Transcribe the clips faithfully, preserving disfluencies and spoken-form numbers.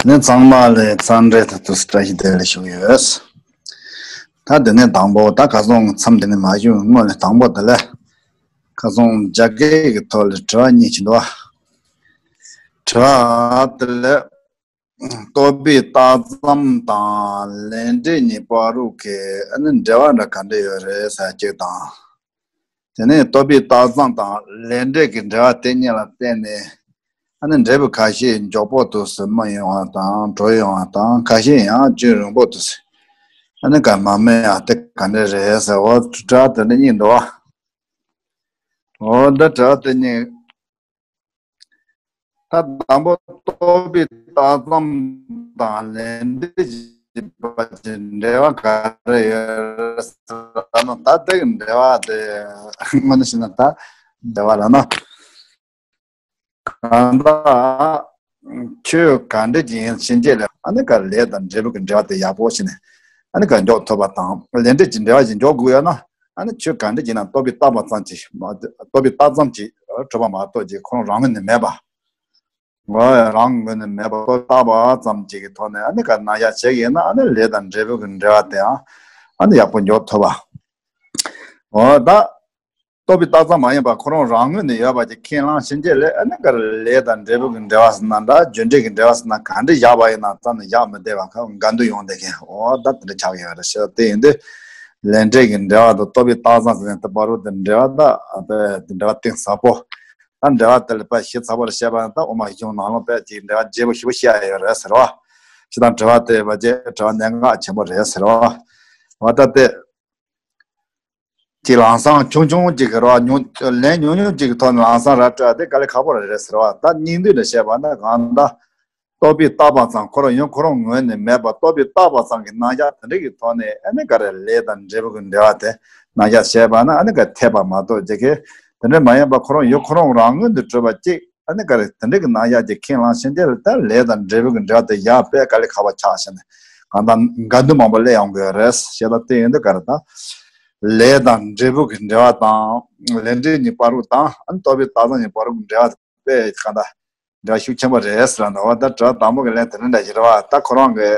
ནི་ཚང་མ་ལ་འཚམས་འདྲི་དང་ཐུགས་བཀྲ་ཤིས་བདེ་ལེགས་ཞུ་གི་ཡོད། ད་དེ་ནས་དང་པོ་ད་ཁ་སང་མཚམས་དེ་ནས་མ་ཞུ་སྔོན་ལ་དང་པོ་དེ་ལ་ཁ་སང་རྒྱ་སྐད་ཀྱི་ཐོག་ལ་དྲི་བ་གཉིས་ཅིག་འདུག་བ། དྲི་བ་དེ་ལ་རྟོག་པའི་རྟགས་ཙམ་དང་ལས་འབྲས་གཉིས་བར་དུ་གི་ཨ་ནི་འབྲེལ་བ་འདྲ་ག་འདྲ་ཡོད་རེད་ཟེར་གཅིག་དང་། དེ་ནས་རྟོག་པའི་རྟགས་ཙམ་དང་ལས་འབྲས་ཀྱི་འབྲེལ་བ་དེ་གཉིས་ལ་བརྟེན་ནས་ཨ་ནི་འབྲས་བུ་ཁ་ཤས་མགྱོགས་པོ་དུ་ཟིན་མ་ཡོང་བ་དང་གྲོལ་ཡོང་བ་དང་ཁ་ཤས་ཡང་རྒྱུན་རིང་པོ་དུ་ཟིན། ཨ་ནི་ག་མ་སྨིན་ཡང་དེ་ག་འདྲ་རེད་ཟེར་བ་དྲི་བ་དེ་འདྲ་གཉིས་འདུག་བ། འོ་ད་དྲི་བ་དེ་གཉིས། ད་དང་པོ་རྟོག་པའི་རྟགས་ཙམ་དང་ལས་འབྲས་ཀྱི་བར་གྱི་འབྲེལ་བ་ག་རེ་ཡོད་ཟེར་ན། ད་དེ་གི་འབྲེལ་བ་དེ་དངོས་གནས་བཤད་ན་ད་འབྲེལ་བ་ལ་ན། གང་ལྟར་ཆོས་ག་འདྲ་ཅིག་ཡིན་ཕྱིན་ཆད་ལ་ཨ་ནི་ག་ལས་དང་འབྲས་བུ་གི་འབྲེལ་བ་དེ་ཡག་པོ་བྱས་ནས་ཨ་ནི་ག་མགྱོགས་ཐུབ་པ་དང་ལས་འབྲས་ཀྱི་འབྲེལ་བ་ཞིག་མགྱོགས་དགོས་ཡོད་ན། ཨ་ནི་ཆོས་ག་འདྲ་ཅིག་ཡིན་ན་རྟོག་པའི་རྟགས་པ་ཙམ་གྱིས་མ་རྟོག་པའི་རྟགས་ཙམ་གྱིས་གྲུབ་པ་མ་གཏོགས་ཀྱི་ཁོ་རང་རང་ངོས་ནས་མེད་པ། འོ་རང་ངོས་ནས་མེད་པ་རྟོག་པའི་རྟགས་པ་ཙམ་གཅིག་གི་ཐོག་ནས་ཨ་ནི་ག་རྣམ་གཞག་བྱེད་ཀྱི་ཡིན་ན་ཨ་ནི་ལས་དང་འབྲས་བུ་གི་འབྲེལ་བ་དེའང་ཨ་ནི་ཡག་པོ་མགྱོགས་ཐུབ་པ། འོ་ད། རྟོག་པའི་རྟགས་ཙམ་མ་ཡིན་པ་ཁོ་རང་རང་ངོས་ནས་ཡོད་པ་ཅིག་ཁས་བླངས་ཕྱིན་ཆད་ལས་ཨ་ནི་ག་རེ་ལས་དང་འབྲས་བུ་གི་འབྲེལ་བ་ཟེར་ན་འདྲ་རྒྱུ་འབྲས་ཀྱི་འབྲེལ་བ་ཟེར་ན་ག་འདྲ་བཞག་པ་ཡིན་ན་ཙམ་ནས་བཞག་མི་བདེ་བ་ཁ་འགལ་འདུ་ཡོང་བསྡད་མཁན་འོ་ད་དེ་འདྲ་ཆགས་ཡོད་རེད་ཤག་དེ་ཡིན་དུས་ལས་འབྲས་ཀྱི་འབྲེལ་བ་དང་རྟོག་པའི་རྟགས་ཙམ་ཟེར་ནས་དེ་བར་དུ་དེ་འབྲེལ་བ་ད་དེ་འབྲེལ་བ་གཏིང་ཟབ་པོ། ད་འབྲེལ་བ་དེ་ལ་དཔེ་ཞིབ་ཚགས་པོ་ལ་བཤད་པ་ཡིན་ན་ད་དབུ་མ་གཞུང་ནང་ལོགས་དཔེ་ཅིག་འབྲེལ་བ་རྒྱས་པོ་ཞེ་པོ་བཤད་ཡོད་རེད་ཟེར་བ། ཞེ་དྲག་འབྲེལ་བ་དེ་བ་ཅེ་འབྲེལ་བ་གནད་འགག་ཆེན་པོ་རེད་ཟེར་བ། འོ་ད་དེ། ཅིག་ལམ་སང་ཆུང་ཆུང་ཅིག་གི་རོ་ཉུང་ལན་ཉུང་ཉུང་ཅིག་གི་ཐོག་ནས་ལམ་སང་ར་སྤྲོད་དེ་དཀའ་ལས་ཁག་པོ་རེད་ཟེར་བ། ད་སྙིང་བསྡུས་ནས་བཤད་པ་ན་གང་ལྟར་རྟོག་པའི་རྟགས་པ་ཙམ་ཁོ་རང་ཡང་ཁོ་རང་ངོས་ནས་མེད་པ་རྟོག་པའི་རྟགས་པ་ཙམ་གྱི་རྣམ་གཞག་དེ་འདྲ་གི་ཐོག་ནས་ཨ་ནི་ག་རེ་ལས་དང་འབྲས་བུ་གི་འབྲེལ་བ་དེ་རྣམ་གཞག་བཤད་པ་ན་ཨ་ནི་ག་འཐད་པ་མ་གཏོགས་ཅིག་གི་དེ་འདྲ་མ་ཡིན་པ་ཁོ་རང་ཡང་ཁོ་རང་རང་ངོས་ནས་གྲུབ་པ་ཅིག་ཨ་ནི་ག་རེ་དེ་འདྲ་གི་རྣམ་གཞག་ཅིག་ཁས་བླངས་ཕྱིན་ཆད་ལ་ད་ལས་དང་འབྲས་བུ་གི་འབྲེལ་བ་དེ་ཡག་དཔེ་དཀའ་ལས་ཁག་པ་ཆགས་ཕྱིན་ནས་གང་ལྟར་འགལ་འདུ་མང་པོ་སླེབས་ཡོང་གི་ཡོད་རེད་ཞེས་ད་དེ་ཡིན་དུས་ག་རེ་ད། ལས་དང་འབྲས་བུ་གི་འབྲེལ་བ་དང་ལས་འབྲས་གཉིས་བར་དུ་དང་ཨ་ནི་རྟོག་པའི་རྟགས་ཙམ་གཉིས་བར་དུ་འབྲེལ་བ་དཔེ་གང་ལྟར་འབྲེལ་བ་ཤུགས་ཆེན་པོ་རེད་ཟེར་ལ་འདུག་བ། ད་དྲི་བ་དང་པོ་གི་ལན་དེ་འདྲ་འདྲ་ཞིག་རེད་བ། ད་ཁོ་རང་གི་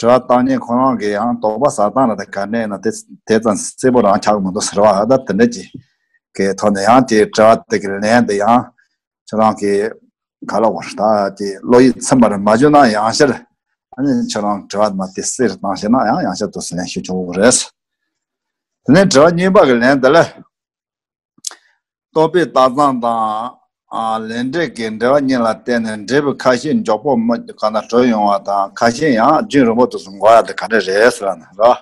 དྲི་བ་བཏང་མཁན་ཁོ་རང་གི་ཡང་དོགས་པ་ཟ་སྟངས་ལ་ད་ག་འདྲ་ཡིན་ན་དེ་དེ་ཙམ་གསལ་པོ་རང་ཆགས་ཀྱི་མི་འདུག་ཟེར་བ། ད་དེ་འདྲ་ཅིག་གི་ཐོག་ནས་ཡང་དེའི་དྲི་བ་དེ་གི་ལན་དེ་ཡང་ཁྱོད་རང་གི་ག་ལ་བར་ད་དེ་བློ་ཡིད་ཚིམ་པར་མ་བརྗོད་ན་ཡང་ཤར། ཨ་ནི་ཁྱོད་རང་དྲི་བ་མ་དེ་གསལ་རུ་བཏང་ཤེས་ན་ཡང་ཡང་ཤར་དུ་ཟེར་ནས་ཞུ་ཆོག་གི་རེད། དེ་ནས་དྲི་བ་གཉིས་པ་གི་ལན་དེ་ལ། རྟོག་པའི་རྟགས་ཙམ་དང་། ཨ། ལས་འབྲས་ཀྱི་འབྲེལ་བ་གཉིས་ལ་བརྟེན་ནས་འབྲས་བུ་ཁ་ཤས་མགྱོགས་པོ་སྨིན་གང་ལྟར་གྲོལ་ཡོང་བ་དང་ཁ་ཤས་ཡང་རྒྱུན་རིང་པོ་དུ་འགོར་ཡ་དེ་ག་འདྲ་རེད་ཟེར་བ་ན་རོ།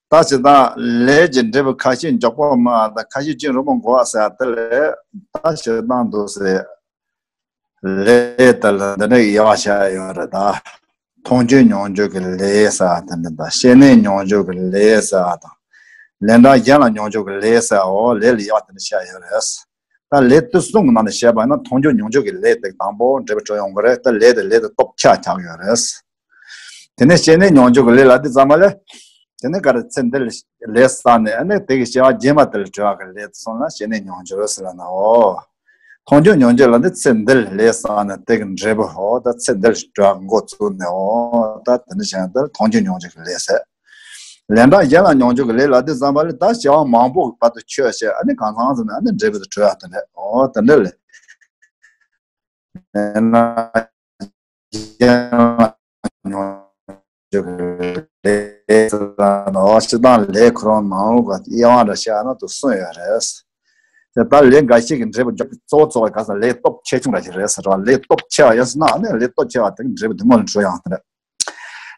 ད་ཇི་ལྟར་ལས་ཀྱི་འབྲས་བུ་ཁ་ཤས་མགྱོགས་པོ་སྨིན་པ་དང་ཁ་ཤས་རྒྱུན་རིང་པོ་འགོར་བ་ཟེར་དེ་ལས་ད་ཇི་ལྟར་འདུག་ཟེར། ལས་དེ་ལ་འདི་འདྲ་དབྱེ་བ་བྱས་ཡོད་རེད་ད། མཐོང་ཆོས་མྱོང་བྱེད་ཀྱི་ལས་ཟེར་བ་དེ་འདྲ་དང་ཤེས་ནས་མྱོང་བྱེད་ཀྱི་ལས་ཟེར་བ་དང་། ལན་གྲངས་གཞན་ལ་མྱོང་བྱེད་ཀྱི་ལས་ཟེར་བའོ། ལས་ལ་དབྱེ་བ་དེ་འདྲ་བྱས་ཡོད་རེད། ད་ལས་དེ་གསུམ་གྱི་ནང་ནས་བཤད་པ་ན་མཐོང་ཆོས་མྱོང་བྱེད་ཀྱི་ལས་དེ་དང་པོ་འབྲས་བུ་གྲོལ་ཡོང་གི་རེད། ད་ལས་དེ་ལས་དེ་སྟོབས་ཆེ་བ་ཆགས་ཡོད་རེད། དེ་ནས་ཤེས་ནས་མྱོང་བྱེད་ཀྱི་ལས་ལ་དེ་ཙམ་པ་ལས། དེ་ནས་ག་རེ་ཚེ་འདི་ལ་ལས་བསགས་ནས་ཨ་ནི་དེ་གི་སྐྱེ་བ་རྗེས་མ་དེ་ལ་གྲོལ་བ་གི་ལས་དེ་སོང་ལ་ཤེས་ནས་མྱོང་བྱེད་ཟེར་ལ་ནའོ། མཐོང་ཆོས་མྱོང་བྱེད་ལ་ནི་ཚེ་འདི་ལ་ལས་བསགས་ནས་དེ་གི་འབྲས་བུའོ། ད་ཚེ་འདི་ལ་གྲོལ་བ་འགོ་བཙུགས་ནའོ། ད་དེ་ནི་བྱས་ན་དེ་ལ་མཐོང་ཆོས་མྱོང་བྱེད་ཀྱི་ལས་ཟེར། ལན་གྲངས་གཞན་ལ་མྱོང་བྱེད་ཀྱི་ལས་ལ་དེ་ཙམ་པ་ལས་ད་སྐྱེ་བ་མང་པོ་གི་བར་དུ་ཆོས་བཤད་ཨ་ནི་གང་ཚང་ཟེར་ན་ཨ་ནི་འབྲས་བུ་དེ་གྲོལ་བ་དེ་འདྲ་འོ་དེ་འདྲ་ལས། ལན་གཞན་ལ་མྱོང་བྱེད་ཀྱི་ལས་ཟེར་ན་འོ་སྤྱིར་བཏང་ལས་ཁོ་རང་ནང་ལོགས་ཀྱི་དབྱེ་བ་འདྲ་བཤད་ན་དུ་གསུངས་ཡོད་རེད། དེ་ལྟར་ལས་འགའ་ཞིག་གི་འབྲས་བུ་འཇོག་པའི་གཙོ་བོ་གཙོ་བོ་ག་ས་ལས་སྟོབས་ཆེ་ཆུང་འདྲ་ཞིག་རེད་ཟེར་བ། ལས་སྟོབས་ཆེ་བ་ཡིན་ཟེར་ན་ཨ་ནི་ལས་སྟོབས་ཆེ་བ་དེ་གི་འབྲས་བུ་དེ་སྔོན་ལ་གྲོལ་ཡོང་དེ་རེད།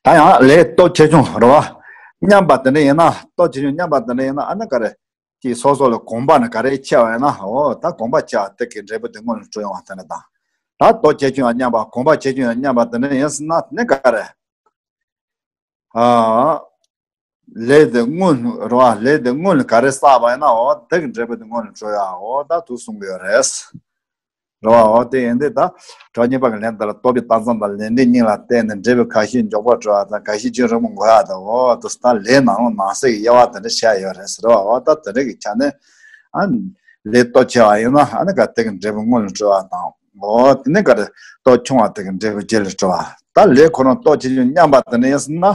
ད་ཡང་ལས་སྟོབས་ཆེ་ཆུང་རེད་བ། མཉམ་པ་དེ་འདྲ་ཡིན་ན་སྟོབས་ཆེ་ཆུང་མཉམ་པ་དེ་འདྲ་ཡིན་ན་ཨ་ནི་ག་རེ། ཀྱི་སོ་སོ་ལ་གོམས་པ་ནི་ག་རེ་ཆེ་བ་ཡིན་ན་འོ་ད་གོམས་པ་ཆེ་བ་དེ་གི་འབྲས་བུ་དེ་སྔོན་ལ་འགྲོ་ཡོང་བ་དེ་ནི་དང་། ད་སྟོབས་ཆེ་ཆུང་ཡང་མཉམ་པ་གོམས་པ་ཆེ་ཆུང་ཡང་མཉམ་པ་དེ་ནི་ཡིན་ཟེར་ན་དེ་ནི་ག་རེ། ཨ། ལས་དེ་སྔོན་རོ་ལས་དེ་སྔོན་ལ་ག་རེ་བསགས་པ་ཡིན་ན་འོ་དེ་གི་འབྲས་བུ་དེ་སྔོན་ལ་འགྲོ་ཡ་འོ་ད་དུ་གསུང་གི་ཡོད་རེད། རེད་བ། འོ་དེ་ཡིན་དུས་ད་དྲི་བ་གཉིས་པ་གི་ལན་དེ་ལ་རྟོག་པའི་རྟགས་ཙམ་དང་ལས་འབྲས་གཉིས་ལ་བརྟེན་ནས་འབྲས་བུ་ཁ་ཤས་མགྱོགས་པོ་གྲོལ་བ་དང་ཁ་ཤས་རྒྱུན་རིང་པོ་འགོར་ཡ་དང་འོ་དེ་ད་ལས་ནང་ལོགས་ནང་གསེས་ཀྱི་དབྱེ་བ་དེ་འདྲ་བྱས་ཡོད་རེད་ཟེར་བ། འོ་ད་དེ་འདྲ་གི་ཆ་ནས་ཨ་ལས་སྟོབས་ཆེ་བ་ཡིན་ན་ཨ་ནི་ག་དེ་གི་འབྲས་བུ་སྔོན་ལ་གྲོལ་བ་དང་ འོ་དེ་ནི་ག་རེ་ལྟོ་ཆུང་བ་དེ་གི་འབྲས་བུ་རྗེས་ལ་འགྲོ་བ། ད་ལས་ཁོ་རང་ལྟོ་ཆེ་ཆུང་མཉམ་པ་དེ་ནི་ཡིན་ཟེར་ན།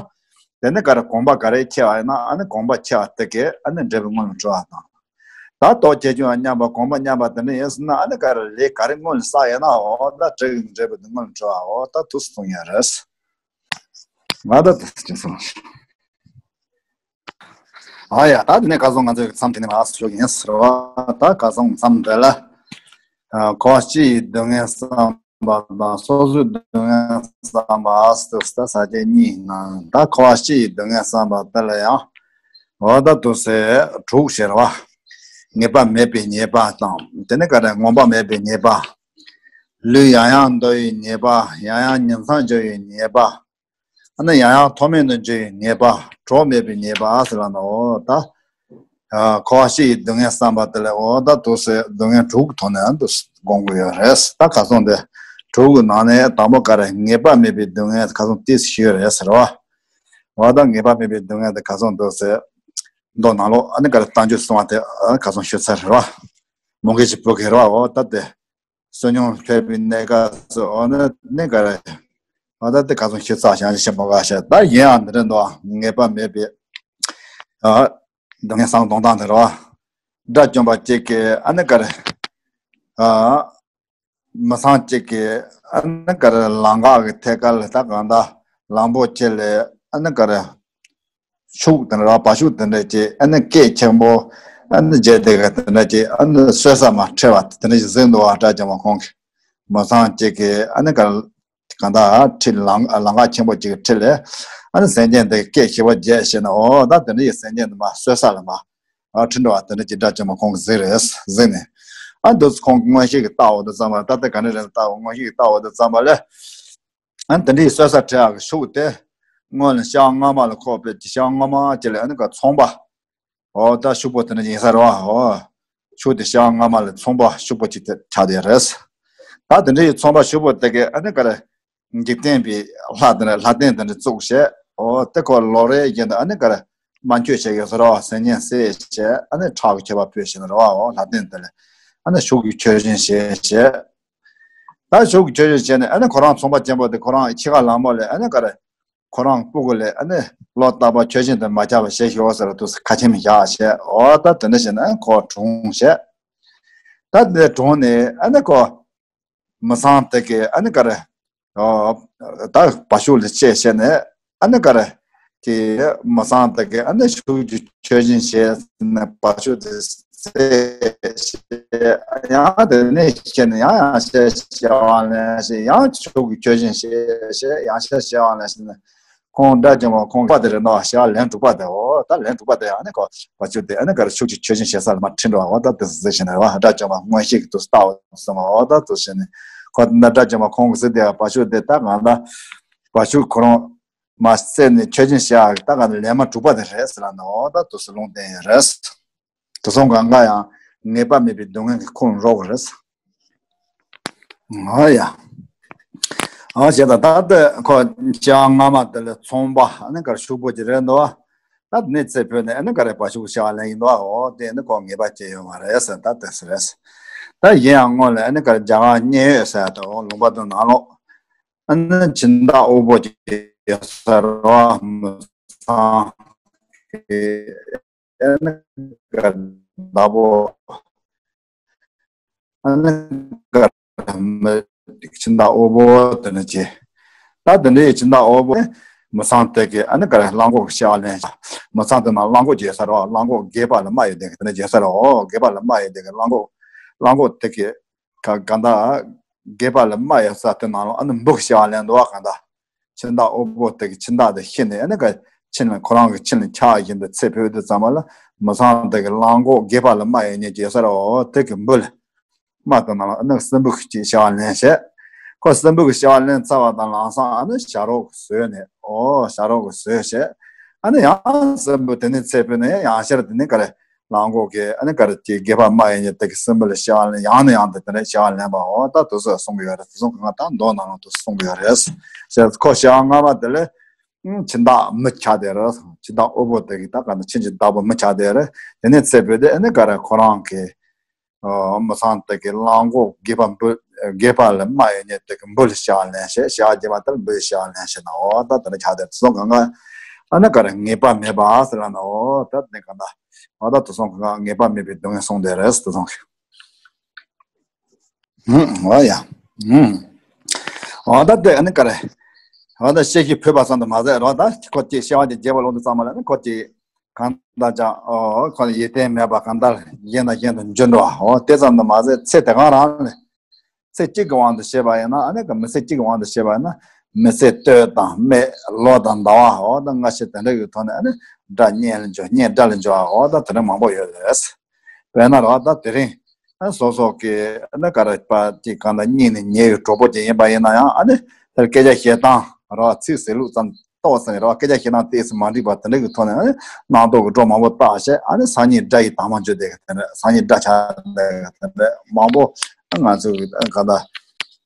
དེ་ནི་ག་རེ་གོམས་པ་ག་རེ་ཆེ་བ་ཡིན་ན་ཨ་ནི་གོམས་པ་ཆེ་བ་དེ་གི་ཨ་ནི་འབྲས་བུ་སྔོན་ལ་འགྲོ་བ་དང་། ད་ལྟོ་ཆེ་ཆུང་མཉམ་པ་གོམས་པ་མཉམ་པ་དེ་ནི་ཡིན་ཟེར་ན་ཨ་ནི་ག་རེ་ལས་ག་རེ་སྔོན་ལ་བསགས་ཡིན་ན་འོ་ད་དེ་གི་འབྲས་བུ་དེ་སྔོན་ལ་འགྲོ་བ་འོ་ད་དུས་སུ་གསུངས་ཡོད་རེད། ང་ད་དེ་ཅི་སོང་། ཨ་ཡ། ད་དེ་ནས་ཁ་སང་ང་ཚོའི་མཚམས་དེ་ནས་མར་ཞུ་གི་ཡིན་ཟེར་བ། ད་ཁ་སང་མཚམས་འདི་ལ། ཨ། འཁོར་བ་སྤྱི་ཡི་སྡུག་བསྔལ་བསམ་པ་དང་སོ་སོའི་སྡུག་བསྔལ་བསམ་པ་ཟེར་ས་བཅད་གཉིས་ནང་ད་འཁོར་བ་སྤྱི་ཡི་སྡུག་བསྔལ་བསམ་པ་དེ་ལ་ཡང་། འོ་ད་དུ་སེ་དྲུག་ཟེར་བ། ངེས་པ་མེད་པའི་ཉེས་པ་དང་དེ་ནས་ག་རེ་ངོམས་པ་མེད་པའི་ཉེས་པ། ལུས་ཡང་ཡང་འདོར་བའི་ཉེས་པ། ཡང་ཡང་ཉིང་མཚམས་སྦྱོར་བའི་ཉེས་པ། ཨ་ནི་ཡང་ཡང་ཐོག་མེད་དུ་འགྱུར་བའི་ཉེས་པ། གྲོགས་མེད་པའི་ཉེས་པ་ཟེར་ལ་ནོ། ད་འཁོར་བ་སྤྱི་ཡི་སྡུག་བསྔལ་བསམ་པ་དེ་ལས་འོ་ད་དུ་སེ་སྡུག་བསྔལ་དྲུག་གི་ཐོག་ནས་འདུ་དགོངས་ཀྱི་ཡོད་རེད། ད་ཁ་སང་དེ་དྲུག་གི་ནང་ནས་དང་པོ་ག་རེ་ངེས་པ་མེད་པའི་སྡུག་བསྔལ་ཁ་སང་ཏིས་ཞུས་རེད་ཟེར་བ། འོ་ད་ངེས་པ་མེད་པའི་སྡུག་བསྔལ་དེ་ཁ་སང་འདུ་སེ་མདོ་ནང་ལོགས་ཨ་ནི་ག་རེ་བསྟན་བཅོས་གསུང་བ་དེ་ཨ་ནི་ཁ་སང་ཞུ་ཚར་རེད་བ། མོ་གེ་ཅི་པོ་གེ་རེད་བ། འོ་ད་དེ། བསོད་སྙོམས་ཕེབས་པའི་གནས་སྐབས་སུ་འོ་ན་གནས་ག་རེ། འོ་ད་དེ་ག་ཚོད་ཤི་ཚ་ཞང་ཞི་ཆེན་པོ་ག་ཤ་ད་ཡིན་ཡང་འདི་རེད་འདུག་ངེས་པ་མེད་པའི། ཨ། སྡུག་བསྔལ་བསམ་གཏོང་སྟངས་དེ་རེད་བ། དགྲ་བཅོམ་པ་གཅིག་གིས་ཨ་ནི་ག་རེ། ཨ། མི་ཚང་གཅིག་གིས་ཨ་ནི་ག་རེ་ལམ་འགག་གི་ཐད་ཀར་ལ་ད་གང་ལྟར་གླང་པོ་ཆེ་ལས་ཨ་ནི་ག་རེ། ཕྱུགས་དེ་འདྲ་བ་ཕྱུགས་དེ་འདྲ་ཅིག་ཨ་ནི་སྐད་ཆེན་པོ་ཨ་ནི་བརྗེད་དེ་ག་དེ་འདྲ་ཅིག་ཨ་ནི་གསོད་ས་མ་ཁྲེལ་བ་དེ་འདྲ་ཅིག་གཟིགས་འདུག་བ། དགྲ་བཅོམ་པ་ཁོང་གིས་མི་ཚང་གཅིག་གིས་ཨ་ནི་ག་གང་ལྟར་ཁྲིད་ལམ་ལམ་ཁ་ཆེན་པོ་ཅིག་ཁྲིད་ལས་ཨ་ནི་སེམས་ཅན་དེ་སྐད་ཞི་བ་བརྗེད་ཤེས་ན་འོ་ད་དེ་འདྲ་ཅིག་སེམས་ཅན་དེ་མ་གསོད་ས་ལ་མ་ཨ་ཁྲིད་འགྲོ་བ་དེ་འདྲ་ཅིག་དགྲ་བཅོམ་པ་ཁོང་གིས་གཟིགས་རེད། གཟིགས་ནས་ཨ་འདུག་ཁོང་མངོན་ཤེས་ཀྱིས་བལྟ་འོ་དེ་ཙམ་པ་ད་ལྟ་ག་འདྲ་རེད་བལྟ་འོ་མངོན་ཤེས་ཀྱིས་བལྟ་འོ་དེ་ཙམ་པ་ལས། ཨ་ནི་དེ་འདྲའི་གསོད་ས་ཁྲིད་ཡག་གི་ཕྱུགས་དེ། སྔོན་ལ་ཤར་སྔ་མ་ལ་ཁོག་པའི་ཤར་སྔ་མ་ཅིག་ལ་ཨ་ནི་ག་ཚོང་པ། འོ་ད་ཕྱུག་པོ་དེ་འདྲ་ཡིན་ས་རེད་བ། འོ། ཕྱུགས་དེ་ཤར་སྔ་མ་ལ་ཚོང་པ་ཕྱུག་པོ་ཅིག་དེ་ཆགས་བསྡད་རེད། ད་དེ་འདྲའི་ཚོང་པ་ཕྱུག་པོ་དེ་གས་ཨ་ནི་ག་རེ། འཇིག་རྟེན་པའི་ལྷ་དེ་འདྲ་ལྷ་རྟེན་དེ་འདྲ་བཙུགས་བྱས། འོ་དེ་ཁོ་ལོ་རེ་བཞིན་དུ་ཨ་ནི་ག་རེ། དམར་མཆོད་བྱེད་ཀྱི་ཡོད་ས་རེད་བ། སེམས་ཅན་བསད་བྱས་ཨ་ནི་ཁྲག་གི་མཆོད་པ་ཕུལ་བཞིན་རེད་བ། འོ་ལྷ་རྟེན་དེ་ལ་ཨ་ནི་ཕྱུགས་ཀྱི་མཆོད་སྦྱིན་བྱས་བྱས། ད་ཕྱུགས་ཀྱི་མཆོད་སྦྱིན་བྱས་ནས་ཨ་ནི་ཁོ་རང་ཚོང་པ་ཆེན་པོ་དེ་ཁོ་རང་ཕྱི་ཁ་ལམ་མོ་ལས་ཨ་ནི་ག་རེ། ཁོ་རང་སྤུ་གུ་ལས་ཨ་ནི་ལོ་རྟག་པར་མཆོད་སྦྱིན་དེ་མ་བྱ་བ་ཞེས་ཞུ་བ་ཟེར་དུས་ཁ་ཆེམས་བཞག་བྱས། འོ་ད་དེ་འདྲ་བྱས་ནས་ཁོ་གྲོངས་བྱས། ད་དེ་གྲོངས་ནས་ཨ་ནི་ཁོ་མི་ཚང་དེ་གས་ཨ་ནི་ག་རེ། ཨོ། ད་བ་ཕྱུགས་ལ་བཅད་བྱས་ནས་ཨ་ནི་ག་རེ། དེ་མི་ཚང་དེ་གས་ཨ་ནི་ཕྱུགས་ཀྱི་མཆོད་སྦྱིན་བྱས་ནས་བ་ཕྱུགས་དེ་བསད་བྱས། ཡང་དེ་ནས་བྱས་ནས་ཡང་ཡང་བྱས་བྱས་པ་ལན་ཞིག་ཡང་ཕྱུགས་ཀྱི་མཆོད་སྦྱིན་བྱས་བྱས་ཡང་བྱས་བྱས་པ་ལན་ཞིག་ནས་ཁོང་དགྲ་བཅོམ་པ་ཁོང་པ་དེ་རེད་ནོ། བྱ་བ་ལན་དྲུག་པ་དེ་འོ་ད་ལན་དྲུག་པ་དེ་ཨ་ནི་ཁོ་བ་ཕྱུགས་དེ་ཨ་ནི་ག་རེ་ཕྱུགས་ཀྱི་མཆོད་སྦྱིན་བྱེད་ས་ལ་མ་ཁྲིད་འགྲོ་བ་འོ་ད་དེ་ཟེར་བཞིན་རེད་བ། དགྲ་བཅོམ་པ་མངོན་ཤེས་ཀྱི་དུས་ལྟ་བ་སོང་བ་འོ་ད་དེ་བྱས་ནས་ཁོ་ད་དགྲ་བཅོམ་པ་ཁོང་གི་ཟེར་དེ་བ་ཕྱུགས་དེ་ད་གང་ལ་བ་ཕྱུགས་ཁོ་རང་མ་བསད་ནས་མཆོད་སྦྱིན་བྱ་ད་གང་ལ་ལན་མ་དྲུག་པ་དེ་རེད་ཟེར་ལ་ནི་འོ་ད་དེ་ལུང་བསྟན་ཡོད་རེད། དེ་སོང་གང་ག་ཡང་ངེས་པ་མེད་པའི་སྡུག་བསྔལ་གྱི་ཁོང་རོགས་རེད། ཨ་ཡ། ཨ་བྱས་ད་ད་ལྟ་ཁོ་བྱ་བ་སྔ་མ་དེ་ལ་ཚོང་པ་ཨ་ནི་གར་ཕྱུག་པོ་ཅིག་རེད་འདུག་ད་ནི་ཚེ་འཕོས་ནས་ཨ་ནི་ག་རེ་བ་ཕྱུག་བྱ་བ་ལེན་ཡིན་འདུག་འོ་དེ་ནི་ཁོ་ངེས་པ་ཅི་ཡོད་མ་རེད་ཟེར་ད་དེ་ཟེར་རེད། ད་ཡིན་ཡང་སྔོན་ལ་ཨ་ནི་ག་རེ་རྒྱ་གར་མཉན་ཡོད་ཟེར་དུ་ལུང་པ་དུ་ནང་ལོག་ཨ་ནི་སྦྱིན་བདག་དབུལ་པོ་ཅིག་ཡོད་ས་རོ་མི་ཚང་གི་ཨ་ནི་ག་རེ་བདག་པོ། ཨ་ནི་ག་རེ་མི་སྦྱིན་བདག་དབུལ་པོ་དེ་ནི་ཅི། ད་དེ་འདྲའི་སྦྱིན་བདག་དབུལ་པོ་མི་ཚང་དེ་གས་ཨ་ནི་ག་རེ་གླང་གོག་གི་བྱ་བ་ལེན། མི་ཚང་དེ་ནང་གླང་གོག་ཅིག་ཡོད་ས་རོ་གླང་གོག་སྒལ་པ་ལ་རྨ་ཡོད་དེ་ག་དེ་ནི་ཅི་ཡོད་ས་རོ་སྒལ་པ་ལ་རྨ་ཡོད་དེ་ག་གླང་གོག་གླང་གོག་དེ་གས་ག་ག་ད་སྒལ་པ་ལ་རྨ་ཡོད་ས་དེ་ནང་ལ་ཨ་ནི་འབུ་གི་བྱ་བ་ལེན་འདུག་བ་ག་ད། སྦྱིན་བདག་དབུལ་པོ་དེ་གི་ཁྱིམ་བདག་དེ་ཤི་ནས་ཨ་ནི་ག་ཁྱིམ་ལ་ཁོ་རང་གི་ཁྱིམ་ལ་ཆགས་བཞིན་དུ་ཚེ་འཕོས་དུས་ཙམ་པ་ལ་མི་ཚང་དེ་གི་གླང་གོག་སྒལ་པ་ལ་རྨ་ཡོད་ཉེ་རྒྱལ་སར་འོ་དེ་གི་འབུ་ལ་རྨ་དང་ནང་ལ་ཨ་ནི་སྲིན་འབུ་གི་ཅིག་བྱ་བ་ལེན་བྱས། ཁོ་སྲིན་འབུ་གི་བྱ་བ་ལེན་ཚར་བ་དང་ལམ་སང་ཨ་ནི་བྱ་རོག་གི་ཟོས་ནས་འོ་བྱ་རོག་གི་ཟོས་བྱས་ཨ་ནི་ཡང་སྲིན་འབུ་དེ་ནི་ཚེ་འཕོས་ནས་ཡང་ཤར་དེ་ནི་ག་རེ། གླང་གོག་གི་ཨ་ནི་ག་རེ་དེ་སྒལ་པ་རྨ་ཡོད་ཉེ་དེ་གི་སྲིན་འབུ་ལ་བྱ་བ་ལེན་ཡང་ནས་ཡང་དུ་དེ་ནས་བྱ་བ་ལེན་པ་འོ་ད་དེ་ཚོ་གསུང་གི་ཡོད་རེད། དེ་ཚོ་གང་ད་མདོ་ནང་ལ་དེ་གསུང་གི་ཡོད་རེད། ཞེས་ཁོ་བྱ་བ་སྔ་མ་དེ་ལས་སྦྱིན་བདག་མི་ཆགས་དེ་རེད། སྦྱིན་བདག་དབུལ་པོ་དེ་གི་ད་ག་ནི་ཁྱིམ་གྱི་བདག་པོ་མི་ཆགས་དེ་རེད། དེ་ནས་ཚེ་འཕོས་དེ་ཨ་ནི་ག་རེ་ཁོ་རང་གི་ ཨོ་མི་ཚང་དེ་གི་གླང་གོག་སྒལ་པ་འབུ་སྒལ་པ་ལ་རྨ་ཡོད་ཉེ་དེ་གི་འབུ་ལ་ཞག་ལེན་བྱེད་ཞག་རྒྱབ་པ་དེ་ལ་འབུ་ཞག་ལེན་བྱེད་ན་འོ་ད་དེ་ལ་ཆགས་དེ་སོང་གང་ག་ཨ་ནི་ག་རེ་ངེས་པ་མེད་པ་ཟེར་ལ་ན་འོ་ད་དེ་ག་ད་འོ་ད་དེ་སོང་གང་ག་ངེས་པ་མེད་པའི་སྡུག་བསྔལ་སོང་དེ་རེད་དེ་སོང་གི་ཧུམ། འོ་ཡ། ཧུམ། འོ་ད་དེ་ཨ་ནི་ག་རེ། འོ་ད་ཤེས་བཞིན་ཕུད་པ་ཙམ་དུ་མ་ཟད་རོ་ད་ཁོ་ཅིག་ཤེས་པ་ཅིག་རྒྱས་པ་ལོང་དུ་ཙམ་མ་ལ་ནི་ཁོ་ཅིག་གང་ལྟར་ཀྱང་འོ་ཁོ་ཡིད་བརྟན་མེད་པ་གང་ལྟར་གཞན་དང་གཞན་དུ་འགྱུར་འགྲོ་བ་འོ་དེ་ཙམ་དུ་མ་ཟད་ཚེ་དེ་གང་རང་ལས་ཚེ་གཅིག་གི་དབང་དུ་བྱས་པ་ཡིན་ན་ཨ་ནི་ག་མི་ཚེ་གཅིག་གི་དབང་དུ་བྱས་པ་ཡིན་ན་མི་ཚེ་སྟོད་དང་སྨད་ལོ་དང་ཟླ་བ་འོ་ད་སྔ་ཕྱི་དེ་འདྲ་གི་ཐོག་ནས་ཨ་ནི་དགྲ་གཉེན་ལ་འགྱུར་གཉེན་དགྲ་ལ་འགྱུར་བ་འོ་ད་དེ་འདྲ་མང་པོ་ཡོད་རེད། དཔེར་ན་རོ་ད་དེ་རིང་ཨ་སོ་སོ་གི་ཨ་ནི་ག་རེ་པ་ཅིག་གང་ལ་གཉིད་ནས་ཉལ་བའི་གྲོགས་པོ་ཅིག་ཡིན་པ་ཡིན་ན་ཡང་ཨ་ནི་དེར་སྐད་ཆ་བཤད་སྟངས་རོ་ཚིག་ཟེར་ལུགས་ཙམ་ཏོག་ཙམ་རོ་སྐད་ཆ་བཤད་སྟངས་ཏོག་ཙམ་མ་འགྲིག་པ་དེ་འདྲ་གི་ཐོག་ནས་ཨ་ནི་སྣང་དོགས་ཀྱི་སྒྲོ་མང་པོ་བཏགས་བྱས་ཨ་ནི་སང་ཉིན་དགྲ་ཡི་དྭངས་མ་འཇོ་བསྡད་གི་དེ་འདྲ་སང་ཉིན་དགྲ་ཆགས་བསྡད་གི་དེ་འདྲ་མང་པོ་ང་ཚོ་གི་ག་ད་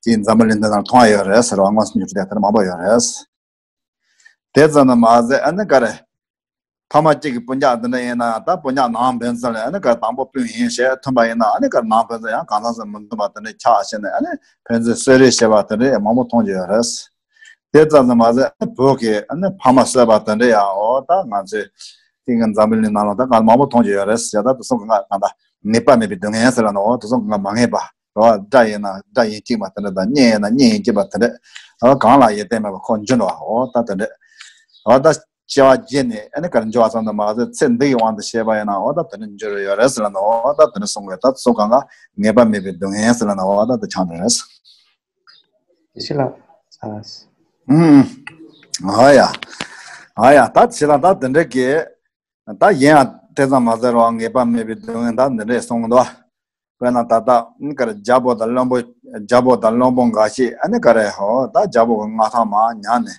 ཅིག་འཛམ་བུ་གླིང་འདི་ནང་མཐོང་ཡ་ཡོད་རེད་ཟེར་བ་དངོས་སུ་མྱོང་བསྡད་དེ་འདྲ་མང་པོ་ཡོད་རེད། དེ་ཙམ་དུ་མ་ཟད་ཨ་ནི་ག་རེ། ཕ་མ་གཅིག་གི་སྤུན་ཀྱག་དེ་འདྲ་ཡིན་ན་ད་སྤུན་ཀྱག་ནང་ཕན་ཚུན་ལ་ཨ་ནི་ག་རེ་དང་པོ་སྤུན་ཡིན་ཞེས་མཐུན་པ་ཡིན་ན་ཨ་ནི་ག་རེ་ནང་ཕན་ཚུན་ཡང་གང་ཟག་ཚོ་མི་མཐུན་པ་དེ་འདྲ་ཆགས་ཞེས་ནས་ཨ་ནི་ཕན་ཚུན་གསོད་རེས་བྱེད་པ་དེ་འདྲ་མང་པོ་མཐོང་རྒྱུ་ཡོད་རེད། དེ་ཙམ་དུ་མ་ཟད་ཨ་ནི་བུ་གིས་ཨ་ནི་ཕ་མ་གསོད་པ་དེ་འདྲ་ཡང་འོ་ད་ང་ཚོའི་དེང་གི་འཛམ་བུ་གླིང་ནང་ལ་ད་ག་མང་པོ་མཐོང་རྒྱུ་ཡོད་རེད་ཞེས་ད་དེ་གསུམ་གྱི་ང་གང་ལྟར་ནད་པ་མེད་པའི་སྡུག་བསྔལ་ཟེར་ལ་ནི་འོ་དེ་གསུམ་གྱི་ང་མ་ངེས་པ། རོ་དགྲ་ཡིན་ན་དགྲ་ཡིན་གཅིག་པ་དེ་འདྲ་དང་གཉེན་ཡིན་ན་གཉེན་ཡིན་གཅིག་པ་དེ་འདྲ། རོ་གང་ལ་ཡིད་བརྟན་མེད་པ་ཁོ་འཇོན་རོ་འོ་ད་དེ་འདྲ། རོ་ད་སྐྱེ་བ་བརྒྱད་ནས་ཨ་ནི་གར་འཇོ་བ་ཙམ་དུ་མ་ཟད་ཚེ་འདི་ཡི་དབང་དུ་བྱས་པ་ཡིན་ན་འོ་ད་དེ་འདྲ་འཇོ་རོ་ཡོད་རེད་ཟེར་ལ་ན་འོ་ད་དེ་འདྲ་གསུང་དགོས་ད་སོ་གང་ག་ངེས་པ་མེད་པའི་སྡུག་བསྔལ་ཟེར་ལ་ན་འོ་ད་དེ་ཆགས་འགྲོ་རེད། ཡེ་ཤེས་ལགས། ཨ་ཨུམ། ཨ་ཡ། ཨ་ཡ་ད་ཕྱི་ལ་ད་དེ་འདྲ་གི་ད་གཞན་ཡང་དེ་ཙམ་མ་ཟད་རོ་ངེས་པ་མེད་པའི་སྡུག་བསྔལ་ད་འདི་འདྲས་གསུངས་འདུག་དཔེར་ན་ད་ལྟ་ནི་ག་རེ་རྒྱལ་པོ་དང་བློན་པོ་རྒྱལ་པོ་དང་བློན་པོ་འགའ་ཞིག་ཨ་ནི་ག་རེ་ཧོ་ད་རྒྱལ་པོ་གི་མངའ་ཐང་མར་ཉར་ནས་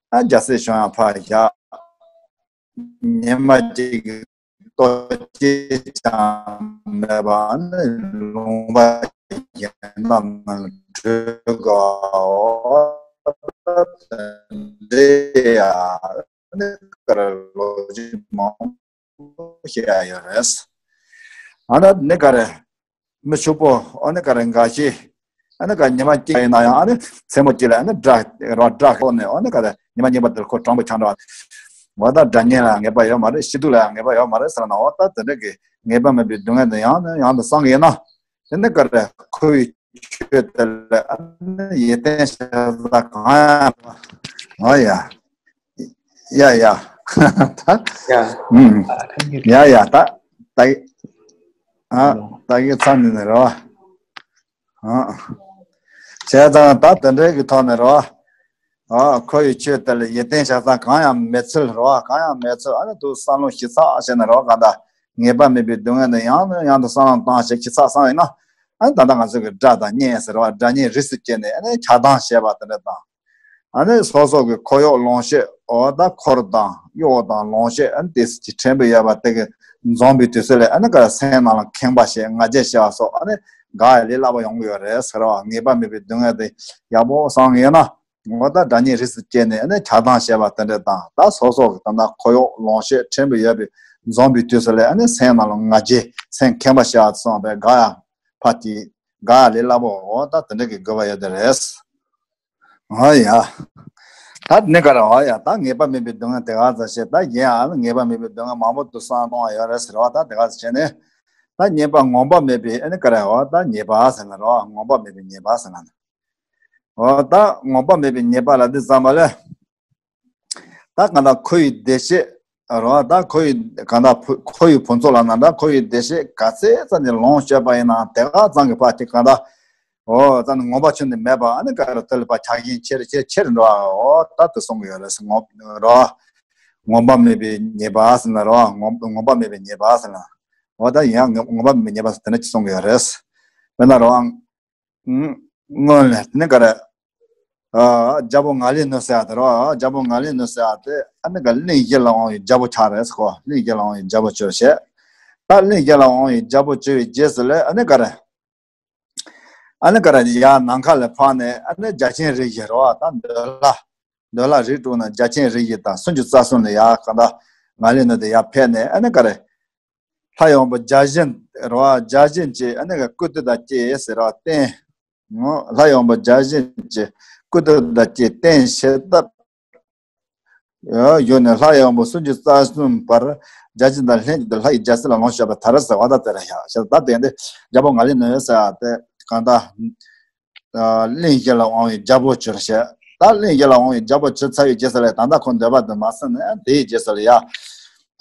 ཨ་རྒྱལ་སྲིད་བྱུང་ཡང་ཕར་བཞག་ཉི་མ་གཅིག་གི་ལྟོ་ཆས་ཀྱང་མེད་པ་ཨ་ནི་ལུང་པ་གཞན་དག་ནང་བྲོས་དགོས་འོ་ད་དེ་འདྲས་ཡ། ཨ་ནི་ག་རེ་ལོ་རྒྱུས་མང་པོ་བཤད་ཡ་ཡོད་རེད། ཨ་ནི་ནི་ག་རེ་མི་ཕྱུག་པོ་ཨ་ནི་ག་རེ་འགའ་ཞིག་ཨ་ནི་ག་ཉི་མ་གཅིག་ཡིན་ན་ཡང་ཨ་ནི་མཚན་མོ་གཅིག་ལ་ཨ་ནི་དགྲ་རོ་དགྲ་ཁོ་ནས་ཨ་ནི་ག་རེ་ཉི་མ་གཉིས་པ་དེར་ཁོ་གྲོངས་པ་ཆགས་འགྲོ་བ། འོ་ད་དགྲ་གཉེན་ལ་ངེས་པ་ཡོད་མ་རེད་ཕྱི་སྡུག་ལ་ངེས་པ་ཡོད་མ་རེད་ཟེར་ན་འོ་ད་དེ་འདྲ་གི་ངེས་པ་མེད་པའི་སྡུག་བསྔལ་དེ་ཡང་ནས་ཡང་དུ་སངས་ཡིན་ན། དེ་ནི་ག་རེ་ཁོ་བའི་ཆོས་དེ་ལ་ཨ་ནི་ཡིད་བརྟན་ཞེ་ས་གང་ཡང་ཨ་ཡ་ཡ་ཡ་ད་ཡ་ཨུམ་ཡ་ཡ་ད་ད་ཨ་ད་གི་ཚ་ནི་ནི་རོ་ཨ་བྱས་ཙང་ད་དེ་འདྲའི་གི་ཐོག་ནས་རོ། ཨ་ཁོ་ཡི་ཆོས་དེ་ལ་ཡིད་བརྟན་བྱ་ས་གང་ཡང་མེད་ཚུལ་རོ་གང་ཡང་མེད་ཚུལ་ཨ་ནི་དུ་བསམ་བློ་ཞིབ་ཚགས་བྱས་ནས་རོ་ག་ད་ངེས་པ་མེད་པའི་སྡུག་བསྔལ་དེ་ཡང་ནས་ཡང་དུ་བསམ་བློ་བཏང་ཞིག་ཞིབ་ཚགས་བསམ་ཡིན་ན་ཨ་ནི་ད་ལྟ་ང་ཚོ་གི་དགྲ་དང་གཉེན་ཟེར་བ་དགྲ་གཉེན་རིས་སུ་བཅད་ནས་ཨ་ནི་ཆགས་སྡང་བྱས་པ་དེ་འདྲ་དང་། ཨ་ནི་སོ་སོ་གི་ཁོར་གཡོག་ལོངས་སྤྱོད་འོ་ད་འཁོར་དང་གཡོག་དང་ལོངས་སྤྱོད་ཨ་ནི་དེ་ཚོ་ཅིག་ཕྲན་བུ་ཡོད་པ་དེ་གི་འཛོམས་པའི་དུས་ཚོད་ལ་ཨ་ནི་ག་སེམས་ནང་ལ་ཁེངས་པ་ཞིག་ང་རྒྱལ་ཞེས་པ་སོགས་ཨ་ནི་དགག་ཡ་ལས་སླ་པོ་ཡོང་གི་ཡོད་རེད་ཟེར་བ་ངེས་པ་མེད་པའི་སྡུག་བསྔལ་དེ་ཡག་པོ་བསམ་ཡོད་ན། ངོ་ད་དགྲ་གཉེན་རིས་སུ་བཅད་ནས་ཨ་ནི་ཆགས་སྡང་བྱས་པ་དེ་འདྲ་དང་ད་སོ་སོ་གི་ད་ལྟ་ཁོར་གཡོག་ལོངས་སྤྱོད་ཕྲན་བུ་ཡོད་པའི་འཛོམས་པའི་དུས་སུ་ལས་ཨ་ནི་སེམས་ནང་ལ་ང་རྒྱལ་སེམས་ཁེངས་པ་བྱས་པ་སོང་བས་དགག་ཡ་ཕ་དེ་དགག་ཡ་ལས་སླ་པོ་འོ་ད་དེ་འདྲ་གི་དགོས་པ་ཡོད་དེ་རེད། འོ་ཡ། ད་ནི་ག་རེ་འོ་ཡ་ད་ངེས་པ་མེད་པའི་སྡུག་བསྔལ་དེ་ག་ཚ་ཞེས་ད་གཞན་ཡང་ངེས་པ་མེད་པའི་སྡུག་བསྔལ་མང་པོ་དུ་སང་གཏོང་བ་ཡོད་རེད་ཟེར་བ་ད་དེ་ག་ཚ་བྱས་ནས་ད་ངེས་པ་ངོམས་པ་མེད་པའི་ཨ་ནི་ག་རེ་འོ་ད་ཉེས་པ་ཟེར་ན་རོ་ངོམས་པ་མེད་པའི་ཉེས་པ་ཟེར་ན། འོ་ད་ངོམས་པ་མེད་པའི་ཉེས་པ་ལ་འདི་ཙམ་པ་ལས། ད་གང་ལྟར་ཁོ་ཡི་བདེ་གཤེགས་རོ་ད་ཁོ་ཡི་གང་ལྟར་ཁོ་ཡི་ཕུན་ཚོགས་ལ་ན་ད་ཁོ་ཡི་བདེ་གཤེགས་ག་ཚད་ཙམ་ནས་ལོངས་སྤྱོད་པ་ཡིན་ན་དེ་ག་ཙམ་གྱི་ཕ་དེ་གང་ལྟར་འོ་ཙམ་ནས་ངོམས་པ་ཆུ་ནས་མེད་པ་ཨ་ནི་ག་རེ་དེ་ལ་ཕ་ཆགས་ཞེན་ཆེར་ཆེར་ཆེར་འགྲོ་འོ་ད་དེ་གསུང་གི་ཡོད་རེད་ངོམས་རོ། ངོམས་པ་མེད་པའི་ཉེས་པ་ཟེར་ན་རོ་ངོམས་ངོམས་པ་མེད་པའི་ཉེས་པ་ཟེར་ན་འོ་ད་ཡིན་ཡང་ངོམས་པ་མེད་པའི་ཉེས་པ་ཟེར་དེ་འདྲ་ཅིག་གསུང་གི་ཡོད་རེད། དཔེར་ན་རོ། སྔོན་ལ་དེ་ནི་ག་རེ། རྒྱལ་པོ་ང་ལས་ནུ་ཟེར་ཡ་དེ་རོ། རྒྱལ་པོ་ང་ལས་ནུ་ཟེར་ཡ་དེ་ཨ་ནི་ག་གླིང་བཞི་ལ་དབང་བའི་རྒྱལ་པོ་ཆགས་རེད་ཟེར་གོ་གླིང་བཞི་ལ་དབང་བའི་རྒྱལ་པོ་བྱོས་ཞེས། ད་གླིང་བཞི་ལ་དབང་བའི་རྒྱལ་པོ་བྱོས་པའི་རྗེས་སུ་ལས་ཨ་ནི་ག་རེ། ཨ་ནི་ག་རེ་ཡར་ནམ་མཁའ་ལ་འཕགས་ནས་ཨ་ནི་རྒྱ་ཆེན་རིགས་བཞི་རོ་ད་འདོད་ལྷ། འདོད་ལྷ་རིགས་དྲུག་ན་རྒྱ་ཆེན་རིགས་བཞི་དང་སུམ་ཅུ་རྩ་གསུམ་ལ་ཡར་གང་ལྟར་ང་ལས་ནུ་དེ་ཡར་ཕེབས་ནས་ཨ་ནི་ག་རེ། ལྷ་ཡི་དབང་པོ་བརྒྱ་བྱིན་རེད་བ། བརྒྱ་བྱིན་གྱི་ཨ་ནི་ཀུ་ཏི་དང་བཅས་ཟེར་བ་བརྟེན། ལྷ་ཡི་དབང་པོ་བརྒྱ་བྱིན་གྱི་ཀུ་ཏི་དང་བཅས་བརྟེན་བྱེད་སྟབས། ཡོད་ནས་ལྷ་ཡི་དབང་པོ་སུམ་ཅུ་རྩ་གསུམ་པར་བརྒྱ་བྱིན་དང་ལྷན་ཅིག་ཏུ་ལྷ་ཡི་རྒྱལ་སྲིད་ལ་ལོངས་སྤྱོད་པར་ཐལ་ཟེར་བ་ད་དེ་རེད་ཡ། ཞེས་ད་དེ་འདི་རྒྱལ་པོ་ང་ལས་ནོན་ཟེར་བ་དེ་གང་ལྟར། གླིང་བཞི་ལ་དབང་བའི་རྒྱལ་པོ་གྱུར་ཞེས། ད་གླིང་བཞི་ལ་དབང་བའི་རྒྱལ་པོ་གྱུར་ཚར་བའི་རྗེས་སུ་ལ་ད་ལྟ་ཁོ་འདོད་པ་དེ་མ་ཟིན་ནས་དེའི་རྗེས་སུ་ལ་ཡ།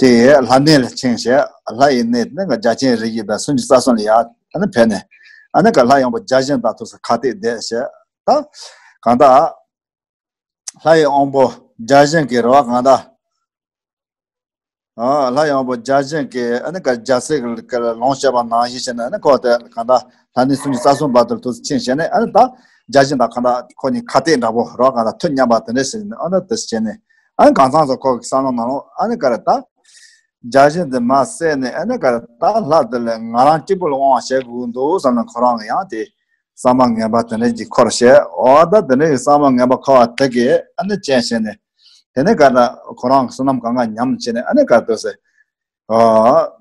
དེ་ལྷ་གནས་ལ་ཕྱིན་ཞེས། ལྷ་ཡི་གནས་དེ་ནི་བརྒྱ་བྱིན་རིགས་བཞི་དང་སུམ་ཅུ་རྩ་གསུམ་ལ་ཡ་ཨ་ནི་ཕེབས་ནས། ཨ་ནི་ཀ་ལྷ་ཡི་དབང་པོ་བརྒྱ་བྱིན་དང་ཐུགས་སུ་ཁ་གཏད་བསྡད་ཞེས། ད་གང་ལྟར། ལྷ་ཡི་དབང་པོ་བརྒྱ་བྱིན་གྱི་རེད་བ་གང་ལྟར། ཨ། ལྷ་ཡི་དབང་པོ་བརྒྱ་བྱིན་གྱི་ཨ་ནི་ཀ་རྒྱལ་སྲིད་ཀྱི་ལོངས་སྤྱོད་པ་ནང་བཞིན་བྱས་ནས་ཨ་ནི་ཁོ་དེ་གང་ལྟར་ལྷ་གནས་སུམ་ཅུ་རྩ་གསུམ་པ་དེར་ཐུགས་སུ་ཕྱིན་བྱས་ནས་ཨ་ནི་ད་བརྒྱ་བྱིན་དང་གང་ལྟར་ཁོ་གཉིས་ཁ་གཏད་འདྲ་པོ་རེད་བ་གང་ལྟར་མཐུན་མཉམ་པ་དེ་འདྲ་བྱས་ནས་ཨ་ནི་དེ་བྱས་ནས་ཨ་ནི་གང་ཚང་སོགས་ཁོ་གི་བསམ་བློ་ནང་ལོགས་ཨ་ནི་ཀ་རེད་ད། བརྒྱ་བྱིན་དེ་མ་བསད་ནས་ཨ་ནི་ཀ་རེད་ད་ལྷ་དེ་ལས་ང་རང་སྐྱིད་པོ་ལ་དབང་བ་བྱེད་དགོས་འདུག་བསམ་ནས་ཁོ་རང་གི་ཡང་དེ། བསམ་པ་ངན་པ་དེ་འདྲ་ཅིག་འཁོར་བྱས། འོ་ད་དེ་འདྲ་ཡི་བསམ་པ་ངན་པ་འཁོར་བ་དེ་གིས་ཨ་ནི་རྐྱེན་བྱས་ནས། དེ་ནས་ག་ད་ཁོ་རང་གི་བསོད་ནམས་གང་ག་ཉམས་བྱས་ནས་ཨ་ནི་ག་དུས་སེ། ཨོ།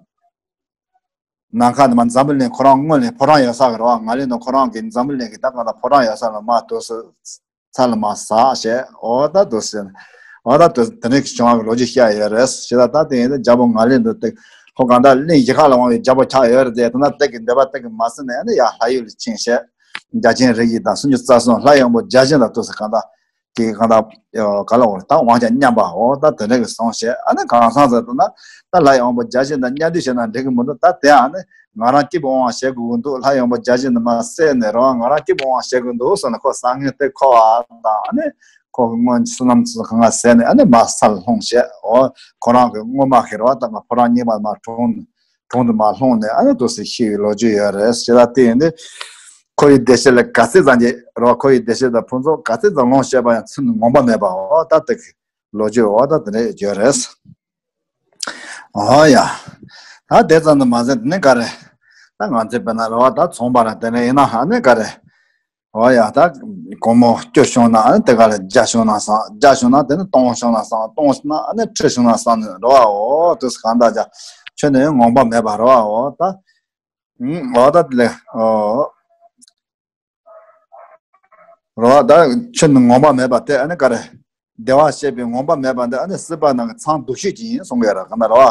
ནམ་མཁའ་དུ་མ་འཛམ་བུ་གླིང་ཁོ་རང་སྔོན་ལ་ཕོ་བྲང་ཡོད་ས་གི་རེད་བ། ང་ལས་ནོ་ཁོ་རང་གི་འཛམ་བུ་གླིང་གི་ད་ག་ད་ཕོ་བྲང་ཡོད་ས་ལ་མ་དུས་སེ། ཚ་ལ་མ་ཟག་བྱས། འོ་ད་དུ་ཟེར། འོ་ད་དུ་དེ་ནས་བྱུང་བ་གི་ལོ་རྒྱུས་བཤད་ཡོད་རེད། ཞེ་ད་ད་དེ་ཡིན་ད་རྒྱལ་པོ་ང་ལས་འདི་དེ་ཁོ་གང་ལྟར་གླིང་བཞི་ཁ་ལ་དབང་བའི་རྒྱལ་པོ་ཆགས་ཡོད་རེད་དེ། ད་ན་དེ་གི་འདོད་པ་དེ་གི་མ་ཟིན་ནས་ཨ་ནི་ཡ་ལྷ་ཡུལ་ལ་ཕྱིན་བྱས། བརྒྱ་བྱིན་རིགས་བཞི་དང་སུམ་ཅུ་རྩ་གསུམ་ལྷ་ཡི་དབང་པོ་བརྒྱ་བྱིན་དང་དུ་ཟེར་གང་ལྟར་གི་གང་ལྟར་ག་ལ་འོ་ད་དབང་ཆ་མཉམ་པ་འོ་ད་དེ་འདྲ་གི་སོང་བྱས། ཨ་ནི་གང་སང་ཟེར་ད་ན་ད་ལྷ་ཡི་དབང་པོ་བརྒྱ་བྱིན་དང་མཉམ་འདུས་བྱས་ན་འགྲིག་གི་མི་འདུག་ད་དེ་ཨ་ནི། ང་རང་སྐྱིད་པོ་འོང་བ་བྱེད་དགོས་ཀྱི་འདུག་ལྷ་ཡི་དབང་པོ་བརྒྱ་བྱིན་དུ་མ་བསད་ནས་རང་ང་རང་སྐྱིད་པོ་འོང་བ་བྱེད་དགོས་ཀྱི་འདུག་བསམ་ནས་ཁོ་བསམ་ངན་དེ་འཁོར་བ་དང་ཨ་ནི་ཁོ་གི་སྔོན་གྱི་བསོད་ནམས་ཚོ་གང་ག་ཟད་ནས་ཨ་ནི་མ་སར་ལྷུང་བྱས། འོ་ཁོ་རང་གི་སྔོན་མ་ཁེ་རོ་དང་ཁོ་རང་གཉིས་པ་མ་གྲོངས་གྲོངས་དུ་མ་ལྷུང་ནས་ཨ་ནི་དུ་སི་ཤི་བའི་ལོ་རྒྱུས་ཡོད་རེད། ཞེ་ད་དེ་ཡིན་དུས་ཁོ་ཡི་བདེ་སྐྱིད་ལ་ག་ཚད་ཙམ་གྱི་རོ་ཁོ་ཡི་བདེ་སྐྱིད་དང་ཕུན་ཚོགས་ག་ཚད་ཙམ་ལོངས་སྤྱད་པ་ཡང་ཚུལ་ངོམས་པ་མེད་པ་འོ་ད་དེ་གི་ལོ་རྒྱུས་འོ་ད་དེ་འདྲ་ཡོད་རེད། ཨོ་ཡ། ད་དེ་ཙམ་དུ་མ་ཟད་དེ་ནས་ག་རེ། ད་ང་ཚོའི་དཔེར་ན་རེ་བ་ད་ཚོང་པ་ར་དེ་ནས་ཡིན་ན་ཨ་ནི་ག་རེ། ཨོ་ཡ་ད་སྒོར་མོ་བཅུ་བྱུང་ན་ཨ་ནི་དེ་ག་རེ་བརྒྱ་བྱུང་ན་བཟང་། བརྒྱ་བྱུང་ན་དེ་ནི་སྟོང་བྱུང་ན་བཟང་། སྟོང་བྱུང་ན་ཨ་ནི་ཁྲི་བྱུང་ན་བཟང་ནི་རེ་བ་འོ་དུས་གང་ལྟར་ཀྱང་ཁྱོན་ནས་ངོམས་པ་མེད་པ་རེ་བ་འོ་ད། ཨུམ་འོ་ད་དེ་ལས་ཨོ། རོ་ད་ཆོས་ནི་ངོམས་པ་མེད་པ་དེ་ཨ་ནི་ག་རེ། བདེ་བར་གཤེགས་པའི་ངོམས་པ་མེད་པ་འདི་ཨ་ནི་སྲིད་པ་ནང་གི་མཚང་འདུ་ཤེས་ཀྱི་ཡིན་གསུང་གི་ཡོད་ར་གང་ལྟར་རོ།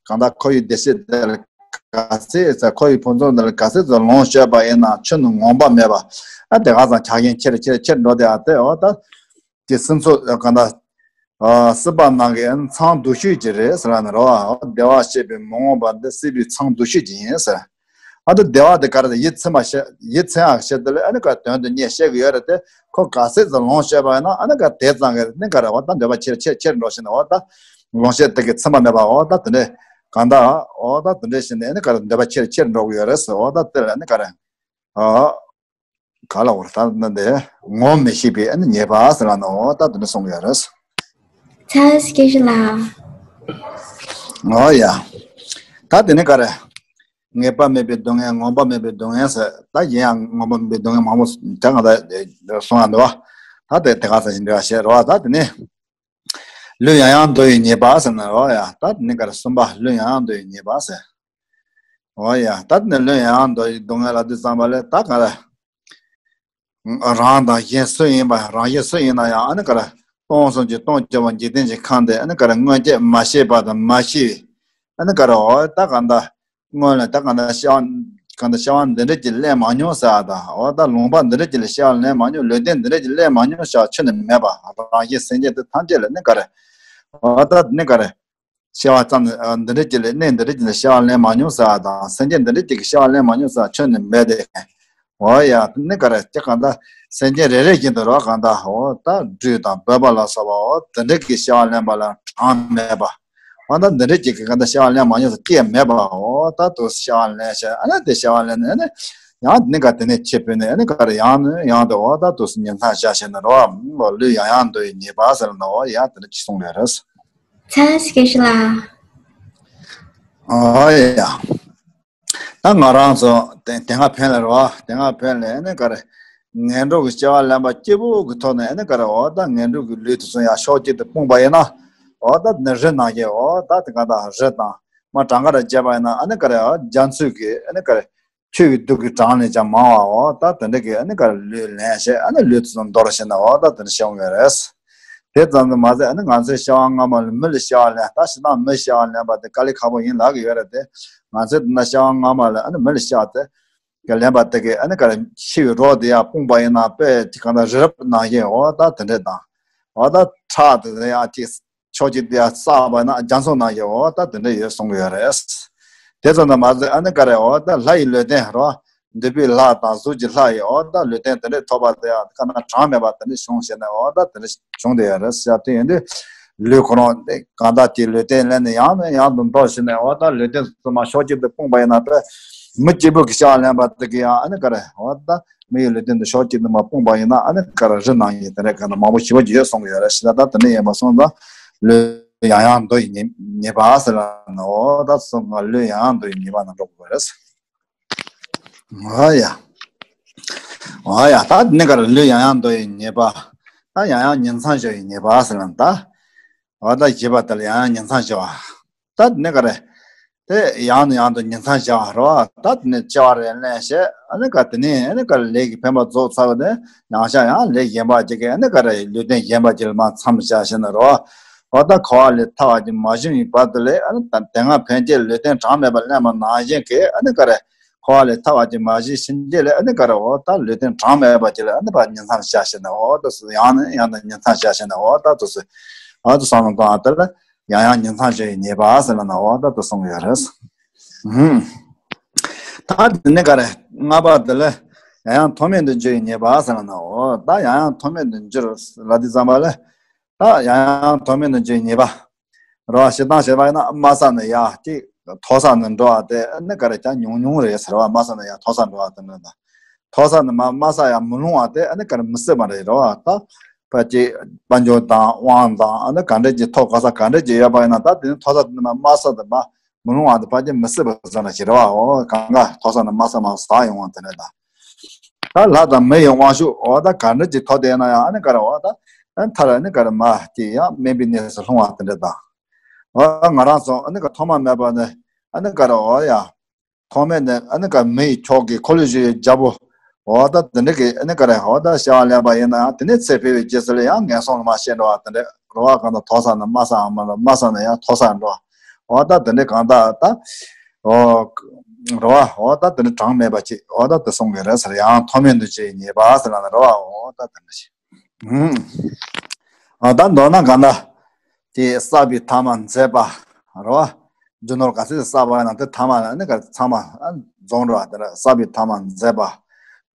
གང་ལྟར་ཁོ་ཡི་བདེ་སྐྱིད་དེ་ལ་ག་ཚད་ཟེར་ཁོ་ཡི་ཕུན་ཚོགས་འདི་ལ་ག་ཚད་ཙམ་ལོངས་སྤྱོད་པ་ཡིན་ན་ཆོས་ནི་ངོམས་པ་མེད་པ་ཨ་དེ་ག་ཙམ་ཆགས་ཞེན་ཆེར་ཆེར་ཆེར་འགྲོ་དེ་ཨ་དེ་འོ་ད། དེ་སྲིད་མཚོ་གང་ལྟར། ཨ་སྲིད་པ་ནང་གི་མཚང་འདུ་ཤེས་ཀྱི་རེད་ཟེར་ན་རོ། བདེ་བར་གཤེགས་པའི་མི་ངོམས་པ་འདི་སྲིད་པའི་མཚང་འདུ་ཤེས་ཀྱི་ཡིན་ཟེར། ཨ་ད་བདེ་བ་དེ་ག་རེ་ཡིད་ཚིམ་པ་ཤེས་ཡིད་ཚིམ་ཡག་ཤེས་དེ་ལ་ཨ་ནི་ག་དོན་དུ་གཉེར་ཤེས་ཀྱི་ཡོད་རེད་དེ། ཁོ་ག་ཚད་ཙམ་ལོངས་སྤྱད་པ་ཡིན་ན་ཨ་ནི་ག་དེ་ཙམ་གི་ནི་ག་རེ་འོ་ད་འདོད་པ་ཆེར་ཆེར་ཆེར་འགྲོ་བཞིན་འོ་ད། ལོངས་སྤྱད་དེ་གི་ཚིམ་པ་མེད་པ་འོ་ད་དེ་འདྲས་གང་ལྟར་འོ་ད་དེ་འདྲས་བཞིན་ཨ་ནི་ག་རེ་འདོད་པ་ཆེར་ཆེར་འགྲོ་གི་ཡོད་རེད་ཟེར་འོ་ད་དེ་ལ་ཨ་ནི་ག་རེ། ཨ། ག་ལ་བར་ཐག་ན་དེ་ངོམས་མི་ཤེས་པའི་ཨ་ནི་ཉེས་པ་ཟེར་ལ་ནོ་ད་དེ་འདྲ་གསུང་གི་ཡོད་རེད། ཚ་སྐད་ཤི་ལ། ཨོ་ཡ། ད་དེ་ནི་ག་རེ། ངེས་པ་མེད་པའི་སྡུག་བསྔལ་ངོམས་པ་མེད་པའི་སྡུག་བསྔལ་ཟེར་ད་གཞན་ཡང་ངོམས་པ་མེད་པའི་སྡུག་བསྔལ་མང་པོ་ད་གང་ལྟར་གསུང་ཡ་འདུག་བ། ད་དེ་དེ་ག་ས་ཞིག་འདྲ་བཤད་རོགས་ད་དེ་ནི། ལུས་ཡང་ཡང་འདོར་བའི་ཉེས་པ་ཟེར་ན་རོགས་ཡ་ད་དེ་ནི་ག་རེ་གསུམ་པ་ལུས་ཡང་ཡང་འདོར་བའི་ཉེས་པ་ཟེར། འོ་ཡ། ད་ནི་ལོས་ཡང་དོ་སྡུག་བསྔལ་ལ་དུས་ཙམ་པ་ལས་ད་ག་རེ། རང་དང་གཞན་སུ་ཡིན་པ་རང་གཞན་སུ་ཡིན་ན་ཡང་ཨ་ནི་ག་རེ། སྟོང་གསུམ་གྱི་སྟོང་གཅིག་པ་འཇིག་རྟེན་གྱི་ཁམས་དེ་ཨ་ནི་ག་རེ་སྔོན་ཆད་མ་ཤེས་པ་དང་མ་ཤེས། ཨ་ནི་ག་རེ་འོ་ད་ག་འདྲ། སྔོན་ལ་ད་ག་འདྲ་སྐྱེ་བ་ག་འདྲ་སྐྱེ་བ་འདི་འདྲ་ཅིག་ལེན་མ་མྱོང་ཟེར་བ་དང་འོ་ད་ལུང་པ་འདི་འདྲ་ཅིག་ལ་སྐྱེ་བ་ལེན་མ་མྱོང་ལུས་རྟེན་འདི་འདྲ་ཅིག་ལེན་མ་མྱོང་ཟེར་བ་ཁྱོན་ནས་མེད་པ་རང་བཞིན་སེམས་ཅན་དེ་ཐམས་ཅད་ལ་ནི་ག་རེ། འོ་ད་ནི་ག་རེ། སྐྱེ་བ་ཙམ་ནི་འདི་འདྲ་ཅིག་ལས་གནས་འདི་འདྲ་ཅིག་ལ་སྐྱེ་བ་ལེན་མ་མྱོང་ཟེར་བ་དང་སེམས་ཅན་འདི་འདྲ་ཅིག་གི་སྐྱེ་བ་ལེན་མ་མྱོང་ཟེར་བ་ཁྱོན་ནས་མེད་དེ། འོ་ཡ་ནི་ག་རེ་སྐྱེ་གང་ལྟར་སེམས་ཅན་རེ་རེ་བཞིན་དུ་རོ་གང་ལྟར་འོ་ད་སྦྲུལ་དང་བོད་པ་ལ་སོགས་པ་འོ་འདི་འདྲ་གི་སྐྱེ་བ་ལེན་པ་ལ་གྲངས་མེད་པ། འོ་ད་འདི་འདྲ་ཅིག་གི་གང་ལྟར་སྐྱེ་བ་ལེན་མ་མྱོང་ཟེར་སྐྱེ་མེད་པ་འོ་ད་དུ་སྐྱེ་བ་ལེན་བྱས་ཨ་ནི་དེ་སྐྱེ་བ་ལེན་ནས་ནི་ཡང་ནི་ག་དེ་ནས་ཁྱེད་བོད་ནས་ནི་ག་རེ་ཡང་ནི་ཡང་དུ་འོ་ད་དུ་ཉིན་མཚན་བཞག་བྱས་ནས་རོ་ལུས་ཡང་ཡང་འདོར་བའི་ཉེས་པ་ཟེར་ན་འོ་ཡ་དེ་འདྲ་ཅིག་གསུངས་ཡོད་རེད། ཚ་སྐད་ཤི་ལ། ཨོ་ཡ། ད་ང་རང་ཚོ་དེ་དེ་སྔ་ཕན་ལ་རོ། དེ་སྔ་ཕན་ལ་ནི་ག་རེ། ངན་འགྲོ་གི་སྐྱེ་བ་ལེན་པ་སྐྱིད་པོ་གི་ཐོག་ནས་ནི་ག་རེ་འོ་ད་ངན་འགྲོ་གི་ལུས་དེ་ཚོ་ཡང་ཕྱོགས་གཅིག་ཏུ་སྤུངས་པ་ཡིན་ན། འོ་ད་ནི་རི་ནང་བཞིན་འོ་ད་དེ་ག་ད་རི་དང་ མ་གྲངས་ཀ་ར་བརྒྱབ་པ་ཡིན་ན་ཨ་ནི་ག་རེ་ཨ་རྒྱ་མཚོའི་གི་ཨ་ནི་ག་རེ་ཆུ་ཡི་རྡུལ་གྱི་གྲངས་ལས་ཀྱང་མང་བའོ། ད་དེ་འདྲ་གི་ཨ་ནི་ག་རེ་ལུས་ལེན་བྱས་ཨ་ནི་ལུས་དེ་ཚོ་འདོར་བྱས་ནའོ། ད་དེ་འདྲ་བྱུང་ཡོད་རེད། དེ་ཙམ་དུ་མ་ཟད་ཨ་ནི་ང་ཚོའི་སྐྱེ་བ་སྔ་མ་ལ་མི་ལ་སྐྱེ་བ་ལེན། ད་ཞེ་སྡང་མི་སྐྱེ་བ་ལེན་པ་དེ་དཀའ་ལས་ཁག་པོ་ཡིན་ལབ་ཀྱི་ཡོད་རེད་དེ། ང་ཚོའི་འདི་ན་སྐྱེ་བ་སྔ་མ་ལ་ཨ་ནི་མི་ལ་སྐྱེ་བ་དེ་ག་ལེན་པ་དེ་གས་ཨ་ནི་ག་རེ་འཆི་བའི་རོ་དེ་ཡང་སྤུངས་པ་ཡིན་ན་དཔེ་གང་ལྟར་རི་རབ་ནང་བཞིན་འོ་ད་དེ་འདྲ་དང་། འོ་ད་ཁྲག་དེ་ཡང་ཅིག་ཕྱོགས་གཅིག་དེ་ཡང་བསགས་པ་ན་རྒྱ་མཚོ་ནང་བཞིན་འོ་ད་དེ་འདྲ་ཡོད་གསུང་གི་ཡོད་རེད། དེ་ཙམ་དུ་མ་ཟད་ཨ་ནི་ག་རེ་འོ་ད་ལྷ་ཡི་ལུས་རྟེན་རོ། འདོད་པའི་ལྷ་དང་གཟུགས་ཀྱི་ལྷ་ཡི་འོ་ད་ལུས་རྟེན་དེ་འདྲ་ཐོབ་པ་དེ་ཡང་ཁ་ན་གྲངས་མེད་པ་དེ་འདྲ་བྱུང་ཞེ་ན་འོ་ད་དེ་འདྲ་བྱུང་བསྡད་ཡོད་རེད་ཟེར། དེ་ཡིན་དུས་ལུས་ཁོ་རང་དེ་གང་དག་དེའི་ལུས་རྟེན་ལེན་ནས་ཡང་ནས་ཡང་དུ་འདོར་ཞེ་ན་འོ་ད་ལུས་རྟེན་དེ་མ་ཕྱོགས་གཅིག་ཏུ་སྤུངས་པ་ཡིན་ན་དཔེ་མི་སྐྱིད་པོ་གི་སྐྱེ་བ་ལེན་པ་དེ་གི་ཡང་ཨ་ནི་ག་རེ་འོ་ད་མི་ཡི་ལུས་རྟེན་དེ་ཕྱོགས་གཅིག་ཏུ་མ་སྤུངས་པ་ཡིན་ན་ཨ་ནི་ག་རེ་རི་ནང་བཞིན་དེ་འདྲ་ག་ན་མང་པོ་ཞེ་པོ་ཅིག་ཡོད་གསུང་གི་ཡོད་རེད་ཟེར། ད་དེ་འདྲ་ཡིན་པ་སོང་ཙང་ལུས་ཡང་ཡང་འདོར་བའི་ཉེས་ཉེས་པ་ཟེར་ལ་ནོ། ད་སོང་ང་ལུས་ཡང་ཡང་འདོར་བའི་ཉེས་པ་ནང་འགྲོ་དགོས་རེད། འོ་ཡ། འོ་ཡ། ད་དེ་ནས་ག་རེ་ལུས་ཡང་ཡང་འདོར་བའི་ཉེས་པ། ད་ཡང་ཡང་ཉིང་མཚམས་སྦྱོར་བའི་ཉེས་པ་ཟེར་ལ་ད། འོ་ད་བཞི་པ་དེ་ལ་ཡང་ཡང་ཉིང་མཚམས་སྦྱོར་བ། ད་དེ་ནས་ག་རེ། དེ་ཡང་ནས་ཡང་དུ་ཉིང་མཚམས་སྦྱོར་བ་རོ། ད་དེ་ནས་སྐྱེ་བ་རེ་ལེན་བྱས་ཨ་ནི་ག་དེ་ནས་ཨ་ནི་ག་རེ་ལས་ཀྱི་འཕེན་པ་རྫོགས་ཚར་བ་དེ་ཡང་ཤ་ཡང་ལས་གཞན་པ་ཅིག་གིས་ཨ་ནི་ག་རེ་ལུས་རྟེན་གཞན་པ་ཅིག་ལ་མ་མཚམས་བཞག་བྱས་ནས་རོ། འོ་ད་འཁོར་བ་ལས་ཐར་བ་ཅིག་མ་བྱུང་བའི་བར་དུ་ལས་ཨ་ནི་ད་དེ་སྔ་ཕན་ཆད་ལུས་རྟེན་གྲངས་མེད་པ་ལེན་པ་ནང་བཞིན་གྱི་ཨ་ནི་ག་རེ། འཁོར་བ་ལས་ཐར་བ་ཅིག་མ་བྱུང་ཕྱིན་ཆད་ལས་ཨ་ནི་ག་རེ་འོ་ད་ལུས་རྟེན་གྲངས་མེད་པ་ཅིག་ལ་ཨ་ནི་ཕར་ཉིང་མཚམས་བཞག་བྱས་ནས་འོ་ད་སུ་ཡང་ནས་ཡང་དུ་ཉིང་མཚམས་བཞག་བྱས་ནས་འོ་ད་དུ་སུ་འོ་ད་སོང་ཙང་དེ་ལ་ཡང་ཡང་ཉིང་མཚམས་སྦྱོར་བའི་ཉེས་པ་ཟེར་ལ་ན་འོ་ད་དུ་གསུང་གི་ཡོད་རེད། ཧུམ། ད་དེ་ནས་ག་རེ་ལྔ་པ་དེ་ལ་ཡང་ཡང་ཐོག་མེད་དུ་འགྱུར་བའི་ཉེས་པ་ཟེར་ལ་ན་འོ་ད་ཡང་ཡང་ཐོག་མེད་དུ་འགྱུར་ལ་དེ་ཙམ་པ་ལ། ད་ཡང་ཡང་ཐོག་མེད་དུ་འགྱུར་ཉེས་པ། རོ་ཞེ་སྡང་བྱས་པ་ཡིན་ན་དམའ་ས་ནས་ཡར་ཅིག་མཐོ་ས་ནས་འགྲོ་བ་དེ་ཨ་ནི་ག་རེ་ཀྱང་ཉུང་ཉུང་རེད་ཟེར་བ། དམའ་ས་ནས་ཡར་མཐོ་ས་འགྲོ་བ་དེ་འདྲ་དང་། མཐོ་ས་ནས་མ་དམའ་ས་ཡར་མི་ལྷུང་བ་དེ་ཨ་ནི་ག་རེ་མི་སྲིད་པ་རེད་རོ། ད་ཕ་ཅིག་དཔལ་འབྱོར་དང་དབང་དང་ཨ་ནི་ག་འདྲ་ཅིག་ཐོབ་གོ་ས་ག་འདྲ་ཅིག་ཡོད་པ་ཡིན་ན་ད་དེ་ནི་མཐོ་ས་དེ་ནས་མ་དམའ་ས་དེ་མ་མི་ལྷུང་བ་དེ་ཕ་ཅིག་མི་སྲིད་པ་ཟེར་ན་ཞིག་རེད་བ། འོ་གང་ག་མཐོ་ས་ནས་དམའ་ས་མར་ཟག་ཡོང་བ་དེ་འདྲ་དང་། ད་ལྷ་དང་མི་ཡི་དབང་ཕྱུག་འོ་ད་ག་འདྲ་ཅིག་ཐོབ་བསྡད་ན་ཡང་ཨ་ནི་ག་རེ་འོ་ད་ཨ་མཐར་ཨ་ནི་ག་རེ་མ་ཅིག་ཡང་དམན་པའི་གནས་སུ་ལྷུང་བ་དེ་འདྲ་དང་། འོ་ང་རང་ཚོ་ཨ་ནི་ག་ཐོག་མ་མེད་པ་ནས་ཨ་ནི་ག་རེ་འོ་ཡ། ཐོག་མེད་ནས་ཨ་ནི་ག་མི་ཡི་ཕྱོགས་ཀྱི་འཁོར་ལོས་སྒྱུར་བའི་རྒྱལ་པོ། འོ་ད་དེ་འདྲ་གི་ཨ་ནི་ག་རེ་འོ་ད་བྱ་བ་ལེན་པ་ཡིན་ན་ཡང་དེ་ནས་ཚེ་འཕོས་པའི་རྗེས་སུ་ལ་ཡང་ངན་སོང་ལ་མ་ཤེས་འགྲོ་བ་དེ་འདྲ་རེད་བ། གང་ལྟར་མཐོ་ས་ནས་དམའ་སའམ་མ་ལ་དམའ་ས་ནས་ཡང་མཐོ་སར་འགྲོ་བ། འོ་ད་དེ་འདྲ་གང་ལྟར་ད། འོ། རེད་བ། འོ་ད་དེ་ནི་གྲངས་མེད་པ་ཅིག་འོ་ད་དེ་གསུང་གི་རེད་ཟེར། ཡང་ཐོག་མེད་དུ་འགྱུར་བའི་ཉེས་པ་ཟེར་ལ་ནི་རེད་བ། འོ་ད་དེ་འདྲ་ཞིག་ཨུམ། འོ་ད་མདོར་ན་གང་ལྟར། དེ་བསགས་པའི་ཐ་མ་འཛད་པ། རེད་བ། རྒྱུ་ནོར་ག་ཚོད་བསགས་པ་ཡིན་ན་དེ་ཐ་མ་ལ་ནི་ག་ཚང་མ་རྫོགས་འགྲོ་བ་དེ་རེད། བསགས་པའི་ཐ་མ་འཛད་པ།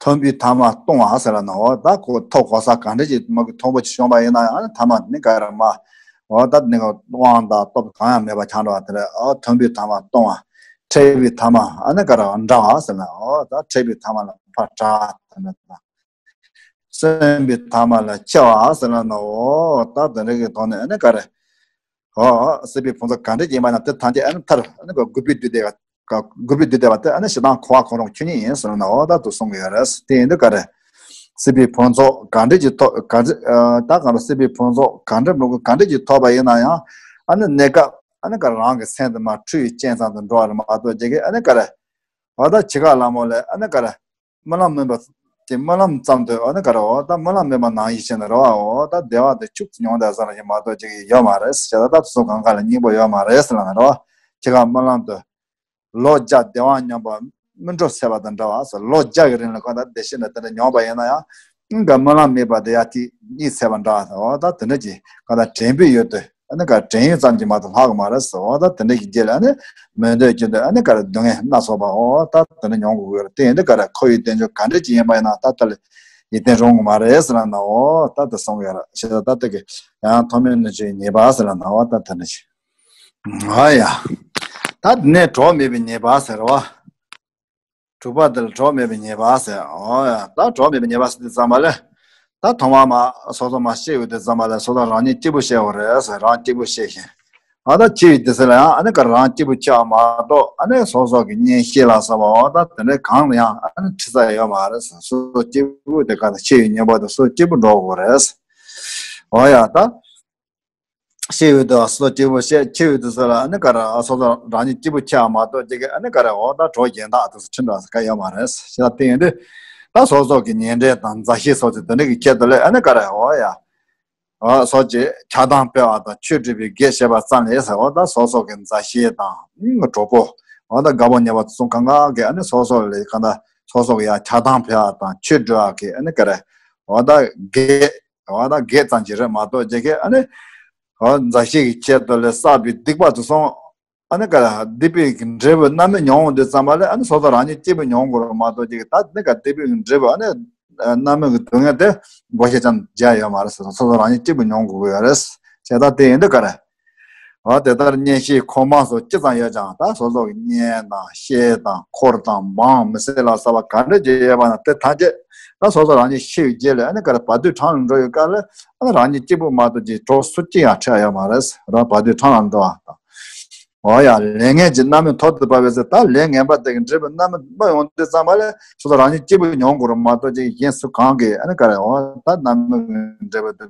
ཐོན་པའི་ཐ་མ་གཏོང་བ་ཟེར་ལ་ནི་འོ་ད་ཁོ་ཐོབ་གོ་ས་ག་འདྲ་ཅིག་མ་གི་མཐོན་པོ་ཅིག་བྱུང་བ་ཡིན་ན་ཡང་ཐ་མ་དེ་ནི་ག་རེ་མ། འོ་ད་ནི་དབང་དང་སྟོབས་གང་ཡང་མེད་པ་ཆགས་འགྲོ་བ་དེ་རེད། འོ་ཐོན་པའི་ཐ་མ་གཏོང་བ། འཕྲད་པའི་ཐ་མ་ཨ་ནི་ག་རེ་འདྲ་བ་ཟེར་ན་འོ་ད་འཕྲད་པའི་ཐ་མ་ལ་ཕར་བྲལ་བ་དེ་འདྲ་དང་། གསོན་པའི་ཐ་མ་ལ་འཆི་བ་ཟེར་ན་ནི་འོ་ད་དེ་འདྲ་གི་ཐོག་ནས་ཨ་ནི་ག་རེ། འོ་སྲིད་པའི་ཕུན་ཚོགས་ག་འདྲ་ཅིག་ཡིན་པ་ན་དེ་ཐམས་ཅད་ཨ་ནི་མཐར་ཨ་ནི་ག་རེ་རྒུད་པའི་དུས་དེ་ག་རྒུད་པའི་དུས་དེ་བ་དེ་ཨ་ནི་ཞེ་སྡང་འཁོར་བ་ཁོ་རང་ཆོས་ཉིད་ཡིན་ཟེར་ན་འོ་ད་དུ་གསུང་གི་ཡོད་རེད། དེ་ཡིན་དུས་ག་རེ། སྲིད་པའི་ཕུན་ཚོགས་ག་འདྲ་ཅིག་ཐོབ་ག་འདྲ་ད་ག་རེ་སྲིད་པའི་ཕུན་ཚོགས་ག་འདྲ་མི་དགོས་ག་འདྲ་ཅིག་ཐོབ་པ་ཡིན་ན་ཡང་ཨ་ནི་གནས་སྐབས་ཨ་ནི་ག་རེ་རང་གི་སེམས་དེ་མར་འཁྲུལ་བའི་རྐྱེན་ཙམ་དུ་འགྲོ་བ་རེད་མ་གཏོགས་ཅིག་གི་ཨ་ནི་ག་རེ། འོ་ད་འཆི་ཁ་ལ་མོ་ལས་ཨ་ནི་ག་རེ། རྨི་ལམ་མིན་པ་དེ་རྨི་ལམ་ཙམ་དུ་འོ་ན་ག་རེ་འོ་ད་རྨི་ལམ་མིན་པ་ནང་བཞིན་བྱས་ནས་རེད་བ། འོ་ད་བདེ་བ་དེ་ཁྱུག་ཙམ་མྱོང་བསྡད་ས་ལ་ཡིན་མ་གཏོགས་ཅིག་ཡོད་མ་རེད་ཟེར། ད་ད་སོ་གང་ག་ལ་སྙིང་པོ་ཡོད་མ་རེད་ཟེར་ལ་ནི་རེད་བ། ཁྱེད་ཀ་རྨི་ལམ་དུ་ལོ་བརྒྱ་བདེ་བ་མྱོང་བ་སྨིན་གྲོལ་ཟེར་བ་དང་འདྲ་བ་ཟེར། ལོ་བརྒྱ་གི་རིང་ལ་གང་ལྟར་བདེ་སྐྱིད་ལ་དེ་འདྲ་མྱོང་བ་ཡིན་ན་ཡང་ཨང་ག་རྨི་ལམ་མེད་པ་དེ་ཡ་དེ་གཉིད་སད་པ་འདྲ་བ་དང་འོ་ད་དེ་འདྲ་ཅིག་གང་ལྟར་དྲན་པའི་ཡུལ་དུ། ཨ་ནི་ག་དྲན་ཡུལ་ཙམ་གྱིས་མ་གཏོགས་ལྷག་གི་མ་རེད་ཟེར། འོ་ད་དེ་འདྲ་གི་རྗེས་ལ་ཨ་ནི་མི་འདོད་ཀྱི་འདོད་ཨ་ནི་ག་རེ་སྡུག་བསྔལ་སྣ་ཚོགས་པ་འོ་ད་དེ་འདྲ་མྱོང་དགོས་ཀྱི་རེད། དེ་ཡིན་དུས་ག་རེ་ཁོ་ཡི་དལ་འབྱོར་ག་འདྲ་ཅིག་ཡིན་པ་ཡིན་ན་ད་ལྟ་ལ་ཡིད་བརྟན་རུང་གི་མ་རེད་ཟེར་ལ་ན་འོ་ད་དེ་གསུང་གི་ཡོད་རེད། ཞེས་ད་ལྟ་གི་ཡང་ཐོག་མེད་ནི་ཆོས་ཉེས་པ་ཟེར་ལ་ན་འོ་ད་དེ་འདྲ་ཞིག་ཨ་ཡ། ད་དེ་ནས་གྲོགས་མེད་པའི་ཉེས་པ་ཟེར་བ། དྲུག་པ་དེ་ལ་གྲོགས་མེད་པའི་ཉེས་པ་ཟེར། འོ་ཡ། ད་གྲོགས་མེད་པའི་ཉེས་པ་ཟེར་དུས་ཙམ་པ་ལ། ད་ཐོག་མ་མ་སོ་སོ་མ་སྐྱེས་ཡོད་དུས་ཙམ་པ་ལ་སོ་སོ་རང་ཉིད་སྐྱིད་པོ་བྱེད་དགོས་རེད་ཟེར། རང་སྐྱིད་པོ་བྱེད་བཞིན། ཨ་ད་སྐྱེས་ཡོད་དུས་ལ་ཡང་ཨ་ནི་ག་རང་སྐྱིད་པོ་བྱེད་པ་མ་གཏོགས་ཨ་ནི་སོ་སོ་གི་གཉེན་བཤེས་ལ་སོགས་པ་འོ་ད་དེ་འདྲའི་གང་ལ་ཡང་ཨ་ནི་ཁྲིད་ས་ཡོད་མ་རེད་ཟེར། སོ་སོ་སྐྱིད་པོ་དེ་ག་ད་སྐྱེས་ཡོད་ཉེན་པ་དང་སོ་སོ་སྐྱིད་པོ་འགྲོ་དགོས་རེད། འོ་ཡ་ད། ཤི་ཡོད་དུས་སོ་སོ་སྐྱིད་པོ་བཤད། ཁྱི་ཡོད་དུས་སོ་ལ་ཨ་ནི་ག་རེ་སོ་སོ་རང་ཉིད་སྐྱིད་པོ་ཁྱི་ཨ་མ་གཏོགས་ཅིག་གི་ཨ་ནི་ག་རེ་འོ་ད་གྲོགས་གཞན་དག་དུས་སུ་ཁྲིམས་འདྲ་ས་ག་ཡོད་མ་རེད་ཤི་ད་དེ་ཡིན་དུས། ད་སོ་སོ་གི་ཉེ་འབྲེལ་དང་མཛའ་བཤེས་སོགས་ཀྱི་དོན་འགྲིག་གི་ཁྱད་དུ་ལས་ཨ་ནི་ག་རེ་འོ་ཡ། འོ་སོགས་ཀྱི་ཆགས་སྡང་སྤེལ་བ་དང་ཆོས་སྒྲུབ་པའི་དགེ་བཤད་པ་ཙམ་ལས་ཟེར་འོ་ད་སོ་སོ་གི་མཛའ་བཤེས་དང་གྲོགས་པོ་འོ་ད་དགའ་པོ་ཉེ་བ་ཚོ་གང་ག་གི་ཨ་ནི་སོ་སོ་ལས་གང་ད་སོ་སོ་གི་ཡ་ཆགས་སྡང་སྤེལ་བ་དང་ཆོས་སྒྲུབ་པ་གི་ཨ་ནི་ག་རེ་འོ་ད་དགེ་འོ་ད་དགེ་ཙམ་ཅིག་རེད་མ་གཏོགས་ཅིག་གི་ཨ་ནི་འོ་མཛའ་བཤེས་ཀྱི་ཆེད་དུ་ལས་བསགས་པའི་སྡིག་པ་དེ་སོང་། ཨ་ནི་ག་སྡིག་པའི་འབྲས་བུ་རྣམ་སྨིན་མྱོང་འོང་དུས་ཙམ་པ་ལས་ཨ་ནི་སོ་སོ་རང་ཉིད་སྐྱིད་པོ་མྱོང་དགོས་རེད་མ་གཏོགས་ཅིག་ད་ནི་ག་སྡིག་པའི་འབྲས་བུ་ཨ་ནི་རྣམ་སྨིན་གྱི་སྡུག་བསྔལ་དེ་བག་ཆགས་ཙམ་བརྒྱབ་ཡོད་མ་རེད་ཟེར། སོ་སོ་རང་ཉིད་སྐྱིད་པོ་མྱོང་དགོས་ཀྱི་ཡོད་རེད་ཟེར། ད་དེ་ཡིན་དུས་ག་རེ། འོ་དེ་ལྟར་གཉེན་བཤེས་ཁོག་མ་སོགས་ཅི་ཙམ་ཡོད་ཀྱང་ད་སོ་སོ་གི་གཉེན་དང་བཤེས་དང་འཁོར་དང་འབངས་མི་སེར་ལ་སོགས་པ་ག་འདྲ་ཅིག་ཡོད་པ་ན་དེ་ཐམས་ཅད་ད་སོ་སོ་རང་ཉིད་ཤི་བའི་རྗེས་ལ་ཨ་ནི་ག་རེ་བར་དོའི་འཕྲང་ལ་འགྲོ་ཡོད་སྐབས་ལ་ཨ་ནི་རང་ཉིད་སྐྱིད་པོ་མ་གཏོགས་ཅིག་གྲོགས་སུ་གཅིག་ཡང་འཕྲད་ཡོད་མ་རེད། རང་བར་དོའི་འཕྲང་ལ་འགྲོ་བ་དང་། འོ་ཡ་ལས་ངན་གྱི་རྣམ་སྨིན་ཐོག་ཏུ་བབས་པའི་ཚེ་ད་ལས་ངན་པ་དེ་གི་འབྲས་བུ་རྣམ་སྨིན་ཡོང་དུས་ཙམ་པ་ལས་སོ་སོ་རང་ཉིད་སྐྱིད་པོ་མྱོང་དགོས་རེད་མ་གཏོགས་ཅིག་གཞན་སུ་གང་གིས་ཨ་ནི་ག་རེ་འོ་ད་རྣམ་སྨིན་གྱི་འབྲས་བུ་དེ་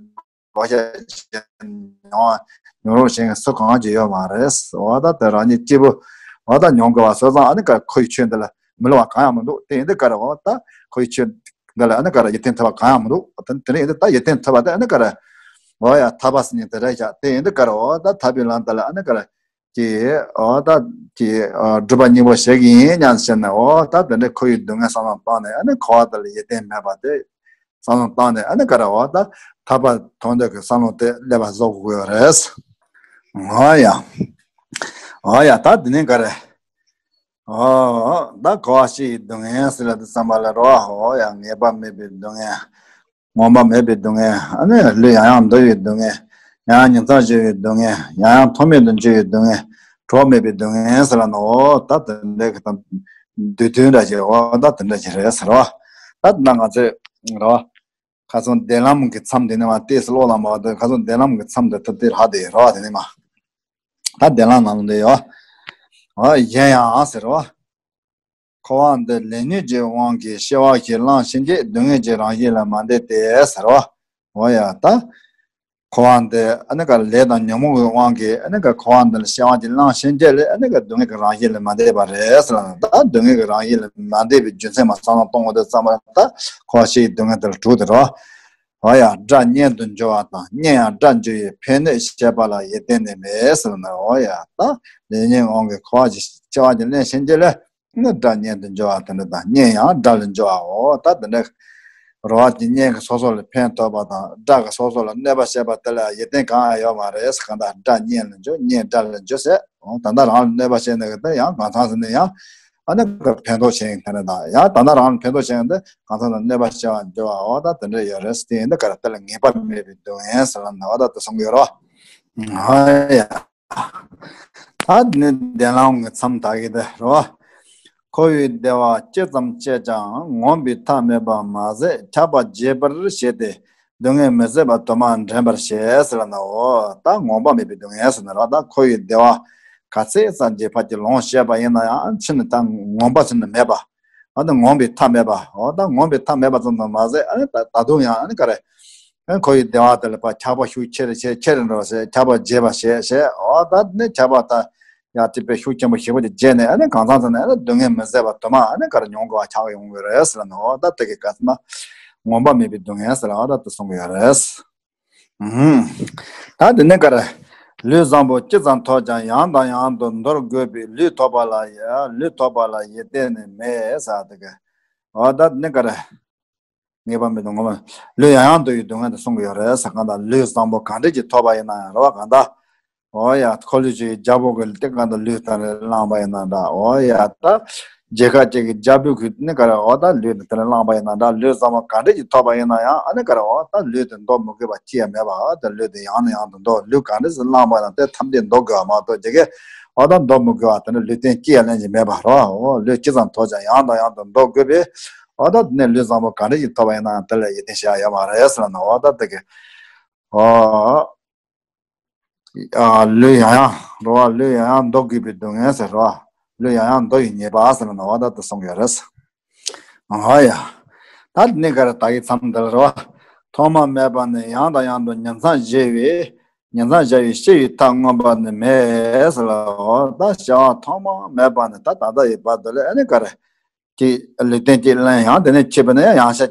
བག་ཆགས་ཅན་མྱོང་མྱོང་རོགས་བྱེད་མཁན་སུ་གང་ཅིག་ཡོད་མ་རེད། འོ་ད་དེ་རང་ཉིད་སྐྱིད་པོ་འོ་ད་མྱོང་དགོས་པ་སོང་ཙང་ཨ་ནི་ག་ཁོ་ཡི་ཆོས་འདི་ལ་མི་སླུ་བ་གང་ཡང་མི་འདུག་དེ་ཡིན་དུས་ག་རེ་འོ་ད་ཁོ་ཡི་ཆོས་འདི་ལ་ཨ་ནི་ག་རེ་ཡིད་བརྟན་ཐུབ་པ་གང་ཡང་མི་འདུག་དེ་དེ་ཡིན་དུས་ད་ཡིད་བརྟན་ཐུབ་པ་དེ་ཨ་ནི་ག་རེ་འོ་ཡ་ཐར་པ་ཟེར་མཁན་དེ་རེད་ཤག་དེ་ཡིན་དུས་ག་རེ་འོ་ད་ཐར་པའི་ལམ་དེ་ལ་ཨ་ནི་ག་རེ། ཀྱི་འོ་ད་ཀྱི་སྒྲུབ་པ་སྙིང་པོ་བྱེད་ཀྱི་ཡིན་སྙམ་བྱས་ནས་འོ་ད་དེ་འདྲའི་ཁོ་ཡི་སྡུག་བསྔལ་བསམ་བློ་བཏང་ནས་ཨ་ནི་འཁོར་བ་དེ་ལ་ཡིད་བརྟན་མེད་པ་དེ་བསམ་བློ་བཏང་ནས་ཨ་ནི་ག་རེ་འོ་ད་ཐར་པ་ཐོབ་འདོད་ཀྱི་བསམ་བློ་དེ་སླེབས་པ་བཟོ་དགོས་ཡོད་རེད། འོ་ཡ། འོ་ཡ་ད་དེ་ནས་ག་རེ། འོ་ད་འཁོར་བ་སྤྱི་ཡི་སྡུག་བསྔལ་ཟེར་ལ་དེ་བསམ་པ་ལ་རོ་འོ་ཡ་ངེས་པ་མེད་པའི་སྡུག་བསྔལ། ངོམས་པ་མེད་པའི་སྡུག་བསྔལ། ཨ་ནི་ལུས་ཡང་ཡང་འདོར་བའི་སྡུག་བསྔལ། ཡང་ཡང་ཉིང་མཚམས་སྦྱོར་བའི་སྡུག་བསྔལ། ཡང་ཡང་ཐོག་མེད་དུ་འགྱུར་བའི་སྡུག་བསྔལ། གྲོགས་མེད་པའི་སྡུག་བསྔལ་ཟེར་ལ་ནོ། ད་དེ་འདྲ་གི་དང་། བསྡུས་དོན་འདྲ་ཞིག་འོ་ད་དེ་འདྲ་ཞིག་རེད་ཟེར་བ། ད་ད་ང་ཚོས་རོ། ཁ་སང་བདེན་ལམ་གྱི་མཚམས་དེ་ནས་མ་ཏེས་ཀློག་ལ་མ་བ་དེ་ཁ་སང་བདེན་ལམ་གྱི་མཚམས་དེ་ད་དེ་རག་དེ་རོ་དེ་ནས་མ། ད་བདེན་ལམ་ནང་ལ་འདི་ཡོ། འོ་གཞན་ཡང་ཟེར་བ། འཁོར་བ་འདི་ལས་ཉོན་གྱི་དབང་གིས་སྐྱེ་བ་ཞིག་བླངས་ཕྱིན་ཆད་སྡུག་བསྔལ་གྱི་རང་བཞིན་ལ་མ་འདས་ཏེ་ཟེར་བ། འོ་ཡ་ད། འཁོར་བ་འདི་ཨ་ནི་ག་ལས་དང་ཉོན་མོངས་ཀྱི་དབང་གིས་ཨ་ནི་ག་འཁོར་བ་འདི་ལ་སྐྱེ་བ་ཞིག་བླངས་ཕྱིན་ཆད་ལས་ཨ་ནི་ག་སྡུག་བསྔལ་གྱི་རང་བཞིན་ལ་མ་འདས་པ་རེད་ཟེར་ལ་ད་སྡུག་བསྔལ་གྱི་རང་བཞིན་ལ་མ་འདས་པའི་རྒྱུ་མཚན་མ་བསམ་བློ་གཏོང་བ་དེ་ཙམ་པ་ད་འཁོར་བ་སྐྱེ་བའི་སྡུག་བསྔལ་དེ་ལ་གྲོལ་དེ་རོ། འོ་ཡ་དགྲ་གཉེན་དུ་འགྱུར་བ་དང་གཉེན་ཡང་དགྲར་འགྱུར་བའི་ཕན་གནོད་བྱེད་པ་ལ་ཡིད་བརྟན་ནས་མེད་ཟེར་ན་འོ་ཡ་ད་ལས་ཉོན་དབང་གིས་འཁོར་བ་ཞིག་སྐྱེ་བ་ཞིག་བླངས་ཕྱིན་ཆད་ལས། ནི་དགྲ་གཉེན་དུ་འགྱུར་བ་དེ་འདྲ་དང་གཉེན་ཡང་དགྲ་ལ་འགྱུར་བའོ། ད་དེ་འདྲ་རོ་བ་གྱི་གཉེན་གྱིས་སོ་སོ་ལ་ཕན་ཐོགས་པ་དང་དགྲ་གིས་སོ་སོ་ལ་གནོད་པ་བྱེད་པ་དེ་ལ་ཡིད་བརྟན་གང་ཡང་ཡོད་མ་རེད་ཟེར། གང་ལྟར་དགྲ་གཉེན་ལ་འགྱུར་གཉེན་དགྲ་ལ་འགྱུར་ཟེར། འོ་ད་ལྟ་རང་ལ་གནོད་པ་བྱས་ནས་དེ་ཡང་གང་ཚང་ཟེར་ནས་ཡང་ཨ་ནི་ཕན་ཐོགས་བྱེད་ཡིན་དེ་འདྲ་དང་ཡང་ད་ལྟ་རང་ལ་ཕན་ཐོགས་བྱེད་ཡིན་དེ་གང་ཚང་ལ་གནོད་པ་བྱེད་པ་འགྱུར་བའོ། ད་དེ་འདྲ་ཡོད་རེད་ཟེར། དེ་ཡིན་དུས་ག་རེ་དེ་ལ་ངེས་པ་མེད་པའི་སྡུག་བསྔལ་ཟེར་ལ་ན་བ་ད་དེ་གསུང་གི་ཡོད་རོ། ཧ་ཡ། ད་ནི་བདེན་ལམ་གྱི་མཚམས་ད་གི་དེ་རོ། འཁོར་བའི་བདེ་བ་ཅི་ཙམ་སྤྱད་ཀྱང་ངོམས་པའི་ཐབས་མེད་པར་མ་ཟད་ཆགས་པ་རྒྱས་པར་བྱས་ཏེ་སྡུག་བསྔལ་མི་བཟད་པ་དུ་མར་འདྲེན་པར་བྱེད་ཟེར་ལ་ནའོ། ད་ངོམས་པ་མེད་པའི་སྡུག་བསྔལ་ཟེར་ན་རོ། ད་འཁོར་བའི་བདེ་བ་ག་ཚད་ཙམ་གྱི་ཕར་གྱི་ལོངས་སྤྱད་པ་ཡིན་ན་ཡང་ཕྱིན་ནས་ད་ངོམས་པ་ཕྱིན་ནས་མེད་པ། ཨ་ནི་ངོམས་པའི་ཐབས་མེད་པ། འོ་ད་ངོམས་པའི་ཐབས་མེད་པ་ཙམ་དུ་མ་ཟད་ཨ་ནི་ད་ད་དུང་ཡང་ཨ་ནི་ག་རེ། ཨ་ནི་འཁོར་བའི་བདེ་བ་དེ་ལ་ཕར་ཆགས་པ་ཤུགས་ཆེ་རུ་ཆེ་ཆེ་རུ་འགྲོ་ཟེར་ཆགས་པ་རྒྱས་པ་བྱེད་བྱེད། འོ་ད་ནི་ཆགས་པ་ད་ཡང་དེ་བས་ཤུགས་ཆེན་པོ་ཞེ་པོ་ཅིག་རྒྱས་ནས་ཨ་ནི་གང་ཚང་ཚང་ནས་ཨ་ནི་སྡུག་བསྔལ་མི་བཟད་པ་དུ་མ་ཨ་ནི་ག་རེ་མྱོང་དགོས་པ་ཆགས་ཡོང་གི་རེད་ཟེར་ལ་ནི། འོ་ད་དེ་གི་ག་ཚོད་ན་ངོམས་པ་མེད་པའི་སྡུག་བསྔལ་ཟེར་ལ་འོ་ད་དེ་གསུང་གི་ཡོད་རེད། ཨུམ། ད་དེ་ནས་ག་རེ། ལུས་བཟང་པོ་ཅི་ཙམ་ཐོབ་ཀྱང་ཡང་དང་ཡང་དུ་འདོར་དགོས་པས་ལུས་ཐོབ་པ་ལ་ཡ་ལུས་ཐོབ་པ་ལ་ཡིད་བརྟན་ནས་མེད་ཟེར་དེ་གི། འོ་ད་དེ་ནས་ག་རེ། ངེས་པ་མེད་དུ་ངོམས་ལུས་ཡང་ཡང་འདོར་བའི་སྡུག་བསྔལ་དུ་གསུང་གི་ཡོད་རེད་ཟེར། གང་ལྟར་ལུས་བཟང་པོ་གང་འདྲ་ཅིག་ཐོབ་པ་ཡིན་ན་ཡང་རེད་བ། གང་ལྟར། འོ་ཡ་འཁོར་ལོས་སྒྱུར་བའི་རྒྱལ་པོ་གི་ལུས་དེ་གང་ལྟར་ལུས་དེ་ལ་བླངས་པ་ཡིན་ན་འདྲ། འོ་ཡ་ད་རྒྱལ་ཁབ་ཅིག་གི་རྒྱལ་པོ་གི་ནི་ག་རེ་འོ་ད་ལུས་དེ་དེ་ལ་བླངས་པ་ཡིན་ན་འདྲ། ལུས་བཟང་པོ་གང་འདྲ་ཅིག་ཐོབ་པ་ཡིན་ན་ཡང་ཨ་ནི་ག་རེ་འོ་ད་ལུས་དེ་འདོར་མི་དགོས་པ་ཅི་ཡང་མེད་པ། འོ་ད་ལུས་དེ་ཡང་ནས་ཡང་དུ་འདོར། ལུས་གང་འདྲ་ཞིག་བླངས་པ་ཡིན་ན་དེ་ཐམས་ཅད་འདོར་དགོས་པ་མ་གཏོགས་ཅིག་གི་འོ་ད་འདོར་མི་དགོས་པ་དེ་ནི་ལུས་རྟེན་ཅི་ཡང་ལེན་གྱི་མེད་པ་རེད་བ། འོ་ལུས་ཅི་ཙམ་ཐོབ་ཀྱང་ཡང་དང་ཡང་དུ་འདོར་དགོས་པས། འོ་ད་དེ་ནས་ལུས་བཟང་པོ་གང་འདྲ་ཞིག་ཐོབ་པ་ཡིན་ན་དེ་ལ་ཡིད་བརྟན་བྱ་ཡ་ཡོད་མ་རེད་ཟེར་ལ་ནི། འོ་ད་དེ་གི་འོ། ཨ་ལུས་ཡང་ཡང་རོ་བ། ལུས་ཡང་ཡང་འདོར་དགོས་པའི་སྡུག་བསྔལ་ཟེར་རོ་བ། ལུས་ཡང་ཡང་འདོར་བའི་ཉེས་པ་ཟེར་ན་འོ་ད་དེ་གསུང་གི་ཡོད་རེད། ཨ་ཡ། ད་ནི་ག་རེ་ད་གི་མཚམས་འདི་ལ་རོ་བ། ཐོག་མ་མེད་པ་ནས་ཡང་དང་ཡང་དུ་ཉིང་མཚམས་བཞེས་པའི་ ཉིང་མཚམས་བཞག་པའི་སྐྱེ་བའི་མཐའ་མངོན་པ་ནི་མེད་ཟེར་ལ། འོ་ད་སྐྱེ་བ་ཐོག་མ་མེད་པ་ནི་ད་ད་ལྟ་ཡི་བར་དུ་ལ་ཨ་ནི་ག་རེ། ཀྱི་ལུས་རྟེན་གྱི་ལན་ཡང་དེ་ནས་སྐྱེས་པ་ནི་ཡང་ཤ་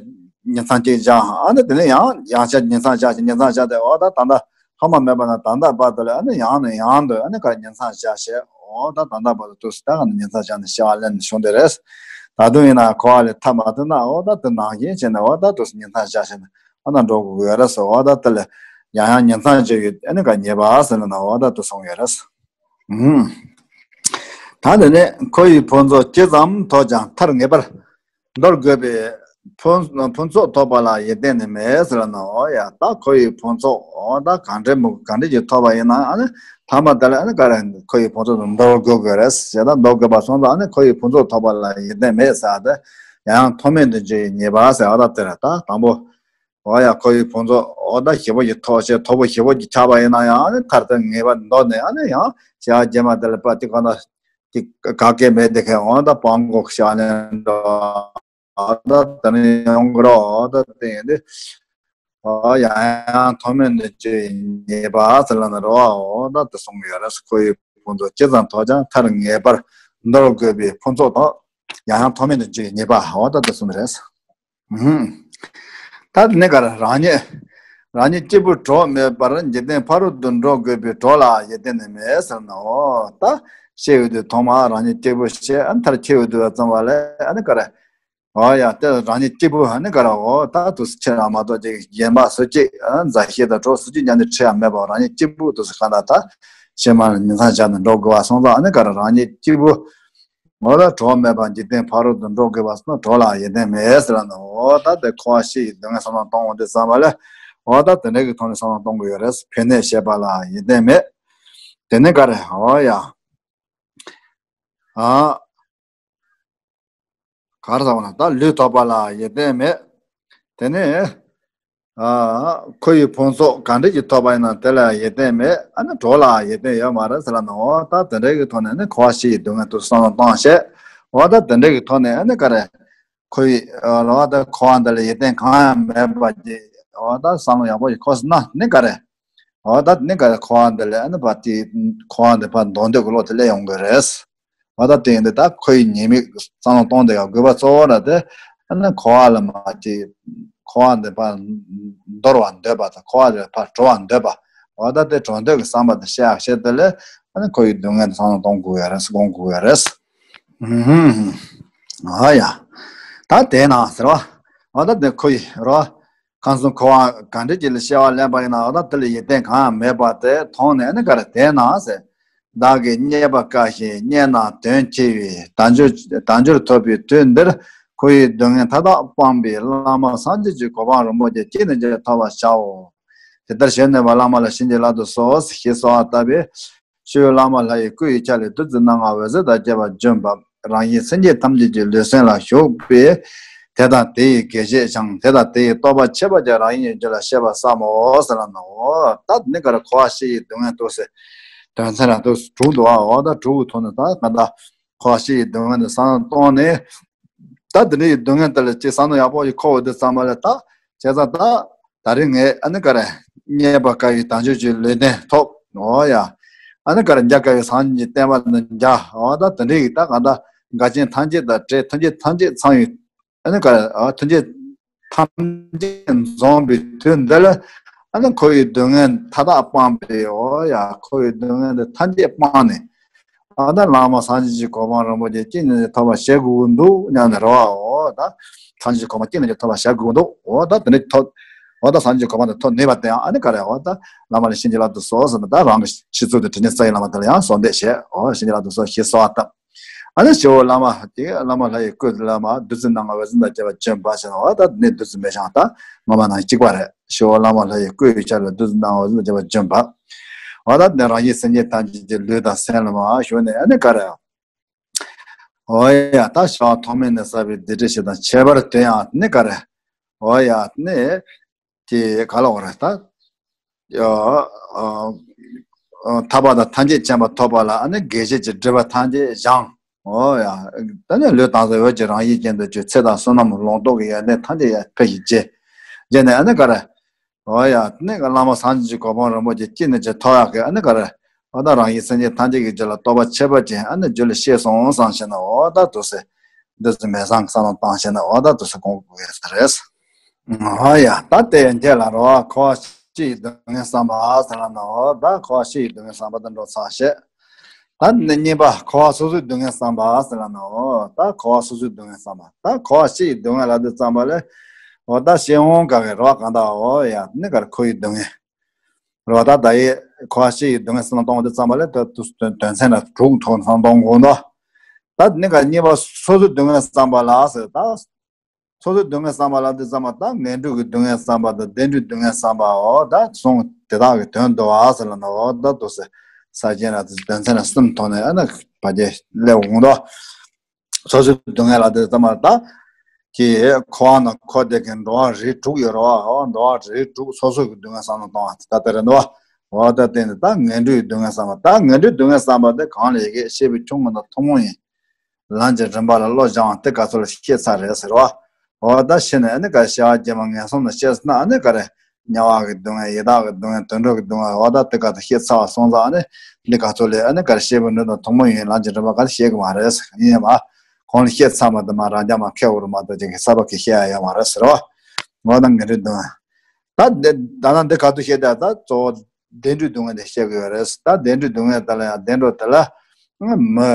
ཉིང་མཚམས་གཅིག་བཞག་ཨ་ནི་དེ་ནས་ཡང་ཡང་ཤ་ཉིང་མཚམས་བཞག་ཞིང་ཉིང་མཚམས་བཞག་སྟེ། འོ་ད་ད་ལྟ་ཐོག་མ་མེད་པ་ནས་ད་ལྟ་བར་དུ་ལ་ཨ་ནི་ཡང་ནས་ཡང་དུ་ཨ་ནི་ག་རེ་ཉིང་མཚམས་བཞག་བྱས། འོ་ད་ད་ལྟ་བར་དུ་དུས་སུ་ད་ག་ནས་ཉིང་མཚམས་བཞག་ནས་སྐྱེ་བ་ལེན་ནས་བྱུང་དེ་རེད། ད་དུང་ཡིན་ན་འཁོར་བ་ལས་ཐར་མ་ཐུབ་ན་འོ་ད་དེ་ནང་བཞིན་བྱས་ནས་འོ་ད་དུས་སུ་ཉིང་མཚམས་བཞག་བྱས་ནས་ཨ་ན་འགྲོ་དགོས་ཡོད་རེད་ཟེར། འོ་ད་དེ་ལ་ཡང་ཡང་ཉིང་མཚམས་བརྗོད་ཡོད་ཨ་ནི་ག་ཉེས་པ་ཟེར་ན་འོ་ད་དུ་སོང་ཡོད་རེད། ད་དེ་ནས་ཁོ་ཡི་ཕུན་ཚོགས་ཇི་ཙམ་ཐོབ་ཀྱང་མཐར་ངེས་པར་འདོར་དགོས་པའི་ཕུན་ཕུན་ཚོགས་ཐོབ་པ་ལ་ཡིད་བརྟན་ནི་མེད་ཟེར་ལ་ནོ། ཡ་ད་ཁོ་ཡི་ཕུན་ཚོགས་འོ་ད་གང་འདྲ་མོ་གང་འདྲ་ཅིག་ཐོབ་པ་ཡིན་ན་ཨ་ནི་ཐ་མ་དེ་ལ་ཨ་ནི་ག་རེ་ཁོ་ཡི་ཕུན་ཚོགས་དུ་འདོར་དགོས་དགོས་རེད་ཟེར། ད་འདོར་དགོས་པ་སོང་ཙང་ཨ་ནི་ཁོ་ཡི་ཕུན་ཚོགས་ཐོབ་པ་ལ་ཡིད་བརྟན་མེད་ཟེར་ཏེ་ཡང་ཡང་མཐོ་དམན་དུ་འགྱུར་བའི་ཉེས་པ་ཟེར་བ་ད་དེ་རེད། ད་དང་པོ། འོ་ཡ་ཁོ་ཡི་ཕུན་ཚོགས་འོ་ད་ཞེ་པོ་ཞིག་ཐོབ་བྱས་མཐོ་པོ་ཞེ་པོ་ཞིག་ཆགས་པ་ཡིན་ན་ཡང་ཨ་ནི་མཐར་ཐུག་ངེས་པར་འདོར་ནས་ཨ་ནི་ཡང་བྱ་བ་རྗེས་མ་དེ་ལ་པ་ཏི་ག་ན་ཏི་ག་གེ་མེད་དེ་ཁའི་འོ་ད་སྤང་གོ་ཤ་ནས་འགྲོ་འོ་ད་དེ་ནས་ཡོང་གི་རོ། འོ་ད་དེ་ཡིན་ཏེ་འོ་ཡང་ཡང་མཐོ་དམན་དུ་སྐྱེ་ཉེས་པ་ཟེར་ལ་ན་རོ། འོ་ད་དེ་གསུངས་ཡོད་རེད། ཁོ་ཡི་ཕུན་ཚོགས་ཇི་ཙམ་ཐོབ་ཀྱང་མཐར་ངེས་པར་འདོར་དགོས་པའི་ཕུན་ཚོགས་དང་ཡང་ཡང་མཐོ་དམན་དུ་སྐྱེ་ཉེས་པ་འོ་ད་དེ་གསུངས་རེད། ད་དེ་ནས་ག་རེ་རང་ཉིད་རང་ཉིད་གཅིག་པུ་གྲོགས་མེད་པར་འཇིག་རྟེན་ཕ་རོལ་ཏུ་འགྲོ་དགོས་པའི་གྲོགས་ལ་ཡིད་བརྟན་ནི་མེད་ཟེར་ནོ། ད་སྐྱེ་བའི་དུས་ཐོག་མ་རང་ཉིད་གཅིག་པུ་སྐྱེ་ཨ་མཐར་འཁྱོལ་བའི་དུས་ཙམ་པ་ལ་ཨ་ནི་ག་རེ། འོ་ཡ་དེ་རང་ཉིད་གཅིག་པུ་ཨ་ནི་ག་རེ་འོ་ད་དུས་སུ་ཁྱེད་རང་མ་གཏོགས་ཅིག་གཞན་པ་སུ་གཅིག་མཛའ་བཤེས་དང་གྲོགས་སུ་གཅིག་མཉམ་དུ་འཁྲིད་ཡ་མེད་པར་རང་ཉིད་གཅིག་པུ་དུས་སུ་ག་ད་ད་ཕྱི་མ་ལ་ཉིང་མཚམས་བཞག་ནས་འགྲོ་དགོས་པ་སོང་ཙང་ཨ་ནི་ག་རེ་རང་ཉིད་གཅིག་པུ། འོ་ད་གྲོགས་མེད་པར་འཇིག་རྟེན་ཕ་རོལ་ཏུ་འགྲོ་དགོས་པ་སོགས་གྲོགས་ལ་ཡིད་བརྟན་མེད་ཟེར་ལ་ནོ། འོ་ད་དེ་འཁོར་བ་སྐྱེ་བའི་སྡུག་བསྔལ་བསམ་བློ་གཏོང་འོང་དུས་ཙམ་པ་ལ། འོ་ད་དེ་འདྲ་གི་ཐོག་ནས་བསམ་བློ་གཏོང་དགོས་ཡོད་རེད། ཕན་གནོད་ཤེས་པ་ལ་ཡིད་བརྟན་མེད། དེ་ནས་ག་རེ་འོ་ཡ། ཨ། ག་རེ་ཟེར་བ་ན་ད་ལུས་ཐོབ་པ་ལ་ཡིད་བརྟན་མེད། དེ་ནས། ཨ། ཁོ་ཡི་ཕུན་ཚོགས་གང་འདྲ་ཅིག་ཐོབ་པ་ཡིན་ན་དེ་ལ་ཡིད་བརྟན་མེད། ཨ་ནི་གྲོགས་ལ་ཡིད་བརྟན་ཡོད་མ་རེད་ཟེར་ལ་ནོ། ད་དེ་འདྲ་གི་ཐོག་ནས་ནི་འཁོར་བ་སྐྱེ་བའི་སྡུག་བསྔལ་དུ་བསམ་བློ་གཏོང་བྱས། འོ་ད་དེ་འདྲ་གི་ཐོག་ནས་ཨ་ནི་ག་རེ། ཁོ་ཡི་ལོ་ད་འཁོར་བ་འདི་ལ་ཡིད་བརྟན་གང་ཡང་མེད་པ་ཅིག་འོ་ད་བསམ་བློ་ཡག་པོ་ཞིག་འཁོར་སོང་ན་ནི་ག་རེ། འོ་ད་ནི་ག་རེ་འཁོར་བ་འདི་ལ་ཨ་ནི་ཕར་དེ་འཁོར་བ་འདི་ཕར་འདོར་འདོད་ཀྱི་བློ་དེ་སླེབས་ཡོང་གི་རེད། འོ་ད་དེ་ཡིན་དུས་ད་ཁོ་ཡི་ཉེས་དམིགས་བསམ་བློ་གཏོང་བསྡད་ཡག་དགོས་པ་གཙོ་བོ་ར་དེ་ཨ་ནི་འཁོར་བ་ལ་མ་ཅིག་འཁོར་བ་འདི་ཕར་འདོར་བར་འདོད་པ་དང་འཁོར་བ་ལས་ཕར་གྲོལ་བར་འདོད་པ། འོ་ད་དེ་གྲོལ་འདོད་ཀྱི་བསམ་པ་དེ་བཤད་ཡག་བཤད་དེ་ལས་ཨ་ནི་ཁོ་ཡི་སྡུག་བསྔལ་དེ་བསམ་བློ་གཏོང་དགོས་ཡ་རེད། སྒོམ་དགོས་ཡ་རེད། ཨ་ཡ། ད་དེས་ན་ཟེར་བ། འོ་ད་དེ་ཁོ་ཡི་རོ། ཁམས་གསུམ་འཁོར་བ་གང་འདྲ་ཅིག་ལ་སྐྱེ་བ་ལེན་པ་ཡིན་ན་འོ་ད་དེ་ལ་ཡིད་བརྟན་གང་ཡང་མེད་པ་དེ་མཐོང་ནས་ནི་ག་རེ་དེས་ན་ཟེར། བདག་གིས་རྙེད་པ་དཀའ་ཞིང་རྙེད་ན་དོན་ཆེ་བས་དལ་འབྱོར་དལ་འབྱོར་ཐོབ་པའི་དུས་འདིར་ཁོ་ཡི་སྡུག་བསྔལ་མཐའ་དག་སྤངས་པའི་བླ་མ་སངས་རྒྱས་ཀྱི་གོ་འཕང་རིན་པོ་ཆེ་ཅི་ནས་ཀྱང་ཐོབ་པར་བྱའོ། དེ་ལྟར་ཞུས་ནས་པ་བླ་མ་ལ་བྱིན་གྱིས་བརླབ་ཏུ་གསོལ་ཞེས་གསོལ་བ་བཏབ་པས། ཞུ་བླ་མ་ལྷ་ཡི་སྐུ་ཡི་ཆ་ལས་བདུད་རྩི་སྣ་ལྔ་འོད་ཟེར་དང་བཅས་པ་བྱོན་པ་རང་བཞིན་སེམས་ཅན་ཐམས་ཅད་ཀྱི་ལུས་སེམས་ལ་ཞུགས་པས། དེ་དང་དེ་ཡི་དགེ་བཤེས་ཀྱང་དེ་དང་དེ་ཡི་རྟོགས་པ་ཁྱད་པར་ཅན་རང་བཞིན་གྱི་རྒྱུད་ལ་སྐྱེས་པར་བསམ་མོ་ཟེར་ལ་ནོ། ད་ནི་ག་རེ་འཁོར་བ་སྐྱེ་བའི་སྡུག་བསྔལ་དུ་ཟེར། དོན་ཚན་རང་དུ་དྲུག་འདུག་ཨ། འོ་ད་དྲུག་གི་ཐོག་ནས་ད་ག་ད་འཁོར་བ་སྐྱེ་བའི་སྡུག་བསྔལ་དུ་བསམ་བློ་གཏོང་ནས། ད་དེ་འདྲའི་སྡུག་བསྔལ་དེ་ལ་ཅིག་བསམ་བློ་ཡག་པོ་ཞིག་འཁོར་བའི་དུས་ཙམ་པ་ལ་ད་བྱས་ཙང་ད་ད་རེས་ངས་ཨ་ནི་ག་རེ་རྙེད་པ་དཀའ་བའི་དལ་འབྱོར་གྱི་ལུས་རྟེན་ཐོབ། འོ་ཡ། ཨ་ནི་ག་རེ་མཇལ་དཀའ་བའི་སངས་རྒྱས་ཀྱི་བསྟན་པ་འདི་མཇལ། འོ་ད་དེ་འདྲའི་ད་གང་ལྟར་འགལ་རྐྱེན་ཐམས་ཅད་དང་བྲལ་མཐུན་རྐྱེན་ཐམས་ཅད་ཚང་བའི་ཨ་ནི་ག་རེ་ཨ་མཐུན་རྐྱེན་ཐམས་ཅད་འཛོམས་པའི་དུས་འདི་ལ་ཨ་ནི་འཁོར་བའི་སྡུག་བསྔལ་མཐའ་དག་སྤངས་པའི་འོ་ཡ་འཁོར་བའི་སྡུག་བསྔལ་འདི་ཐམས་ཅད་སྤངས་ནས། ཨ་ད་བླ་མ་སངས་རྒྱས་ཀྱི་གོ་འཕང་རིན་པོ་ཆེ་ཅི་ནས་ཐོབ་པར་བྱེད་དགོས་ཀྱི་འདུག་སྙམ་ནས་རེ་བའོ། ད་སངས་རྒྱས་ཀྱི་གོ་འཕང་ཅི་ནས་ཐོབ་པར་བྱེད་དགོས་ཀྱི་འདུག་འོ་ད་དེ་འདྲ་ཐོབ། འོ་ད་སངས་རྒྱས་ཀྱི་གོ་འཕང་དེ་ཐོབ་ནུས་པ་དེ་ཡང་ཨ་ནི་ག་རེ་འོ་ད་བླ་མ་ལ་བྱིན་གྱིས་བརླབ་ཏུ་གསོལ་ཟེར་ནས་ད་རང་གི་ཤི་ཚུལ་དེ་དྲི་ཉན་རྩ་བའི་བླ་མ་དེ་ལ་ཡང་གསོལ་འདེབས་བྱས། འོ་བྱིན་གྱིས་བརླབ་ཏུ་གསོལ་ཞེས་གསོལ་བ་བཏབ། ཨ་ནི་ཞི་བ་བླ་མ་དེ་བླ་མ་ལྷ་ཡི་སྐུ་ལ་མ་བདུད་རྩི་སྣ་ལྔ་འོད་ཟེར་དང་བཅས་པ་བྱོན་པ་ཞེས་ན་འོ་ད་ནི་བདུད་རྩི་མེད་ཤང་ད་ངོ་མ་ནང་གཅིག་པ་རེད། ཞི་བ་བླ་མ་ལྷ་ཡི་སྐུ་ཡི་ཆ་ལ་བདུད་རྩི་སྣ་ལྔ་འོད་ཟེར་དང་བཅས་པ་བྱོན་པ། འོ་ད་ནི་རང་བཞིན་སེམས་ཅན་ཐམས་ཅད་ཀྱི་ལུས་དང་སེམས་ལ་མ་ཞུགས་ནས་ཨ་ནི་ག་རེ། འོ་ཡ་ད་ཞི་བ་ཐོགས་མེད་ནས་བསགས་པའི་སྡིག་སྒྲིབ་ཞེ་སྡང་ཁྱད་པར་དུ་ཡང་ནི་ག་རེ། འོ་ཡ་ནི། དེ་ག་ལ་འོ་རེད་ད། ཐར་པ་དང་ཐམས་ཅད་མཁྱེན་པ་ཐོབ་པ་ལ་ཨ་ནི་དགེ་བཤེས་ཀྱི་སྒྲིབ་པ་ཐམས་ཅད་སྦྱངས། འོ་ཡ། ད་ནི་ལུས་དྭངས་གསལ་འོད་ཀྱི་རང་བཞིན་ཅན་དུ་གྱུར། ཚེ་དང་བསོད་ནམས་ལོངས་སྟོབས་ཀྱི་ཡོན་ཏན་ཐམས་ཅད་ཡར་འཕེལ་ཞིང་རྒྱས། རྒྱས་ནས་ཨ་ནི་ག་རེ། འོ་ཡ། ནི་ག་བླ་མ་སངས་རྒྱས་ཀྱི་གོ་འཕང་རིན་པོ་ཆེ་ཅི་ནས་ཅི་ཐོབ་ཡག་གི་ཨ་ནི་ག་རེ། འོ་ད་རང་གཞན་སེམས་ཅན་ཐམས་ཅད་ཀྱི་རྒྱུད་ལ་རྟོགས་པ་ཁྱད་པར་ཅན་ཨ་ནི་རྒྱུད་ལ་སྐྱེས་སོང་བསམ་བྱས་ན་འོ་ད་འདུག་སེ། འདི་ཚོ་མེད་བཟང་གི་བསམ་བློ་བཏང་བྱས་ན་འོ་ད་འདུག་སེ་གོང་དགོས་ཡ་ས་རེད། འོ་ཡ། ད་དེ་ཡན་ཆད་ལ་རོ་འཁོར་བ་སྤྱི་ཡི་སྡུག་བསྔལ་བསམ་པ་ཟེར་ལ་ན་འོ་ད་འཁོར་བ་སྤྱི་ཡི་སྡུག་བསྔལ་བསམ་པ་ད་འགྲོ་ཚར་བྱས། ད་ནི་གཉིས་པ་འཁོར་བ་སོ་སོའི་སྡུག་བསྔལ་བསམ་པ་ཟེར་ལ་ན་འོ་ད་འཁོར་བ་སོ་སོའི་སྡུག་བསྔལ་བསམ་པ། ད་འཁོར་བ་སྤྱི་ཡི་སྡུག་བསྔལ་ལ་འདི་བསམ་པ་ལས། འོ་ད་སྤྱི་ཡོངས་ག་གི་རོ་གང་ད་འོ་ཡ་ནི་གར་འཁོར་བའི་སྡུག་བསྔལ། རོ་ད་ད་ཡི་འཁོར་བ་སྤྱི་ཡི་སྡུག་བསྔལ་བསམ་བློ་གཏོང་བ་འདི་བསམ་པ་ལས་ད་དུ་དོན་དོན་ཚན་ལ་དྲུག་ཐོག་ནས་བསམ་བློ་གཏོང་དགོས་འདུག་ད་ནི་གར་གཉིས་པ་སོ་སོའི་སྡུག་བསྔལ་བསམ་པ་ལ་ཟེར་ད། སོ་སོའི་སྡུག་བསྔལ་བསམ་པ་ལ་འདི་བསམ་པ་ད་ངན་འགྲོའི་གི་སྡུག་བསྔལ་བསམ་པ་དང་བདེ་འགྲོའི་སྡུག་བསྔལ་བསམ་པའོ། ད་གསུང་དེ་དག་གི་དོན་བསྡུ་བ་ཟེར་ལ་ནོ། ད་འདུག་སེ་ས་ཆེན་ལ་དོན་ཚན་ལ་གསུམ་ཐོག་ནས་ཨ་ན་བར་ཆད་སླེབས་འོང་དོ། སོ་སོའི་སྡུག་བསྔལ་ལ་འདི་བསམ་པ་ད་ཀྱི་འཁོར་བ་ན་འཁོར་བསྡད་མཁན་འགྲོ་བ་རིགས་དྲུག་ཡོད་རོ། འགྲོ་བ་རིགས་དྲུག་སོ་སོ་གི་སྡུག་བསྔལ་བསམ་བློ་གཏོང་བ་ད་ལྟ་རེད་འདུག་འོ་ད་བསྟན་ནས་ད་ངན་འགྲོའི་སྡུག་བསྔལ་བསམ་པ་ད་ངན་འགྲོའི་སྡུག་བསྔལ་བསམ་པ་དེ་གང་ལས་ཀྱི་ཤེས་པའི་ཆུང་ངུ་དང་ཐུན་མོང་ཡིན། ལམ་གྱི་རིམ་པ་ལ་བློ་སྦྱང་བ་དེ་ག་ཚོད་ལ་ཤེས་ཚར་རེད་ཟེར་བ། འོ་ད་ཤེས་ནས་ཨ་ནི་ག་ཤེས་པ་རྗེས་མ་ངན་སོང་དུ་སྐྱེས་ན་ཨ་ནི་ག་རེ། དམྱལ་བ་གི་སྡུག་བསྔལ་ཡི་དྭགས་ཀྱི་སྡུག་བསྔལ་དུད་འགྲོ་གི་སྡུག་བསྔལ་འོ་ད་དེ་ག་ཚོད་ཤེས་ཚར་བ་སོང་ཙང་ཨ་ནི་འདི་ག་ཚོད་ལས་ཨ་ནི་ག་རེ་ཤེས་པའི་ནུས་དང་ཐུན་མོང་ཡིན་ལམ་གྱི་རིམ་པ་ག་རེ་ཤེས་གི་མ་རེད་ཟེར་ཡིན་ཡ་མ། གོང་ལ་ཤེས་ཚར་མ་དུ་མ་རང་རྒྱ་མ་ཁེ་འུ་རུ་མ་དུ་ཅིག་གི་ས་བ་གི་ཤེས་ཡ་ཡོད་མ་རེད་ཟེར་བ། འོ་ད་ངན་འགྲོའི་སྡུག་བསྔལ། ད་འདི་ད་ལྟ་འདི་ག་དུ་བཤད་ད་ད་གཙོ་བོ་བདེ་འགྲོའི་སྡུག་བསྔལ་དེ་བཤད་དགོས་ཡོད་རེད། ད་བདེ་འགྲོའི་སྡུག་བསྔལ་ད་ལ་ཡང་བདེ་འགྲོ་དེ་ལ་མི་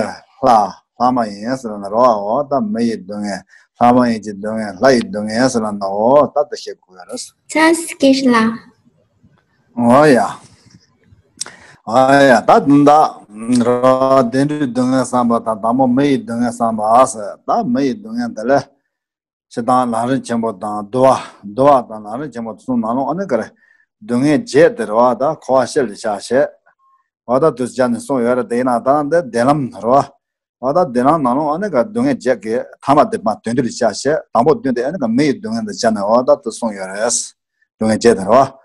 ལྷ་ལྷ་མ་ཡིན་ཟེར་ན་རོ། འོ་ད་མི་ཡི་སྡུག་བསྔལ་ལྷ་མ་ཡིན་གྱི་སྡུག་བསྔལ་ལྷ་ཡི་སྡུག་བསྔལ་ཟེར་ན་འོ་ད་དེ་བཤད་དགོས་ཡོད་རེད། ཚ་སྐྱེས་ལ། འོ་ཡ། འོ་ཡ་ད་དུང་ད་རོ་བདེ་འགྲོའི་སྡུག་བསྔལ་བསམ་པ་དང་དང་པོ་མི་ཡི་སྡུག་བསྔལ་བསམ་པ་ཟེར། ད་མི་ཡི་སྡུག་བསྔལ་དེ་ལ། སྤྱིར་བཏང་ལམ་རིམ་ཆེན་པོ་དང་བསྡུ་བ། བསྡུ་བ་དང་ལམ་རིམ་ཆེན་པོ་གསུམ་ནང་ལོགས་ཨ་ནི་ག་རེ། སྡུག་བསྔལ་བརྒྱད་དེ་རེད་བ། ད་འཁོར་བ་སྤྱི་ལ་བཞག་བྱས། འོ་ད་དུ་སྦྱར་ནས་གསུངས་ཡོད་རེད། དེ་ཡིན་ན་ད་འདི་བདེ་ལམ་རེད་བ། འོ་ད་བདེ་ལམ་ནང་ལོགས་ཨ་ནི་ག་སྡུག་བསྔལ་བརྒྱད་ཀྱི་ཐ་མ་དེ་མ་དོན་བསྡུ་ལ་བཞག་བྱས། དང་པོ་བདུན་དེ་ཨ་ནི་ག་མི་ཡི་སྡུག་བསྔལ་དུ་སྦྱར་ནས་འོ་ད་དུ་གསུངས་ཡོད་རེད། སྡུག་བསྔལ་བརྒྱད་དེ་རེད་བ།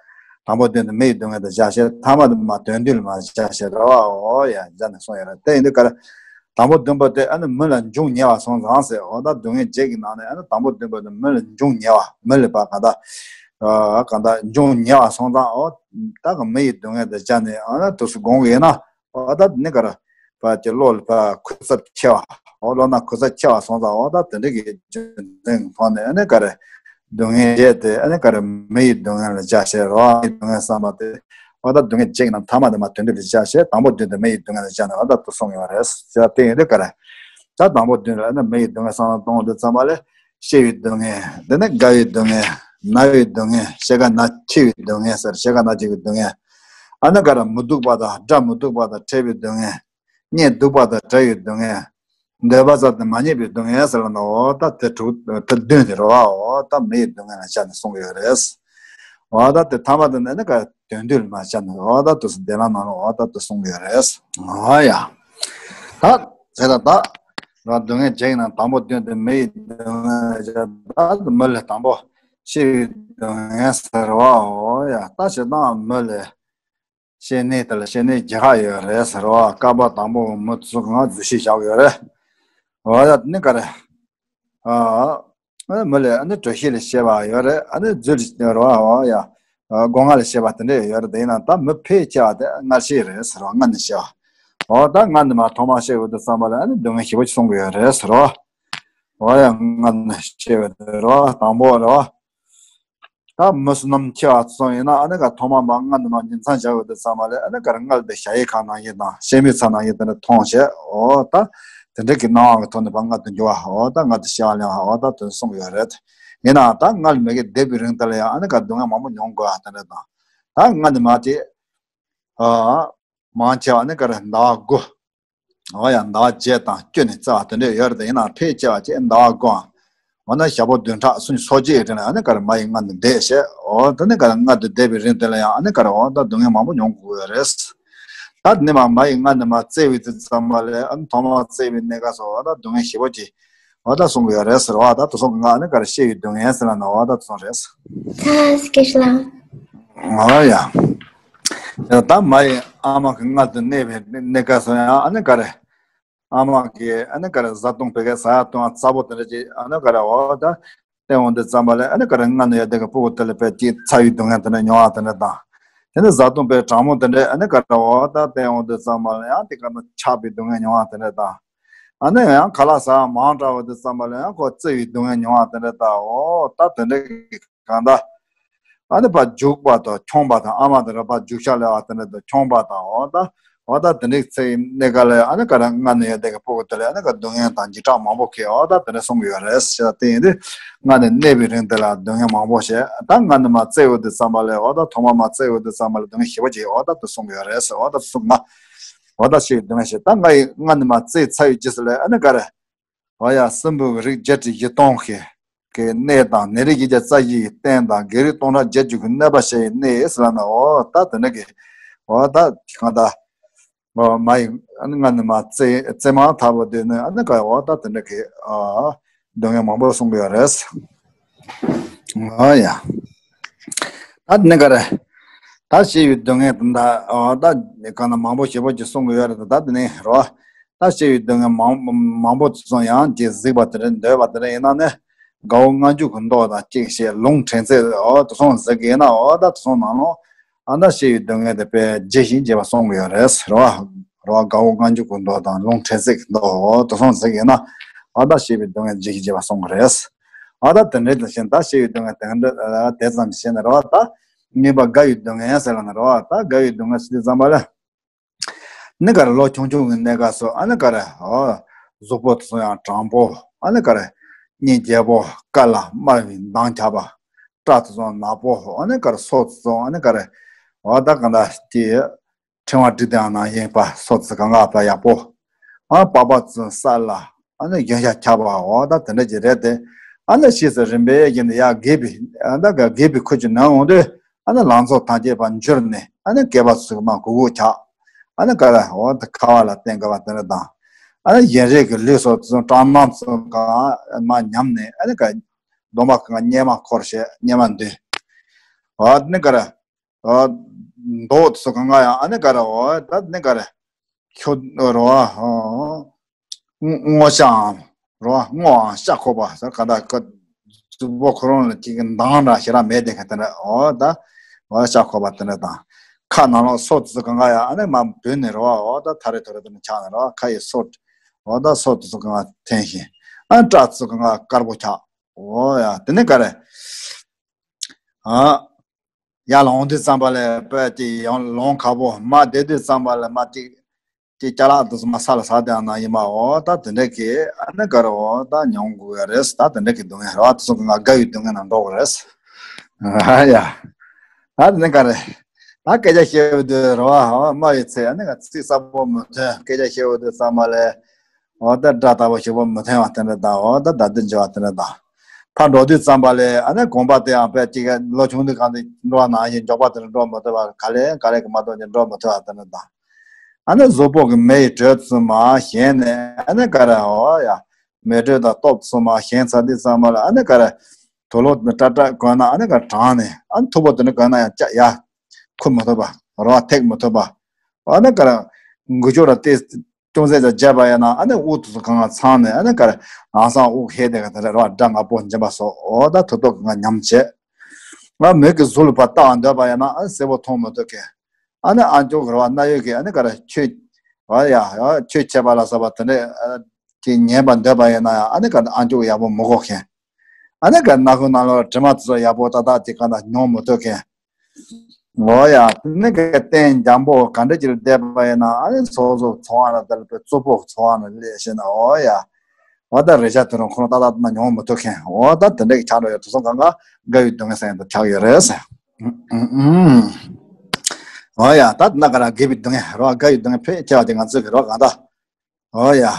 དང་པོ་བདུན་དེ་མི་ཡི་སྡུག་བསྔལ་དུ་བཞག་བྱས། ཐ་མ་དེ་མ་དོན་བསྡུ་ལ་མ་བཞག་བྱས་རེད་བ། འོ་ཡ་སྦྱར་ནས་གསུངས་ཡོད་རེད། དེ་ཡིན་དུས་ག་རེ། དང་པོ་བདུན་པོ་དེ་ཨ་ནི་མི་ལ་འབྱུང་ཉེ་བ་སོང་ཙང་ཟེར། འོ་ད་སྡུག་བསྔལ་བརྒྱད་ཀྱི་ནང་ནས་ཨ་ནི་དང་པོ་བདུན་པོ་དེ་མི་ལ་འབྱུང་ཉེ་བ། མི་ལ་བ་གང་ལྟར། ཨ་གང་ལྟར་འབྱུང་ཉེ་བ་སོང་ཙང་འོ་ད་ག་མི་ཡི་སྡུག་བསྔལ་དེ་བྱ་ནས་ཨ་ནི་དུས་སུ་དགོངས་ཡིན་ན་འོ་ད་ནི་ག་ར་བ་ཀྱི་བློ་ལ་བ་ཁུ་ཚབས་ཆེ་བ། འོ་བློ་ན་ཁུ་ཚབས་ཆེ་བ་སོང་ཙང་འོ་ད་དེ་འདྲ་གི་རྒྱུ་མཚན་ཐོག་ནས་ཨ་ནི་ག་རེ། སྡུག་བསྔལ་བརྒྱད་དེ་ཨ་ནི་ག་རེ་མི་ཡི་སྡུག་བསྔལ་ལ་བྱ་ཞེས་རོ། མི་ཡི་སྡུག་བསྔལ་བསམ་པ་དེ། འོ་ད་སྡུག་བསྔལ་བརྒྱད་ཀྱི་ནང་ཐ་མ་དེ་མ་དོན་བསྡུ་ལ་བྱ་ཞེས། དང་པོ་བདུན་དེ་མི་ཡི་སྡུག་བསྔལ་ལ་བྱ་ནས་འོ་ད་དུ་གསུངས་ཡོད་རེད། བྱ་དེ་ཡིན་དུས་ག་རེ། ད་དང་པོ་བདུན་ལ་ཨ་ནི་མི་ཡི་སྡུག་བསྔལ་བསམ་བློ་གཏོང་དུས་ཙམ་པ་ལས་སྐྱེ་བའི་སྡུག་བསྔལ། དེ་ནས་རྒ་བའི་སྡུག་བསྔལ། ན་བའི་སྡུག་བསྔལ། ཤེས་རྒ་ན་འཆི་བའི་སྡུག་བསྔལ་ཟེར། ཤེས་རྒ་ན་འཆི་བའི་སྡུག་བསྔལ། ཨ་ནི་ག་རེ་མི་སྡུག་པ་དང་དགྲ་མི་སྡུག་པ་དང་ཕྲད་པའི་སྡུག་བསྔལ། གཉེན་སྡུག་པ་དང་བྲལ་བའི་སྡུག་བསྔལ། འདོད་པ་ཟད་དེ་མ་རྙེད་པའི་སྡུག་བསྔལ་ཟེར་ལ་ནོ། འོ་ད་དེ་དྲུག་དེ་བདུན་དེ་རོ། འོ་ད་མི་ཡི་སྡུག་བསྔལ་ལ་བྱ་ནས་གསུངས་ཡོད་རེད། འོ་ད་དེ་ཐ་མ་དེ་ནི་ནི་ག་དོན་བསྡུ་ལ་མ་བྱ་ནས་འོ་ད་དུ་སུ་བདེ་ལ་ནང་ལ་འོ་ད་དུ་གསུངས་ཡོད་རེད། འོ་ཡ། ད་དེ་ད་ད་རོ་སྡུག་བསྔལ་བརྒྱད་ཀྱི་ནང་དང་པོ་བདུན་དེ་མི་ཡི་སྡུག་བསྔལ་ལ་བྱ། ད་མི་ལ་དང་པོ་སྐྱེ་བའི་སྡུག་བསྔལ་ཟེར་བ། འོ་ཡ་ད་བྱེད་སྟངས་མི་ལ། བཤད་གནས་དེ་ལ་བཤད་གནས་བརྒྱ་ཁ་ཡོད་རེད་ཟེར་བ། བསྐལ་པ་དང་པོ་མི་ཚོ་གང་འཛུལ་ཞིག་བཞག་ཡོད་རེད། འོ་ཡ་ནི་ག་རེ། ཨ་མི་ལ་ཨ་ནི་གྲོལ་ཤེས་ལ་བཤད་པ་ཡོད་རེད། ཨ་ནི་རྫུ་ལ་རེད་བ། འོ་ཡ། སྒོ་ལྔ་ལ་བཤད་པ་དེ་འདྲ་ཡོད་རེད། དེ་ཡིན་ན་ད་མི་ཕལ་ཆེ་བ་དེ་སྔར་བཤད་རེད་ཟེར་བ། སྔར་ནས་བཤད་པ། འོ་ད་སྔར་ནས་མ་ཐོག་མར་བཤད་ཡོད་དུས་ཙམ་པ་ལ་ཨ་ནི་སྡུག་བསྔལ་ཞེ་པོ་ཅིག་གསུང་གི་ཡོད་རེད་ཟེར་བ། འོ་ཡ་སྔར་ནས་བཤད་པ་དེ་རེད་བ། དང་པོ་རེད་བ། ད་མི་བསོད་ནམས་ཆེ་བ་ཚོ་ཡིན་ན་ཨ་ནི་ག་ཐོག་མ་མ་མངལ་དུ་མ་ཉིང་མཚམས་བཞག་ཡོད་དུས་ཙམ་པ་ལས་ཨ་ནི་ག་རེ་མངལ་དེ་ཞ་ཡི་ཁ་ནང་བཞིན་དང་ཤའི་མའི་ཚལ་ནང་བཞིན་དེ་འདྲ་མཐོང་བྱས། འོ་ད་དེ་འདྲ་གི་སྣང་བ་གི་ཐོག་ནས་ཕར་མངལ་དུ་འགྱུར་བ། འོ་ད་མངལ་དུ་ཤ་བ་ལེན་བ། འོ་ད་དེ་གསུངས་ཡོད་རེད། ཡིན་ནའང་ད་མངལ་མི་གི་འདས་པའི་རིང་དེ་ལ་ཡང་ཨ་ནི་ག་སྡུག་བསྔལ་མང་པོ་མྱོང་དགོས་པ་དེ་འདྲ་དང་། ད་མངལ་དུ་མ་དེ་ཨ་མང་ཆེ་བ་ཨ་ནི་ག་རེ་ཟླ་བ་དགུ། འོ་ཡ་ཟླ་བ་བརྒྱད་དང་བཅུ་ནས་རྩ་བ་དེ་འདྲ་ཡོད་རེད། ཡིན་ནའང་ཕལ་ཆེ་བ་ཅིག་ཟླ་བ་དགུའམ། འོ་ན་ཞག་པོ་བདུན་ཕྲག་སུམ་ཅུ་སོ་གཅིག་གི་རིང་ལ་ཨ་ནི་ག་རེ་མ་ཡི་མངལ་དུ་བསྡད་བྱས། འོ་དེ་ནི་ག་རེ་མངལ་དུ་བསྡད་པའི་རིང་དེ་ལ་ཡང་ཨ་ནི་ག་རེ་འོ་ད་སྡུག་བསྔལ་མང་པོ་མྱོང་དགོས་ཡོད་རེད། ད་དེ་ནི་མ་མ་ཡི་མངལ་ནས་མ་བཙས་པའི་དུས་ཙམ་པ་ལས་ཨ་ནི་ཐོག་མར་བཙས་པའི་གནས་སྐབས་སུ་འོ་ད་སྡུག་བསྔལ་ཞེ་པོ་ཅིག་འོ་ད་གསུང་གི་ཡོད་རེད་ཟེར་བ། ད་དེ་ཚོ་གི་ང་ཨ་ནི་ག་རེ་སྐྱེ་བའི་སྡུག་བསྔལ་ཟེར་ལ་ན་འོ་ད་དེ་ཚོ་རེད། ད་སྐད་ཆ་ལ། འོ་ཡ། ད་མ་ཡི་ཨ་མ་གི་མངལ་དུ་གནས་པའི་གནས་སྐབས་སུ་ཡང་ཨ་ནི་ག་རེ། ཨ་མ་གི་ཨ་ནི་ག་རེ་བཟའ་བཏུང་བེ་གའི་ཟ་ཡ་བཏུང་ཡ་རྩ་པོ་དེ་འདྲ་ཅིག་ཨ་ནི་ག་རེ་འོ་ད། བསྟེན་འོང་དུས་ཙམ་པ་ལ་ཨ་ནི་ག་རེ་སྔ་ནས་ཡོད་དེ་གི་སྤུ་གུ་དེ་ལ་དཔེ་ཅིག་ཚ་བའི་སྡུག་བསྔལ་དེ་འདྲ་མྱོང་བ་དེ་འདྲ་དང་། དེ་ནས་བཟའ་བཏུང་དཔེ་གྲང་མོ་དེ་འདྲ་ཨ་ནི་ག་རེ་འོ་ད་བསྟེན་འོང་དུས་ཙམ་པ་ལ་ཡང་དེ་ག་ན་ཆག་པའི་སྡུག་བསྔལ་མྱོང་བ་དེ་འདྲ་དང་། ཨ་ནི་ཡང་ཁ་ལག་ཟ་བ་མང་དྲགས་འོང་དུས་ཙམ་པ་ལ་ཡང་ཁོ་བཙེ་བའི་སྡུག་བསྔལ་མྱོང་བ་དེ་འདྲ་དང་འོ་ད་དེ་འདྲ་གི་གང་ལྟར། ཨ་ནི་ཕར་རྒྱུག་པ་དང་མཆོང་བ་དང་ཨ་མ་དེ་འདྲ་ཕར་རྒྱུག་ཤ་ལེ་བ་དེ་འདྲ་དང་མཆོང་བ་དང་འོ་ད། འོ་ད་དེ་འདྲའི་ཚེ་གནས་སྐབས་ལ་ཨ་ནི་ག་རེ་སྔ་ནས་ཡོད་དེ་གི་སྤུ་གུ་དེ་ལ་ཨ་ནི་ག་སྡུག་བསྔལ་དང་འཇིགས་སྐྲག་མང་པོ་ཁེལ་འོ་ད་དེ་འདྲ་གསུང་གི་ཡོད་རེད་ཟེར་དེ་ཡིན་དུས་སྔ་ནས་གནས་པའི་རིང་དེ་ལ་སྡུག་བསྔལ་མང་པོ་བྱས་ད་སྔ་ནས་མར་བཙེ་འོང་དུས་ཙམ་པ་ལ་འོ་ད་ཐོག་མར་མར་བཙེ་འོང་དུས་ཙམ་པ་ལ་སྡུག་བསྔལ་ཞེ་པོ་ཅིག་འོ་ད་དེ་གསུང་གི་ཡོད་རེད་ཟེར་འོ་ད་དེ་གསུང་ན། འོ་ད་ཞེས་སྡུག་བསྔལ་ཞེས་ད་ང་ཡི་སྔ་ནས་མར་བཙེ་ཚར་བའི་རྗེས་སུ་ལ་ཨ་ནི་ག་རེ། འོ་ཡ་སྲིན་པོའི་རིགས་བརྒྱད་ཁྲི་བཞི་སྟོང་གི་གི་གནས་དང་ནད་རིགས་བཞི་བརྒྱ་རྩ་བཞི་ཡི་རྟེན་དང་བགེགས་རིགས་སྟོང་ཕྲག་བརྒྱད་ཅུ་གི་གནོད་པ་བྱེད་པའི་གནས་ཟེར་ལབ་ན་འོ་ད་དེ་འདྲ་གི་འོ་ད་གང་ལྟར་འོ་མ་ཡི་ཨ་ནི་སྔ་ནས་མར་བཙེ་བཙེ་མར་ཐལ་བ་དེ་ནི་ཨ་ནི་ག་འོ་ད་དེ་འདྲ་གི་ཨ་སྡུག་བསྔལ་མང་པོ་གསུང་གི་ཡོད་རེད། ཨོ་ཡ། ད་དེ་ནས་ག་རེ། ད་ཞེས་པའི་སྡུག་བསྔལ་དེ་འདྲ་ཨོ་ད་གང་ན་མང་པོ་ཞེ་པོ་ཅིག་གསུང་གི་ཡོད་རེད་ད་དེ་ནས་རོ། ད་ཞེས་པའི་སྡུག་བསྔལ་མང་མང་པོ་ཚོ་ཡང་ཅིག་གཟིགས་པ་དེ་རེད་འདོད་པ་དེ་རེད་ཡིན་ན་ནི། དགའ་བོ་ལྔ་མཆོད་ཀྱི་མདོ་དང་གཅིག་བཤད་ལུང་ཕྲན་ཚེགས་ཨོ་དེ་སོང་གཟིགས་ཀྱི་ཡིན་ན་ཨོ་ད་དེ་སོང་ནང་ལོགས། ཨ་ད་ཞེས་པའི་སྡུག་བསྔལ་དེ་དཔེ་ཇི་བཞིན་བྱེད་པ་གསུང་གི་ཡོད་རེད་རོ། རོ་དགའ་བོ་ལྔ་མཆོད་ཀྱི་མདོ་དང་ལུང་ཕྲན་ཚེགས་ཀྱི་མདོ་ཨོ་དེ་སོང་གཟིགས་ཀྱི་ཡིན་ན། ཨ་ད་ཞེས་པའི་སྡུག་བསྔལ་ཇི་བཞིན་བྱེད་པ་གསུང་གི་རེད། ཨ་ད་དེ་འདྲའི་དུ་ཞེན་ད་ཞེས་པའི་སྡུག་བསྔལ་དེ་འདྲ་དེ་ཙམ་ཞེན་ན་རོ་ད། གཉིས་པ་དགའ་བའི་སྡུག་བསྔལ་ཟེར་ལ་ན་རོ་ད་དགའ་བའི་སྡུག་བསྔལ་ཟེར་དུས་ཙམ་པ་ལ། ནི་ག་རེ་ལོ་ཆུང་ཆུང་གི་གནས་སྐབས་སུ་ཨ་ནི་ག་རེ་ཨོ། གཟུགས་པོ་དེ་ཚོ་ཡང་དྲང་པོ་ཨ་ནི་ག་རེ། སྙིང་རྗེ་པོ་དཀར་ལ་དམར་བའི་མདངས་ཁྱབ་པ། སྐྲ་དེ་ཚོ་ནག་པོ་ཨ་ནི་ག་རེ་སོ་དེ་ཚོ་ཨ་ནི་ག་རེ། ཨོ་ད་ག་འདྲ་དེ། ཕྲེང་བ་བསྒྲིགས་དེ་ཡང་ནང་བཞིན་པ་སོ་དེ་ཚོ་གང་ག་པ་ཡག་པོ། ཨ་པགས་པ་ཚོ་ས་ལ་ཨ་ནི་གཞོན་ཤ་ཁྱབ་པ་ཨོ་ད་དེ་འདྲ་ཅིག་རེད་དེ། ཨ་ནི་ཕྱིས་སུ་རིམ་པས་ཀྱིས་ནི་ཡར་རྒས་པའི་ཨ་ད་ག་རྒས་པའི་ཁུལ་གྱི་ནང་འོང་དུས། ཨ་ནི་ལང་ཚོ་ཐམས་ཅད་པ་འགྱུར་ནས་ཨ་ནི་སྐེད་པ་ཚུགས་མ་གུག་གུག་ཆགས། ཨ་ནི་ག་རེ་འོ་ད་ཁ་བ་ལ་བརྟེན་དགོས་པ་དེ་འདྲ་དང་། ཨ་ནི་གཞན་རིགས་ཀྱི་ལུས་སོགས་ཚུ་སྐྲག་སྣང་ཚུ་གང་མ་ཉམས་ནས་ཨ་ནི་ག་གདོང་པ་གང་གཉེར་མ་འཁོར་བྱས་གཉེར་མ་འདུས། འོ་ནི་ག་རེ་འོ་མདོག་ཚུ་གང་ག་ཡང་ཨ་ནི་ག་རེ་འོ་ད་ནི་ག་རེ་ཁྱོད་རོ། སྔོ་ཤའམ་རོ་སྔོའམ་ཤ་ཁོག་པ་ཟེར་ག་ད་ཀ་གཟུགས་པོ་ཁོ་རང་ལ་ཅིག་མདངས་འདྲ་ཞེ་དྲག་མེད་དེ་ག་དེ་འདྲ་འོ་ད་འོ་ཤ་ཁོག་པ་དེ་འདྲ་དང་། ཁ་ནང་ལོགས་སོ་དེ་ཚོ་གང་ག་ཡང་ཨ་ནི་མ་བུད་ནས་རོ་འོ་ད་ཐ་རེ་ཐོ་རེ་དེ་འདྲ་ཆགས་ནས་རོ་ཁ་ཡི་སོ་འོ་ད་སོ་དེ་ཚོ་གང་ག་འཐེན་བཞིན་ཨ་སྐྲ་དེ་ཚོ་གང་ག་དཀར་པོ་ཆགས་འོ་ཡ་དེ་ནི་ག་རེ། ཨ། ཡར་ལངས་དུས་ཙམ་པ་ལ་དཔེ་ཅིག་ཡང་ལོང་ཁ་པོ་མར་བསྡད་དུས་ཙམ་པ་ལ་མར་ཅིག་ཅིག་ཅ་ལག་དེ་ཚོ་མར་ས་ལ་ཟག་བསྡད་ན་ཡིན་པ་འོ་ད་དེ་འདྲ་གི་ཨ་ནི་ག་རེ་འོ་ད་མྱོང་དགོས་ཡ་རེད་ད་དེ་འདྲ་གི་སྡུག་བསྔལ་རེད་བ་དེ་ཚོ་ང་དགའ་བའི་སྡུག་བསྔལ་ནང་འགྲོ་དགོས་རེད། ཨ་ཡ། ད་དེ་ནི་ག་རེ། ད་སྐད་ཆ་བཤད་འོང་དུས་རེད་བ་སྨྲ་བའི་ཚིག་ཨ་ནི་ང་ཚིག་གསལ་པོ་མི་ཐོན་སྐད་ཆ་བཤད་འོང་དུས་ཙམ་པ་ལ། འོ་ད་སྒྲ་དག་པོ་ཞིག་པོ་མི་ཐོན་བ་དེ་འདྲ་དང་འོ་ད་ད་དུ་འཇུ་བ་དེ་འདྲ་དང་། ཕར་འགྲོ་དུས་ཙམ་པ་ལས་ཨ་ནི་དགོན་པ་དེ་ཡང་དཔེ་གཅིག་ལོ་ཆུང་དུས་གང་དུ་འགྲོ་བ་ནང་བཞིན་མགྱོགས་པ་དེ་འདྲ་འགྲོ་མི་ཐུབ་པ་ག་ལེ་ག་ལེ་གི་མ་གཏོགས་ཀྱི་འགྲོ་མི་ཐུབ་པ་དེ་འདྲ་དང་། ཨ་ནི་གཟུགས་པོ་གི་མེ་ཡི་དྲོད་ཚུ་མར་ཞེན་ནས་ཨ་ནི་ག་རེ་འོ་ཡ། མེ་དྲོད་དང་སྟོབས་ཚུ་མར་ཞེན་ཚར་དུས་ཙམ་པ་ལ་ཨ་ནི་ག་རེ། དུག་ལོག་དེ་འདྲ་སྐྲག་སྐྲག་གོན་ན་ཨ་ནི་ག་རེ་གྲང་ནས་ཨ་ནི་མཐུག་པོ་དེ་འདྲ་གོན་ན་ཡང་ཅག་ཡ། ཁུར་མི་ཐུབ་པ་རོ་ཐེག་མི་ཐུབ་པ། ཨ་ནི་ག་རེ། འགུལ་སྐྱོད་ལ་ཏོག་ཙམ་ཅིག་བརྒྱབ་པ་ཡིན་ན་ཨ་ནི་དབུགས་དེ་ཚོ་གང་ག་ཚང་ནས་ཨ་ནི་ག་རེ་ལམ་སང་དབུགས་ཧལ་དེ་ག་དེ་རེད་རོ་སྒྲ་ང་པོ་འབྱིན་པ་སོགས་འོ་ད་ཐུབ་ཐོབ་གང་ག་ཉམས་བྱས། ང་མིག་གིས་གཟུགས་ལ་ཕར་ལྟ་བར་འདོད་པ་ཡིན་ན་ཨ་ནི་གསལ་པོ་མཐོང་མི་ཐུབ་མཁན། ཨ་ནི་ཨ་མཆོག་གི་རོ་སྣ་ཡོད་ཀྱི་ཨ་ནི་ག་རེ་ཆོས། ཨ་ཡ་ཡ་ཆོས་འཆད་པ་ལ་སོགས་པ་དེ་འདྲ་ཅིག་ཉན་པར་འདོད་པ་ཡིན་ན་ཡང་ཨ་ནི་ག་རེ་ཨ་མཆོག་ཡག་པོ་མི་གོ་མཁན། ཨ་ནི་ག་རེ་སྣ་ཁུང་ནང་ལོགས་དྲི་མ་དེ་ཚོ་ཡག་པོ་ཏག་ཏག་ཅིག་གང་ལྟར་མྱོང་མི་ཐུབ་མཁན། འོ་ཡ། དེ་ནི་གི་རྟེན་འཇམ་པོ་ག་འདྲ་ཅིག་ལ་བསྡད་པ་ཡིན་ན་ཨ་ནི་སོ་སོ་ཚོར་བ་ན་དེ་ལ་དཔེ་རྩུབ་པོ་ཚོར་བ་ན་སླེབས་ཤེ་ན་འོ་ཡ། འོ་ད་རེ་ཆ་དེ་རང་ཁོ་རང་ཏག་ཏག་ན་མྱོང་མི་ཐུབ་མཁན་འོ་ད་དེ་འདྲ་གི་ཆགས་འགྲོ་ཡ་དེ་ཚོ་གང་ག་དགའ་བའི་སྡུག་བསྔལ་ཟེར་ཡ་དེ་ཆགས་ཡོད་རེད་ཟེར། འོ་ཡ་ད་དེ་ན་ག་ར་དགའ་བའི་སྡུག་བསྔལ་རོ་དགའ་བའི་སྡུག་བསྔལ་ཕལ་ཆེ་བ་དེ་ང་ཚོ་གི་རོ་གང་ལྟར། འོ་ཡ།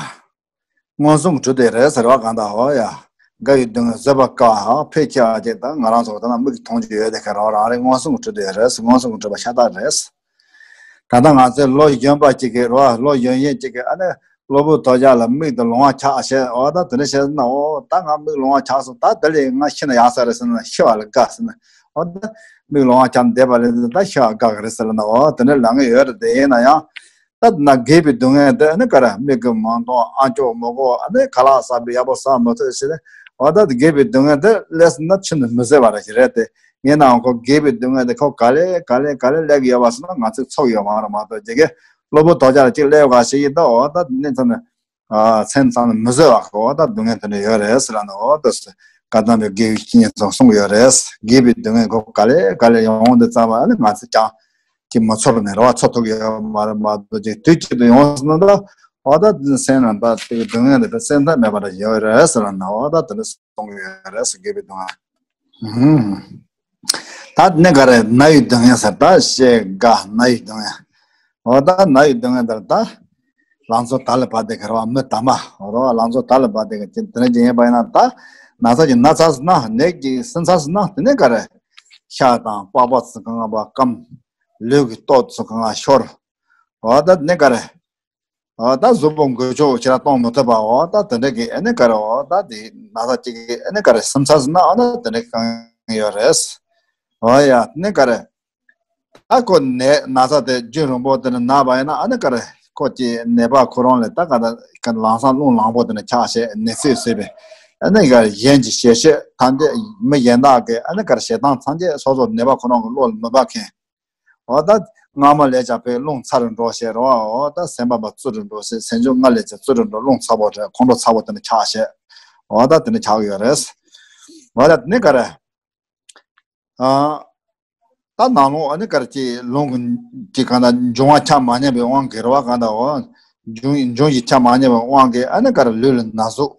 མངོན་སུམ་གྲུབ་དེ་རེད་ཟེར་བ་གང་ལྟར་འོ་ཡ། དགའ་བའི་སྡུག་བསྔལ་བཟོད་པ་དཀའ་ཕལ་ཆེ་བ་ཅིག་དང་ང་རང་ཚོ་ད་ན་མིག་གིས་མཐོང་རྒྱུ་ཡོད་དེ་ཁ་རང་རང་རེ་མངོན་སུམ་གྲུབ་དེ་རེད་མངོན་སུམ་གྲུབ་པ་ཤ་སྟག་རེད། ད་ལྟ་ང་ཚོའི་ལོ་གཞོན་པ་ཅིག་གིས་རོ་ལོ་གཞོན་གཞོན་ཅིག་གིས་ཨ་ནི་གློ་བུར་དོ་རྒྱག་ལ་མིག་དེ་ལོང་བ་ཆགས་བྱས་འོ་ད་དེ་འདྲ་བྱས་ན་འོ་ད་ང་མིག་ལོང་བ་ཆགས་སོང་ད་དེ་ལས་ང་ཤི་ན་ཡག་ས་རེད་ཟེར་ན་ཤི་བ་ལ་དགའ་ཟེར་ན་འོ་ད་མིག་ལོང་བ་ཆགས་བསྡད་པ་ལས་ད་ཤི་བ་དགའ་གི་རེད་ཟེར་ན་འོ་དེ་འདྲ་ལབ་ཀྱི་ཡོད་རེད་དེ་ཡིན་ན་ཡང་། ད་ན་རྒས་པའི་སྡུག་བསྔལ་དེ་ནི་ག་རེ་མིག་གིས་མ་མཐོང་ཨ་མཆོག་མི་གོ་ཨ་ནི་ཁ་ལག་ཟ་བའི་ཡག་པོ་ཟ་མི་ཐུབ་ཟེར་ནས་ འོ་ད་དེ་རྒས་པའི་སྡུག་བསྔལ་དེ་སླེབས་སོང་ན་ཆུད་ནས་མི་བཟོད་པ་རེད་ཞིག་རེད་དེ། ཡིན་ནའང་ཁོ་རྒས་པའི་སྡུག་བསྔལ་དེ་ཁོ་ག་ལེ་ག་ལེ་ག་ལེ་སླེབས་ཀྱི་ཡོད་པ་སོང་ན་ང་ཚོས་ཚོར་གྱི་ཡོད་མ་རེད་མ་གཏོགས་ཅིག་གི་གློ་བུར་དོགས་འཆར་ཅིག་སླེབས་ག་ཞིག་ཡིན་ད། འོ་ད་གནས་ཚུལ་ནི་མཚན་ཙམ་ནི་མི་བཟོད་པ་གི་འོ་ད་སྡུག་བསྔལ་དེ་འདྲ་ཡོད་རེད་ཟེར་ལ་ནི། འོ་ད་བཀའ་གདམས་པའི་དགེ་བའི་བཤེས་གཉེན་ཚོ་གསུང་གི་ཡོད་རེད། རྒས་པའི་སྡུག་བསྔལ་ཁོ་ག་ལེ་ག་ལེ་ཡོང་འདི་ཙམ་པ་ནི་ང་ཚོས་ཀྱང་ཅིག་མ་ཚོར་ནས་རེ་བ་ཚོར་ཐུབ་ཀྱི་ཡོད་མ་རེད་མ་གཏོགས་ཅིག་དུས་གཅིག་ཏུ་ཡོང་སོང་ན་ད། འོ་ད་སེམས་ལ་ད་དེ་གི་སྡུག་བསྔལ་དེ་སེམས་ཐག་མེད་པ་རེ་ཡོད་རེད་ཟེར་ལ་ནི། འོ་ད་དེ་འདྲ་གཏོང་གི་ཡོད་རེད་ཟེར། རྒས་པའི་སྡུག་བསྔལ། ཧུམ། ད་ནི་ག་རེ་ན་བའི་སྡུག་བསྔལ་ཟེར། ད་ཤེས་དགའ་ན་བའི་སྡུག་བསྔལ། འོ་ད་ན་བའི་སྡུག་བསྔལ་དེར་ད་ལང་ཚོ་དར་ལ་བབས་དེ་ག་རེ་བ་མི་དམ་པ་རོ་ལང་ཚོ་དར་ལ་བབས་དེ་ག་དེ་འདྲ་ཅིག་ཡིན་པ་ཡིན་ན། ད་ན་ཚ་ཅིག་ན་ཚར་སོང་ན་ནད་ཀྱིས་ཟིན་ཚར་སོང་ན་དེ་ནས་ག་རེ་ཤ་དང་པགས་པ་ཚོ་གང་ག་པ་སྐམ། ལུས་ཀྱི་ལྟོ་ཚོ་གང་ག་ཤོར། འོ་ད་དེ་ནས་ག་རེ། ཨ་ད་གཟུགས་པོ་འགུལ་ཕྱོགས་ཁྱེད་རང་གཏོང་མི་ཐུབ་པ། འོ་ད་དེ་འདྲ་གི་ཨ་ནི་ག་རེ། འོ་ད་དེ་ན་ཚ་གཅིག་གི་ཨ་ནི་ག་རེ་ཟིན་ཚར་སོང་ན་ཨ་ནི་དེ་འདྲ་གང་ཡོད་རེད། འོ་ཡ་ཨ་ནི་ག་རེ། ཨ་ཁོ་ནད་ན་ཚ་དེ་རྒྱུན་རིང་པོ་དེ་འདྲ་ན་བ་ཡིན་ན་ཨ་ནི་ག་རེ་ཁོ་གི་ནད་པ་ཁོ་རང་ལ་ད་ག་ད་ག་ལམ་སང་རླུང་ལངས་པོ་དེ་འདྲ་ཆགས་བྱས་ནད་སོས་སོས་པས། ཨ་ནི་ག་རེ་གཞན་གྱི་ཞལ་བཤད་ཐམས་ཅད་མི་གཞན་དག་གི་ཨ་ནི་ག་རེ་ཞལ་ཐང་ཐམས་ཅད་སོ་སོ་ནད་པ་ཁོ་རང་གི་བློ་ལ་མི་འབབ་མཁན། འོ་ད་སྔ་མ་ལས་ཀྱང་དཔེ་རླུང་ཚ་རུ་འགྲོ་བྱས་རོ། འོ་ད་སེམས་པ་མ་བཙུར་རུ་འགྲོ་བྱས། སེམས་བྱུང་ལྔ་ལས་ཀྱང་བཙུར་རུ་འགྲོ། རླུང་ཚ་པོ་རེད། ཁོང་ཁྲོ་ཚ་པོ་དེ་འདྲ་ཆགས་བྱས། འོ་ད་དེ་འདྲ་ཆགས་ཀྱི་ཡོད་རེད། འོ་ད་དེ་ནས་ག་རེ། ཨ་ད་ནང་ལོགས་ཨ་ནི་ག་རེ་ཅིག་རླུང་གི་གི་གང་ལྟར་འབྱུང་བ་ཆ་མ་མཉམ་པའི་དབང་གིས་རེད་བ། གང་ལྟར་འོ་འབྱུང་འབྱུང་བཞི་ཆ་མ་མཉམ་པའི་དབང་གིས་ཨ་ནི་ག་རེ་ལུས་ལ་ན་ཟུག་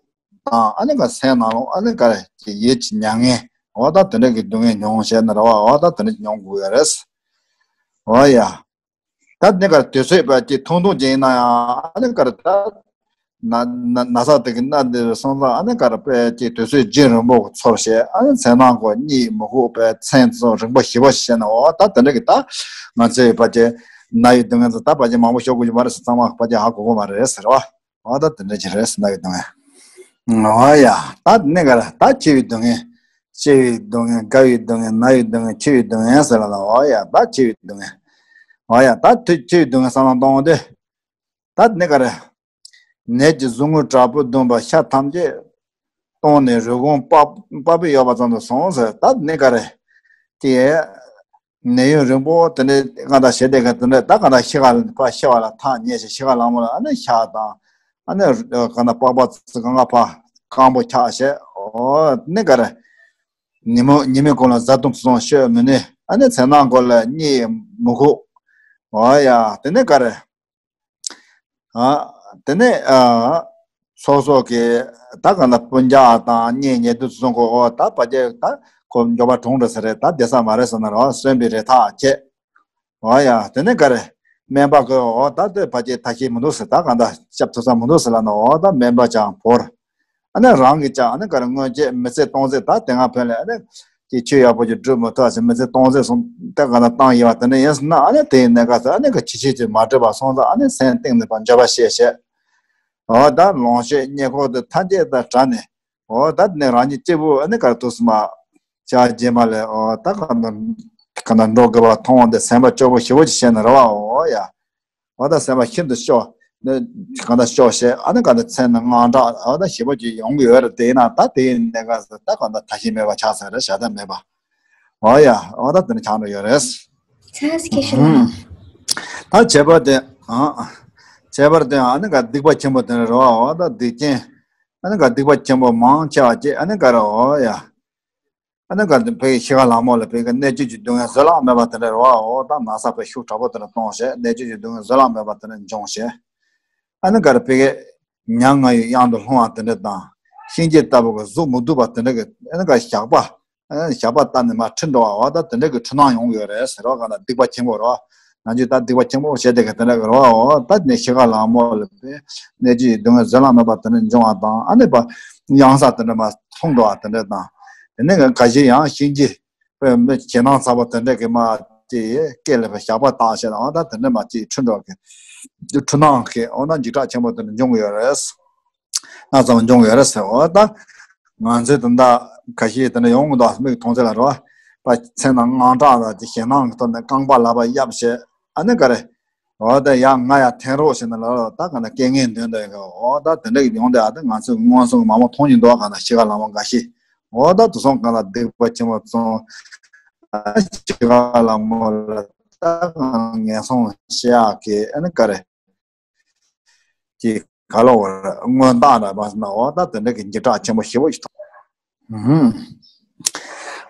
དང་། ཨ་ནི་ག་སེམས་ནང་ལོགས་ཨ་ནི་ག་རེ་ཅིག་ཡིད་ཀྱི་མྱ་ངན། འོ་ད་དེ་འདྲ་གི་སྡུག་བསྔལ་མྱོང་བྱས་ནས་རེད་བ། འོ་ད་དེ་འདྲ་མྱོང་དགོས་ཡ་རེད། འོ་ཡ། ད་ནི་ག་རེ་དུས་ཚོད་དཔེ་ཅིག་ཐུང་ཐུང་ཅིག་ཡིན་ན་ཡང་ཨ་ནི་ག་རེ་ད་ན་ན་ན་ཚ་དེ་གི་ན་དེ་སོང་ཙང་ཨ་ནི་ག་རེ་དཔེ་ཅིག་དུས་ཚོད་རྒྱུན་རིང་པོ་ཚོར་བྱས། ཨ་ནི་མཚན་ནང་གོ་གཉིད་མི་ཁུག་པའི་མཚན་ཚོ་རིང་པོ་ཞེ་པོ་ཞིག་བྱས་ནས། འོ་ད་དེ་འདྲ་གི་ད་ང་ཚོའི་ཕལ་ཆེར་ན་ཡི་སྡུག་བསྔལ་ཚོ་ད་ཕལ་ཆེར་མང་པོ་ཤོར་དགོས་ཀྱི་མ་རེད་ཟེར། ཚང་མ་ཕལ་ཆེར་ཧ་གོ་གི་མ་རེད་ཟེར་བ། འོ་ད་དེ་འདྲ་ཅིག་རེད་ཟེར། ན་ཡི་སྡུག་བསྔལ། འོ་ཡ། ད་ནི་ག་རེ་ད་འཆི་བའི་སྡུག་བསྔལ། འཆི་བའི་སྡུག་བསྔལ། རྒ་བའི་སྡུག་བསྔལ། ན་ཡི་སྡུག་བསྔལ། འཆི་བའི་སྡུག་བསྔལ་ཟེར་ལ་ལ། འོ་ཡ་ད་འཆི་བའི་སྡུག་བསྔལ། འོ་ཡ་ད་དུ་འཆི་བའི་སྡུག་བསྔལ་བསམ་བློ་གཏོང་དུས། ད་ནི་ག་རེ། ནད་ཀྱི་ཟུག་རྔུ་དྲག་པོས་གདུངས་པ་ཤ་ཐམས་ཅད་བཏང་ནས་རུས་གོང་པགས་པ་པོ་ཡོད་པ་ཙམ་དུ་སོང་ཟེར། ད་ནི་ག་རེ། དེ་ནད་ཡུན་རིང་པོ་དེ་འདྲའི་གང་ལྟར་བྱས་དེ་ག་དེ་འདྲ་ད་གང་ལྟར་ཤི་ཁ་ཕར་ཤི་བ་ལ་ཐག་ཉེ་ཞིང་། ཤི་ཁ་ལ་མོ་ལ་ཨ་ནི་ཤ་དང་ཨ་ནི་གང་ལྟར་པགས་པ་ཚོ་གང་ག་ཕར་སྐམ་པོ་ཆགས་བྱས། འོ་ནི་ག་རེ། ཉིན་མོ་ཉི་མའི་གུང་ལ་བཟའ་བཏུང་སོང་བཤོས་མི་ནུས། ཨ་ནི་མཚན་ནང་གོ་ལ་གཉིད་མི་ཁུག་འོ་ཡ་དེ་ནི་ག་རེ། ཨ། དེ་ནས་ཨ། སོ་སོ་གི་ད་ག་ན་སྤུན་ཀྱག་དང་གཉེན་ཉེ་དུ་སོང་གོ། འོ་ད་ཕ་གི་ད་ཁོ་མགྱོགས་པ་གྲོངས་འགྲོ་ས་རེད། ད་བསྡད་ས་མ་རེད་ཟེར་ན་རོ། གསོན་པའི་རེ་ཐག་བཅད། འོ་ཡ་དེ་ནས་ག་རེ། སྨན་པ་གི་འོ་ད་དེ་ཕ་གི་ཐབས་ཤེས་མི་འདུག་ཟེར། ད་ག་ད་སྐྱབས་ཐུབ་ས་མི་འདུག་ཟེར་ལ་ན། འོ་ད་སྨན་པ་ཅང་བོར། ཨ་ནི་རང་གིས་ཀྱང་ཨ་ནི་ག་རེ་སྔོན་ཆད་མི་ཚེ་སྟོང་ཟད་ད་དེ་སྔ་ཕན་ལས་ཨ་ནི་ཀྱི་ཆོས་ཡག་པོ་ཅིག་སྒྲུབ་མི་ཐུབ་ཟེར། མི་ཚེ་སྟོང་ཟད་སོང་སྟེ་ག་ན་བཏང་ཡོད་པ་དེ་འདྲ་ཡིན་ཟེར་ན། ཨ་ནི་དེའི་གནས་སྐབས་སུ་ཨ་ནི་གི་ཅི་བྱེད་ཅིག་མ་འགྲུབ་པ་སོང་ཙང་ཨ་ནི་སེམས་གཏིང་ནས་ཕར་འགྱོད་པ་བཤད་བཤད། འོ་ད་ལོངས་སྤྱོད་རྙེད་བཀུར་དེ་ཐམས་ཅད་དང་བྲལ་ནས། འོ་ད་ནི་རང་ཉིད་གཅིག་པུ་ཨ་ནི་ག་རེ་ཐུགས་སུ་མ་ཆགས་རྗེས་མ་ལས། འོ་ད་ག་ན་ག་ན་འགྲོ་དགོས་པ་མཐོང་བ་འདི་སེམས་པ་སྐྱོ་པོ་ཞེ་པོ་ཅིག་བྱས་ནས་རེད་བ། འོ་ཡ། འོ་ད་སེམས་པ་ཤིན་ཏུ་སྐྱོ། ནི་གང་ལྟར་སྐྱོ་བྱས། ཨ་ནི་གང་ལྟར་མཚན་ནི་དངངས་སྐྲག་འོ་ད་ཞེ་པོ་ཅིག་ཡོང་གི་ཡོད་རེད། དེ་ཡིན་ན་ད་དེ་ཡིན་ནའི་ག་ས་ད་གང་ལྟར་ཐབས་ཤེས་མེད་པ་ཆགས་ས་རེད། བྱ་ཐབས་མེད་པ། འོ་ཡ། འོ་ད་དེ་ནི་ཆགས་འགྲོ་ཡོད་རེད། ད་བྱས་པ་དེ། ཨ། བྱས་པར་དེ་ཨ་ནི་ག་སྡིག་པ་ཆེན་པོ་དེ་རེད་བ། འོ་ད་སྡིག་ཅན། ཨ་ནི་ག་སྡིག་པ་ཆེན་པོ་མང་ཆེ་བ་ཅིག་ཨ་ནི་ག་རེ། འོ་ཡ། ཨ་ནི་ག་དེ་ཕ་གི་ཤི་ཁ་ལ་མོ་ལ་ཕ་གི་གནད་གཅོད་ཀྱི་སྡུག་བསྔལ་བཟོད་གླགས་མེད་པ་དེ་འདྲ་རེད་བ། འོ་ད་ན་ཚ་ཕར་ཤུགས་དྲག་པོ་དེ་འདྲ་གཏོང་བྱས། གནད་གཅོད་ཀྱི་སྡུག་བསྔལ་བཟོད་གླགས་མེད་པ་དེ་འདྲ་འབྱུང་བྱས། ཨ་ནི་ག་རེ་ཕ་གི་མྱ་ངན་གཡུལ་གཡང་དུ་ལྷུང་བ་དེ་འདྲ་དང་། གཤིན་རྗེ་ལྟ་བུ་གི་གཟུགས་མི་སྡུག་པ་དེ་འདྲ་གི་ཨ་ནི་ག་ཞགས་པ། ཨ་ནི་ཞགས་པ་བཏབ་ནས་མར་ཁྲིད་འགྲོ་བ། འོ་ད་དེ་འདྲ་གི་འཁྲུལ་སྣང་ཡོང་གི་ཡོད་རེད་ཟེར་བ། ག་ན་སྡིག་པ་ཆེན་པོ་རེད་བ། ང་ཚོས་ད་སྡིག་པ་ཆེན་པོ་བྱས་དེ་ག་དེ་འདྲ་གི་རེད་བ། འོ་ད་ནི་ཤི་ཁ་ལ་མོ་ལ་ཕ་གནད་གཅོད་ཀྱི་སྡུག་བསྔལ་བཟོད་གླགས་མེད་པ་དེ་འདྲ་འབྱུང་བ་དང་། ཨ་ནི་ཕར་གཡང་ས་དེ་འདྲ་མར་ལྷུང་འགྲོ་བ་དེ་འདྲ་དང་། དེ་ནས་ག་ག་ཞིག་ཡང་གཤིན་རྗེ། དཔེ་མི་ཞེད་སྣང་ཚ་པོ་དེ་འདྲ་གི་མ་ཅིག་སྐེ་ལ་ཞགས་པ་བཏགས་བྱས་ནས། འོ་ད་དེ་འདྲ་མ་ཅིག་འཁྲུལ་འགྲོ་གི། འཁྲུལ་སྣང་གི་འོ་ན་འཇིགས་སྐྲག་ཆེན་པོ་དེ་འདྲ་འབྱུང་གི་ཡོད་རེད། སྣ་ཚོགས་འབྱུང་གི་ཡོད་རེད་ཟེར། འོ་ད་ང་ཚོའི་དེ་འདྲ་ཁ་ཤས་དེ་འདྲ་ཡོང་གི་འདུག་མིག་མཐོང་ཚད་ལ་རོ། པ་མཚན་ནང་དངངས་སྐྲག་དང་ཅིག་ཞེད་སྣང་གི་ཐོག་ནས་རྐང་པ་ལག་པ་གཡབ་བྱས། ཨ་ནི་ག་རེ། འོ་ད་ཡང་ང་ཡང་འཐེན་རོགས་བྱས་ན་ལ་ད་ག་ན་རྐྱེན་ངན་འདོན་འདོད་ཡོད། འོ་ད་དེ་འདྲ་གི་ཡོང་དེ་ཨ་ད་ང་ཚོས་མངོན་སུམ་མང་པོ་མཐོང་གི་འདུག་ག་ན་ཤི་ཁ་ལ་མོ་འགའ་ཤི། འོ་ད་དུ་སོང་ག་ན་སྡིག་པ་ཆེན་པོ་བཙོང་། ཤི་ཁ་ལ་མོ་ལ་ད་ག་ན་ངན་སོང་ཤི་ཡག་གི་ཨ་ནི་ག་རེ། ཀྱི་ག་ལ་བར་མངོན་རྟགས་འདྲ་པ་ཟེར་ན་འོ་ད་དེ་འདྲ་གི་འཇིགས་སྐྲག་ཆེན་པོ་ཞེ་པོ་ཞིག་མཐོང་། ཨུ་ཧུམ།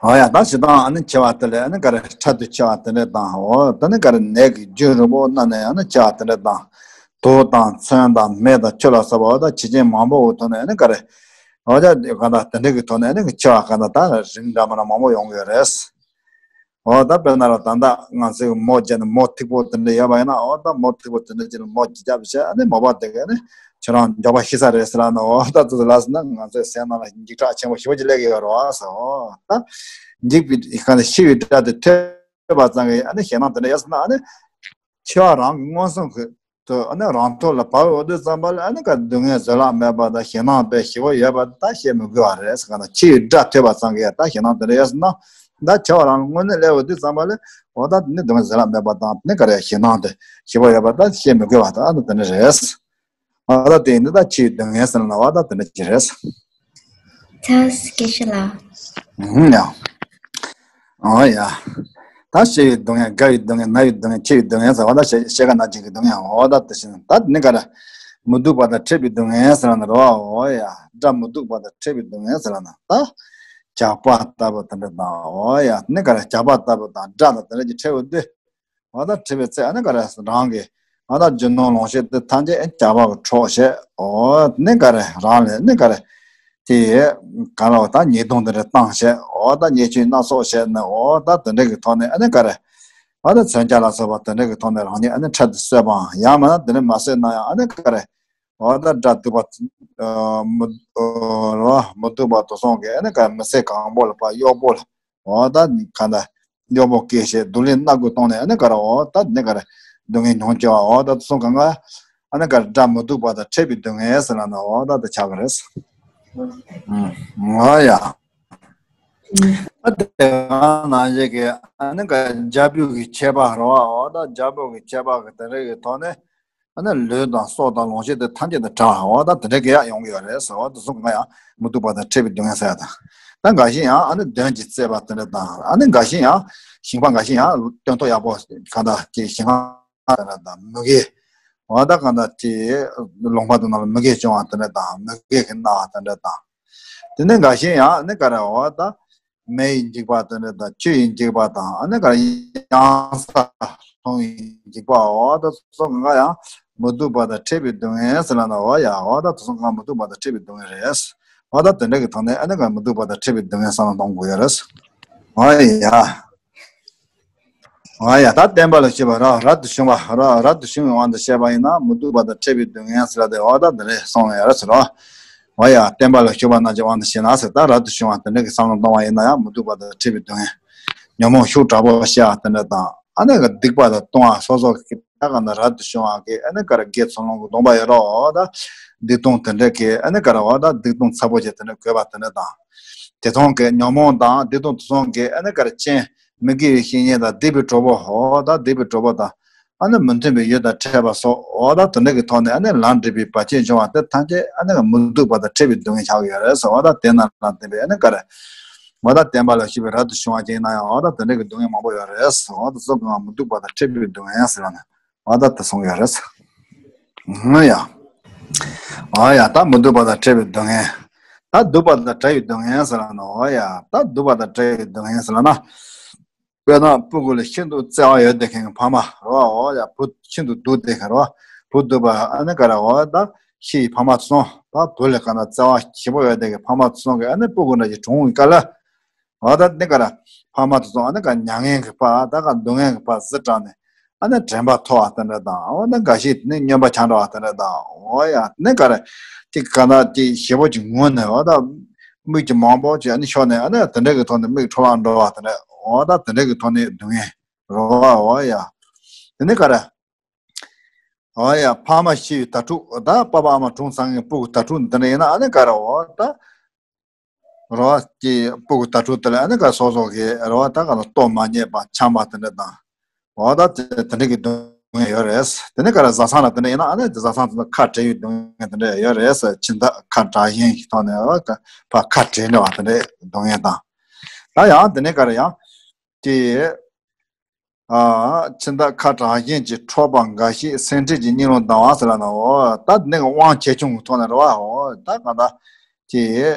འོ་ཡ་ད་ཞེ་སྡང་ཨ་ནི་ཆེ་བ་དེ་ལས་ཨ་ནི་ག་རེ་ཕྲག་ཏུ་ཆེ་བ་དེ་འདྲ་དང་འོ་ད་ནི་ག་རེ་ནད་ཀྱི་རྒྱུན་རིང་པོ་གནའ་ནས་ཨ་ནི་ཆེ་བ་དེ་འདྲ་དང་དུག་དང་མཚོན་དང་མེ་དང་ཆུ་ལ་སོགས་པ་འོ་ད་བྱེད་ཅན་མང་པོ་འོ་ཐོག་ནས་ཨ་ནི་ག་རེ་འོ་ད་ག་ད་དེ་འདྲ་གི་ཐོག་ནས་ཨ་ནི་ཆེ་བ་ག་ད་ད་རིགས་འདྲ་མི་འདྲ་མང་པོ་ཡོང་གི་ཡོད་རེད། འོ་ད་དཔེར་ན་ར་ད་ལྟ་ང་ཚོའི་མོ་བརྒྱབ་ནས་མོ་ཐིག་པོ་དེ་འདྲ་ཡོད་པ་ཡིན་ན་འོ་ད་མོ་ཐིག་པོ་དེ་འདྲ་ཅིག་ལ་མོ་བརྒྱབ་བྱས་ཨ་ནི་མོ་པ་དེ་གས་ནི་ཁྱོད་རང་མགྱོགས་པ་ཤི་ས་རེད་ཟེར་ལ་ནི་འོ་ད་ཙི་ཙི་ལ་ཟེར་ན་ང་ཚོའི་སེམས་ནང་ལ་འཇིགས་སྐྲག་ཆེན་པོ་ཞེ་པོ་ཅིག་སླེབས་ཀྱི་ཡོད་རེད་བ་ཟེར། འོ་ད་འཇིགས་པའི་ག་ནས་ཤི་བའི་སྒྲ་དེ་ཐོས་པ་ཙམ་གྱིས་ཨ་ནི་ཞེད་སྣང་དེ་འདྲ་ཡོད་ཟེར་ན་ཨ་ནི་ཁྱོད་རང་གི་མངོན་སུམ་གྱི་དུ་ཨ་ནི་རང་ཐོག་ལ་བབས་འོ་དུས་ཙམ་པ་ལ་ཨ་ནི་ག་སྡུག་བསྔལ་བཟོད་གླགས་མེད་པ་དང་ཞེད་སྣང་དཔེ་ཞེ་པོ་ཡོད་པ་ད་བཤད་མི་དགོས་པ་རེད་ཟེར་ག་ན་ཕྱི་ཡི་སྒྲ་ཐོས་པ་ཙམ་གྱིས་ད་ཞེད་སྣང་དེ་འདྲ་ཡོད་ཟེར་ན་ད་ཆེ་བ་རང་དངོས་གནས་སླེབས་འོ་དུས་ཙམ་པ་ལ་འོ་ད་ནི་སྡུག་བསྔལ་བཟོད་གླགས་མེད་པ་དང་ནི་ག་རེ་ཞེད་སྣང་དེ་ཞེ་པོ་ཡོད་པ་ད་བཤད་མི་དགོས་པ་ད་ཨ་ནི་དེ་འདྲ་རེད། འོ་ད་དེ་ནི་ད་ཕྱི་ཡི་སྡུག་བསྔལ་ཟེར་ན་འོ་ད་དེ་འདྲ་ཅིག་རེད། ཐལ་སྐད་ཤོད་ལ། ཧུམ་ཡ། ཨོ་ཡ། ད་ཤི་བའི་སྡུག་བསྔལ་རྒ་བའི་སྡུག་བསྔལ་ན་བའི་སྡུག་བསྔལ་འཆི་བའི་སྡུག་བསྔལ་ཟེར་བ་ད་ཤེས་ཤེས་ཀ་ན་ཅིག་གི་སྡུག་བསྔལ་འོ་ད་དེ་བཞིན་ད་ནི་ག་ར། མི་སྡུག་པ་དང་འཕྲད་པའི་སྡུག་བསྔལ་ཟེར་ན་རོ་འོ་ཡ། དགྲ་མི་སྡུག་པ་དང་འཕྲད་པའི་སྡུག་བསྔལ་ཟེར་ན་ད། ཇག་པ་ལྟ་བུ་དེ་འདྲ་དང་འོ་ཡ་ནི་ག་ར་ཇག་པ་ལྟ་བུ་དང་དགྲ་དང་དེ་འདྲ་ཅིག་འཕྲད་པ་དེ། འོ་ད་འཕྲད་པའི་ཚེ་ཨ་ནི་ག་རེ་རང་གི་འོ་ད་རྒྱུ་ནོར་ལོངས་སྤྱོད་དེ་ཐམས་ཅད་ཨེ་ཇག་པ་གི་འཕྲོག་བྱས་འོ་ནི་ག་རེ་རང་ལས་ནི་ག་རེ་དེ་ག་རེ་འོ་ད་ཉེས་རྡུང་དེ་འདྲ་བཏང་བྱས་འོ་ད་ཉེས་ཆད་སྣ་ཚོགས་བྱས་ནས་འོ་ད་དེ་འདྲ་གི་ཐོག་ནས་ཨ་ནི་ག་རེ་འོ་ད་མཚོན་ཆ་ལ་སོགས་པ་དེ་འདྲ་གི་ཐོག་ནས་རང་ཉིད་ཨ་ནི་འཕྲལ་དུ་གསོད་པའམ་ཡང་མིན་ན་དེ་འདྲ་མ་གསོད་ན་ཡང་ཨ་ནི་ག་རེ་འོ་ད་དགྲ་སྡིག་པ་མི་མི་སྡུག་པ་དེ་ཚོ་གི་ཨ་ནི་ག་རེ་མི་ཚེ་གང་པོ་ལ་ཕར་གཡོག་པོ་ལ། འོ་ད་ག་ད་གཡོག་པོ་སྐྱེས་བྱས་སྡུག་ལས་སྣ་དགུ་བཏང་ནས་ཨ་ནི་ག་ར་འོ་ད་ནི་ག་ར་སྡུག་བསྔལ་མྱོང་བྱ་བ་འོ་ད་དེ་ཚོ་གང་ག་ཨ་ནི་ག་ར་དགྲ་མི་སྡུག་པ་དང་འཕྲད་པའི་སྡུག་བསྔལ་ཟེར་ལ་ན་འོ་ད་དེ་ཆགས་ཀྱི་རེད། ཨུ། འོ་ཡ། ཨ་དེ་ག་ནང་བཞིན་གྱི་ཨ་ནི་ག་འཇབ་བུ་གི་ཆད་པ་རེད་བ། འོ་ད་འཇབ་བུ་གི་ཆད་པ་གི་དེ་འདྲ་གི་ཐོག་ནས། ཨ་ནི་ལུས་དང་སྲོག་དང་ལོངས་སྤྱོད་དེ་ཐམས་ཅད་དང་བྲལ་བ་འོ་ད་དེ་འདྲ་གི་ཡག་ཡོང་གི་ཡོད་རེད་ཟེར་བ་དེ་ཚོ་གང་ཡང་མི་སྡུག་པ་དང་འཕྲད་པའི་སྡུག་བསྔལ་ཟེར་ཡ་དང་། ད་འགའ་ཞིག་ཡང་ཨ་ནི་གདོན་གྱིས་གཙེས་པ་དེ་འདྲ་དང་ཨ་ནི་འགའ་ཞིག་ཡང་ཞིང་པ་འགའ་ཞིག་ཡང་སྟོན་ཐོག་ཡག་པོ་གང་ལྟར་གྱི་ཞིང་ཁ་དེ་འདྲ་དང་མུ་གེ། འོ་ད་གང་ལྟར་གྱི་ལུང་པ་དེ་ནང་ལ་མུ་གེ་བྱུང་བ་དེ་འདྲ་དང་མུ་གེ་གི་ན་བ་དེ་འདྲ་དང་། དེ་ནས་འགའ་ཞིག་ཡང་ཨ་ནི་ག་རེ་འོ་ད། མེ་ཡི་འཇིགས་པ་དེ་འདྲ་དང་ཆུ་ཡི་འཇིགས་པ་དང་ཨ་ནི་ག་རེ་གཡང་ས་ལྷུང་བའི་འཇིགས་པ་འོ་ད་སོ་གང་ག་ཡང་མི་སྡུག་པ་དང་འཕྲད་པའི་སྡུག་བསྔལ་ཟེར་ལ་ན་འོ་ཡ་འོ་ད་དེ་ཚོ་གང་མི་སྡུག་པ་དང་འཕྲད་པའི་སྡུག་བསྔལ་རེད། འོ་ད་དེ་འདྲ་གི་ཐོག་ནས་ཨ་ནི་ག་མི་སྡུག་པ་དང་འཕྲད་པའི་སྡུག་བསྔལ་བསམ་བློ་གཏོང་དགོས་ཡ་རེད། འོ་ཡ། འོ་ཡ་ད་བསྟན་པ་ལ་ཞུས་པ་ར་རབ་ཏུ་བྱུང་བ་ར་རབ་ཏུ་བྱུང་བའི་དབང་དུ་བྱས་པ་ཡིན་ན་མི་སྡུག་པ་དང་འཕྲད་པའི་སྡུག་བསྔལ་ཟེར་ལ་དེ་འོ་ད་འདི་རེད་གསུངས་ཡ་རེད་ཟེར་རོ། འོ་ཡ་བསྟན་པ་ལ་ཞུགས་པ་རྣམས་ཀྱི་དབང་དུ་བྱས་ན་ཟེར་ད་རབ་ཏུ་བྱུང་བ་དེ་འདྲ་གི་བསམ་བློ་གཏོང་བ་ཡིན་ན་ཡང་མི་སྡུག་པ་དང་འཕྲད་པའི་སྡུག་བསྔལ། ཉོན་མོངས་ཤུགས་དྲག་པོ་བཤད་པ་དེ་འདྲ་དང་ཨ་ནི་གི་སྡིག་པ་དང་ལྟུང་བ་སོ་སོ་གི་ད་ག་ནི་རབ་ཏུ་བྱུང་བ་གི་ཨ་ནི་ག་རེ་དགེ་ཚུལ་སློང་གི་སྡོམ་པ་ཡོད་རོགས་ད། སྡིག་ལྟུང་དེ་འདྲ་གི་ཨ་ནི་ག་རེ་འོ་ད་སྡིག་ལྟུང་ཚ་པོ་ཅིག་དེ་འདྲ་དགོས་པ་དེ་འདྲ་དང་། དེ་མཐོང་གི་ཉོན་མོངས་དང་སྡིག་ལྟུང་དེ་མཐོང་གི་ཨ་ནི་ག་རེ་ཅན་མི་དགེ་བའི་བཤེས་གཉེན་དང་སྡིག་པའི་གྲོགས་པོ་འོ་ད་སྡིག་པའི་གྲོགས་པོ་དང་། ཨ་ནི་མི་མཐུན་པའི་ཡུལ་དང་འཕྲད་པ་སོགས་འོ་ད་དེ་འདྲ་གི་ཐོག་ནས་ཨ་ནི་ལམ་འགྲིག་པའི་བར་ཆད་འབྱུང་བ་དེ་ཐམས་ཅད་ཨ་ནི་མི་སྡུག་པ་དང་འཕྲད་པའི་སྡུག་བསྔལ་ཆགས་ཀྱི་ཡོད་རེད་ཟེར་འོ་ད་དེ་རྣམས་ལ་བརྟེན་པའི་ཨ་ནི་ག་རེ། འོ་ད་བསྟན་པ་ལ་ཞུགས་པའི་རབ་ཏུ་བྱུང་བ་ཅིག་ཡིན་ན་ཡང་འོ་ད་དེ་འདྲ་གི་སྡུག་བསྔལ་མང་པོ་ཡོད་རེད་ཟེར་འོ་ད་སོ་གང་མི་སྡུག་པ་དང་འཕྲད་པའི་སྡུག་བསྔལ་ཟེར་ལ་ནི་འོ་ད་དེ་གསུངས་ཡོད་རེད། ཧུམ་ཡ། འོ་ཡ་ད་མི་སྡུག་པ་དང་འཕྲད་པའི་སྡུག་བསྔལ། ད་སྡུག་པ་དང་བྲལ་བའི་སྡུག་བསྔལ་ཟེར་ལ་ནི་འོ་ཡ་ད་སྡུག་པ་དང་བྲལ་བའི་སྡུག་བསྔལ་ཟེར་ལ་ན། དཔེར་ན་སྤུ་གུ་ལ་ཤིན་ཏུ་བརྩེ་བ་ཡོད་བསྡད་མཁན་གྱི་ཕ་མ་རེད་བ། འོ་ཡ་བུ་ཤིན་ཏུ་སྡུག་བསྡད་མཁན་རེད་བ། བུ་སྡུག་པ་ཨ་ནི་ག་རེ་འོ་ད་ཤི་ཡི་ཕ་མ་ཚོ་ད་བུ་ལ་ག་ན་བརྩེ་བ་ཞེ་པོ་ཡོད་བསྡད་མཁན་གྱི་ཕ་མ་ཚོ་གི་ཨ་ནི་སྤུ་གུ་འདྲ་ཞིག་གྲོངས་པའི་སྐབས་ལ། འོ་ད་ནི་ག་རེ་ཕ་མ་ཚོ་ཨ་ནི་ག་མྱ་ངན་གྱི་བར་ད་ག་སྡུག་བསྔལ་གྱི་བར་གཟི་དྲག་ནས་ཨ་ནི་དྲན་པ་ཐོར་བ་དེ་འདྲ་དང་འོ་ན་འགའ་ཞིག་ནི་སྨྱོན་པ་ཆགས་འགྲོ་བ་དེ་འདྲ་དང་འོ་ཡ་ནི་ག་རེ་ཅིག་ག་ན་ཅིག་ཞེ་པོ་ཅིག་ངུ་ནས་འོ་ད། མིག་གི་མང་པོ་ཅིག་ཨ་ནི་ཤོར་ནས་ཨ་ནི་དེ་འདྲ་གི་ཐོག་ནས་མིག་འཕྲོ་བརླག་འགྲོ་བ་དེ་འདྲ་འོ་ད་དེ་འདྲ་གི་ཐོག་ནས་སྡུག་བསྔལ་རོ་བ་འོ་ཡ། དེ་ནི་ག་རེ། འོ་ཡ་ཕ་མ་ཤི་བའི་དྭ་ཕྲུག་ད་པ་ཕ་ཨ་མ་གྲོངས་ཚར་མཁན་སྤུ་གུ་དྭ་ཕྲུག་འདི་འདྲ་ཡིན་ན་ཨ་ནི་ག་རེ་འོ་ད། རོ་བ་ཀྱི་སྤུ་གུ་དྭ་ཕྲུག་དེ་ལ་ཨ་ནི་ག་སོ་སོ་གི་རོ་བ་ད་ག་ལ་ལྟོ་མ་རྙེད་པ་ཆམ་པ་དེ་འདྲ་དང་། འོ་ད་དེ་དེ་འདྲ་གི་སྡུག་ མཁན་ཡོད་རེད། དེ་ནས་ག་རེ་བཟའ་ཚང་ལ་དེ་འདྲ་ཡིན་ན་ཨ་ནི་བཟའ་ཚང་དེ་ཚོ་ཁ་བྲལ་བའི་སྡུག་བསྔལ་དེ་འདྲ་ཡོད་རེད། ཁྱིམ་བདག་ཁ་བྲལ་ཞེན་གྱི་ཐོག་ནས་ཕར་ཁ་བྲལ་འདྲ་བ་དེ་འདྲའི་སྡུག་བསྔལ་དང་། ད་ཡང་དེ་ནས་ག་རེ་ཡང་དེ། ཨ། ཁྱིམ་བདག་ཁ་བྲལ་ཞེན་གྱིས་འཕྲོག་པ་འགའ་ཞིག་སེམས་ཁྲལ་གྱི་གཉིད་རླུང་ལྡང་བ་ཟེར་ལབ་ན། འོ་ད་དེ་ནས་དབང་ཆེ་ཆུང་གི་ཐོག་ནས་རེད་བ། འོ་ད་གང་ལྟར་དེ།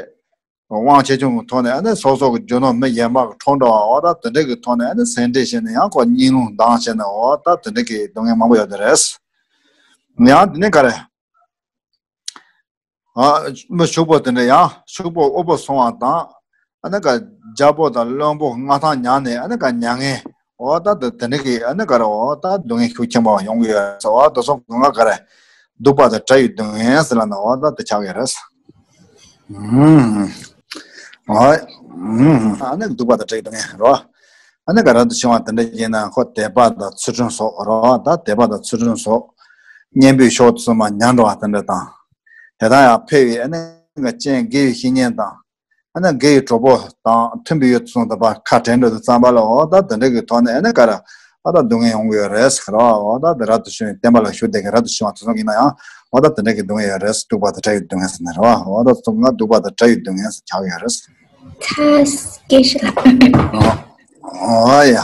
དབང་ཆེ་ཆུང་གི་ཐོག་ནས་ཨ་ནི་སོ་སོ་གི་རྒྱུ་ནོར་མི་གཞན་པ་གི་འཕྲོག་འགྲོ་བ། འོ་ད་དེ་འདྲ་གི་ཐོག་ནས་ཨ་ནི་སེམས་ཁྲལ་བྱས་ནས་ཡང་ཁོ་གཉིད་རླུང་ལྡང་བྱས་ནས། འོ་ད་དེ་འདྲ་གི་སྡུག་བསྔལ་མང་པོ་ཡོད་དེ་རེད། ཡང་དེ་ནས་ག་རེ། ཨ། མི་ཕྱུག་པོ་དེ་འདྲ་ཡང་ཕྱུག་པོ་དབུལ་པོ་སོང་བ་དང་། ཨ་ནི་ག་རྒྱལ་པོ་དང་བློན་པོ་མངའ་ཐང་མྱངས་ནས་ཨ་ནི་ག་མྱ་ངན། འོ་ད་དེ་དེ་འདྲ་གི་ཨ་ནི་ག་རེ། འོ་ད་སྡུག་བསྔལ་ཤུགས་ཆེན་པོ་ཡོང་གི་ཡོད་ཟེར་བ། དེ་ཚོ་གང་ག་ག་རེ། སྡིག་པ་དང་བྲལ་བའི་སྡུག་བསྔལ་ཟེར་ལབ་ན་འོ་ད་དེ་ཆགས་ཀྱི་རེད། ཨུམ། ཨོ། ཨུམ། ཨ་ནི་སྡིག་པ་དང་བྲལ་བའི་སྡུག་བསྔལ་རོ། ཨ་ནི་ག་རབ་ཏུ་བྱུང་བ་དེ་འདྲ་ཡིན་ན་ཁོ་དད་པ་དང་ཚུལ་ཁྲིམས་སོགས་རོ། ད་དད་པ་དང་ཚུལ་ཁྲིམས་སོགས་གཉེན་པོའི་ཕྱོགས་སུ་མ་ཉམས་འགྲོ་བ་དེ་འདྲ་དང་། དེ་དག་ཡང་འཕེལ་བའི་ཨ་ནི་ཅན་དགེ་བའི་བཤེས་གཉེན་དང་། ཨ་ནི་དགེ་བའི་གྲོགས་པོ་དང་མཐུན་པའི་ཡུལ་དུ་སོང་དུ་བ་ཁ་བྲལ་འགྲོ་དུ་བརྩམས་པ་ལ། འོ་ད་དེ་འདྲ་གི་ཐོག་ནས་ཨ་ནི་ག་ར་ཨ་ད་སྡུག་བསྔལ་ཡོང་གི་ཡོད་རེད་ཟེར་རོ། འོ་ད་དེ་རབ་ཏུ་བྱུང་བའི་བསྟན་པ་ལ་ཞུགས་བསྡད་མཁན་རབ་ཏུ་བྱུང་བ་དེ་ཚོ་ཡིན་ན་ཡང་། འོ་ད་དེ་འདྲ་གི་སྡུག་བསྔལ་ཡོད་རེད། སྡིག་པ་དང་བྲལ་བའི་སྡུག་བསྔལ་ཟེར་ནས་རོ། འོ་ད་ཚོ་ང་སྡིག་པ་དང་བྲལ་བའི་སྡུག་བསྔལ་ཟེར་ཆགས་ཡོད་རེད། ཁ་སྐད་ཤིག་ལ། འོ་ཡ།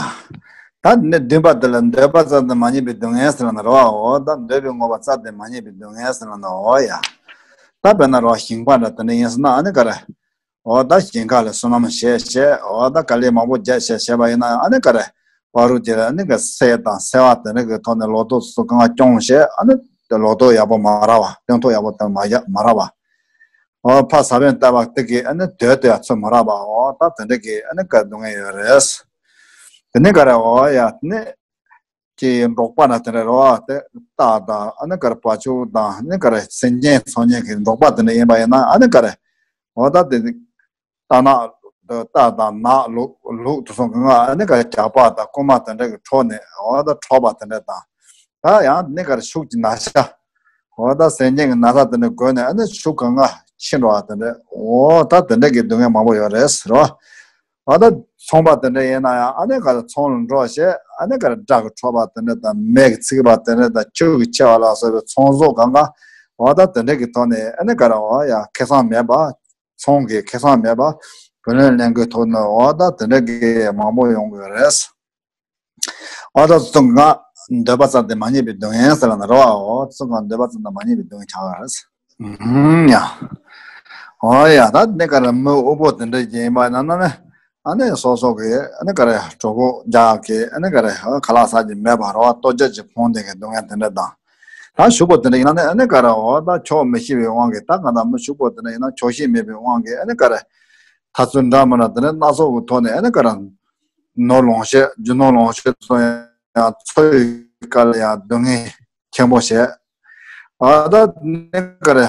ད་ནི་བདུན་པ་དེ་ལ་འདོད་པ་ཙམ་དུ་མ་རྙེད་པའི་སྡུག་བསྔལ་ཟེར་ན་རོ། འོ་ད་འདོད་པའི་དངོས་པོ་ཙམ་དུ་མ་རྙེད་པའི་སྡུག་བསྔལ་ཟེར་ན། འོ་ཡ། ད་དཔེར་ན་རོ་ཞིང་པ་འདྲ་དེ་འདྲ་ཡིན་ཟེར་ན་ཨ་ནི་ག་རེ། འོ་ད་ཞིང་ཁ་ལ་སོ་ནམ་བྱས་བྱས། འོ་ད་དཀའ་ལས་མང་པོ་རྒྱག་བྱས་བྱས་པ་ཡིན་ན་ཨ་ནི་ག་རེ། བར་དུ་དེ་ལ་ཨ་ནི་ག་སེ་དང་སེ་བ་དེ་འདྲ་གི་ཐོག་ནས་ལོ་ཏོག་ཚོ་གང་སྐྱོང་བྱས། ཨ་ནི་ལོ་ཏོག་ཡག་པོ་མ་རག་པ། སྟོན་ཐོག་ཡག་པོ་དེ་མ་ཡ་མ་རག་པ། འོ་ཕ་ས་བོན་བཏབ་པ་དེ་གི་ཨ་ནི་དོན་དེ་ཡང་ཚོད་མ་རག་པ། འོ་ད་དེ་འདྲ་གི་ཨ་ནི་ག་སྡུག་བསྔལ་ཡོད་རེད། དེ་ནི་ག་རེ། འོ་ཡ་ནི། ཀྱི་འབྲོག་པ་ན་དེ་འདྲ་རེད་བ། དེ་རྟ་དང་ཨ་ནི་ག་རེ་བ་ཕྱུགས་དང་ཨ་ནི་ག་རེ་སེམས་ཅན་འཚོ་མཁན་གྱི་འབྲོག་པ་དེ་འདྲ་ཡིན་པ་ཡིན་ན་ཨ་ནི་ག་རེ། འོ་ད་དེ་རྟ་ནག་རྟ་དང་ནག་ལུག་ལུག་དེ་ཚོ་གང་ག་ཨ་ནི་ག་རེ་རྒྱགས་པ་དང་རྐུན་མ་དེ་འདྲ་གི་འཕྲོག་ནས། འོ་ད་འཕྲོག་པ་དེ་འདྲ་དང་། ད་ཡང་ཨ་ནི་ག་རེ་ཕྱུགས་ཀྱི་ན་ཚ། འོ་ད་སེམས་ཅན་གྱི་ན་ཚ་དེ་འདྲ་འགོས་ནས་ཨ་ནི་ཕྱུགས་གང་ག་འཆི་འགྲོ་བ་དེ་འདྲ། འོ་ད་དེ་འདྲ་གི་སྡུག་བསྔལ་མང་པོ་ཡོད་རེད་ཟེར་བ། ཨ་ད་ཚོང་པ་དེ་འདྲ་ཡིན་ན་ཡང་ཨ་ནི་ག་རེ་ཚོང་ལ་འགྲོ་བྱས་ཨ་ནི་ག་རེ་དགྲ་གིས་འཕྲོག་པ་དེ་འདྲ་དང་མེ་གིས་ཚིག་པ་དེ་འདྲ་དང་ཆུ་གིས་འཁྱེར་བ་ལ་སོགས་པའི་ཚོང་ཟོག་གང་ག་འོ་ད་དེ་འདྲ་གི་ཐོག་ནས་ཨ་ནི་ག་རེ་འོ་ཡ་ཁེ་བཟང་མེད་པ། ཚོང་གི་ཁེ་བཟང་མེད་པ། བུ་ལོན་ལེན་དགོས་ཐོག་ནས་འོ་ད་དེ་འདྲ་གི་མང་པོ་ཡོང་གི་རེད། འོ་ད་ཚོ་ང་འདོད་པ་ཙམ་དུ་མ་རྙེད་པའི་སྡུག་བསྔལ་ཟེར་ལབ་ན་རེད་བ། འོ་ཚོ་ང་འདོད་པ་ཙམ་དུ་མ་རྙེད་པའི་སྡུག་བསྔལ་ཆགས་ཡོད་རེད། ཨུམ་ཡ། འོ་ཡ་ད་ནི་ག་རེ་མི་དབུལ་པོ་དེ་འདྲ་ཅིག་ཡིན་པ་ན་ན་ནི་ཨ་ནི་སོ་སོ་གི་ཨ་ནི་ག་རེ་གྲོགས་པོ་རྒྱགས་ཀྱི་ཨ་ནི་ག་རེ་ཁ་ལག་ཟ་རྒྱུ་མེད་པ་རེད་བ། ལྟོ་ཆས་ཀྱི་ཕོངས་དེ་གི་སྡུག་བསྔལ་དེ་འདྲ་དང་། ད་ཕྱུག་པོ་དེ་འདྲ་ཡིན་ན་ནི་ཨ་ནི་ག་རེ་འོ་ད་ཆོག་མི་ཤེས་པའི་དབང་གིས། ད་གང་ལྟར་མི་ཕྱུག་པོ་དེ་འདྲ་ཡིན་ན་ཆོག་ཤེས་མེད་པའི་དབང་གིས་ཨ་ནི་ག་རེ་ཐ་ཚུལ་འདྲ་མི་འདྲ་དེ་འདྲ་སྣ་ཚོགས་ཀྱི་ཐོག་ནས་ཨ་ནི་ག་རེ་ནོར་ལོངས་སྤྱོད་རྒྱུ་ནོར་ལོངས་སྤྱོད་སོགས་ཡང་འཚོ་བའི་སྐབས་ལ་ཡང་སྡུག་བསྔལ་ཆེན་པོ་བྱས། ཨ་ད་ནི་ག་རེ་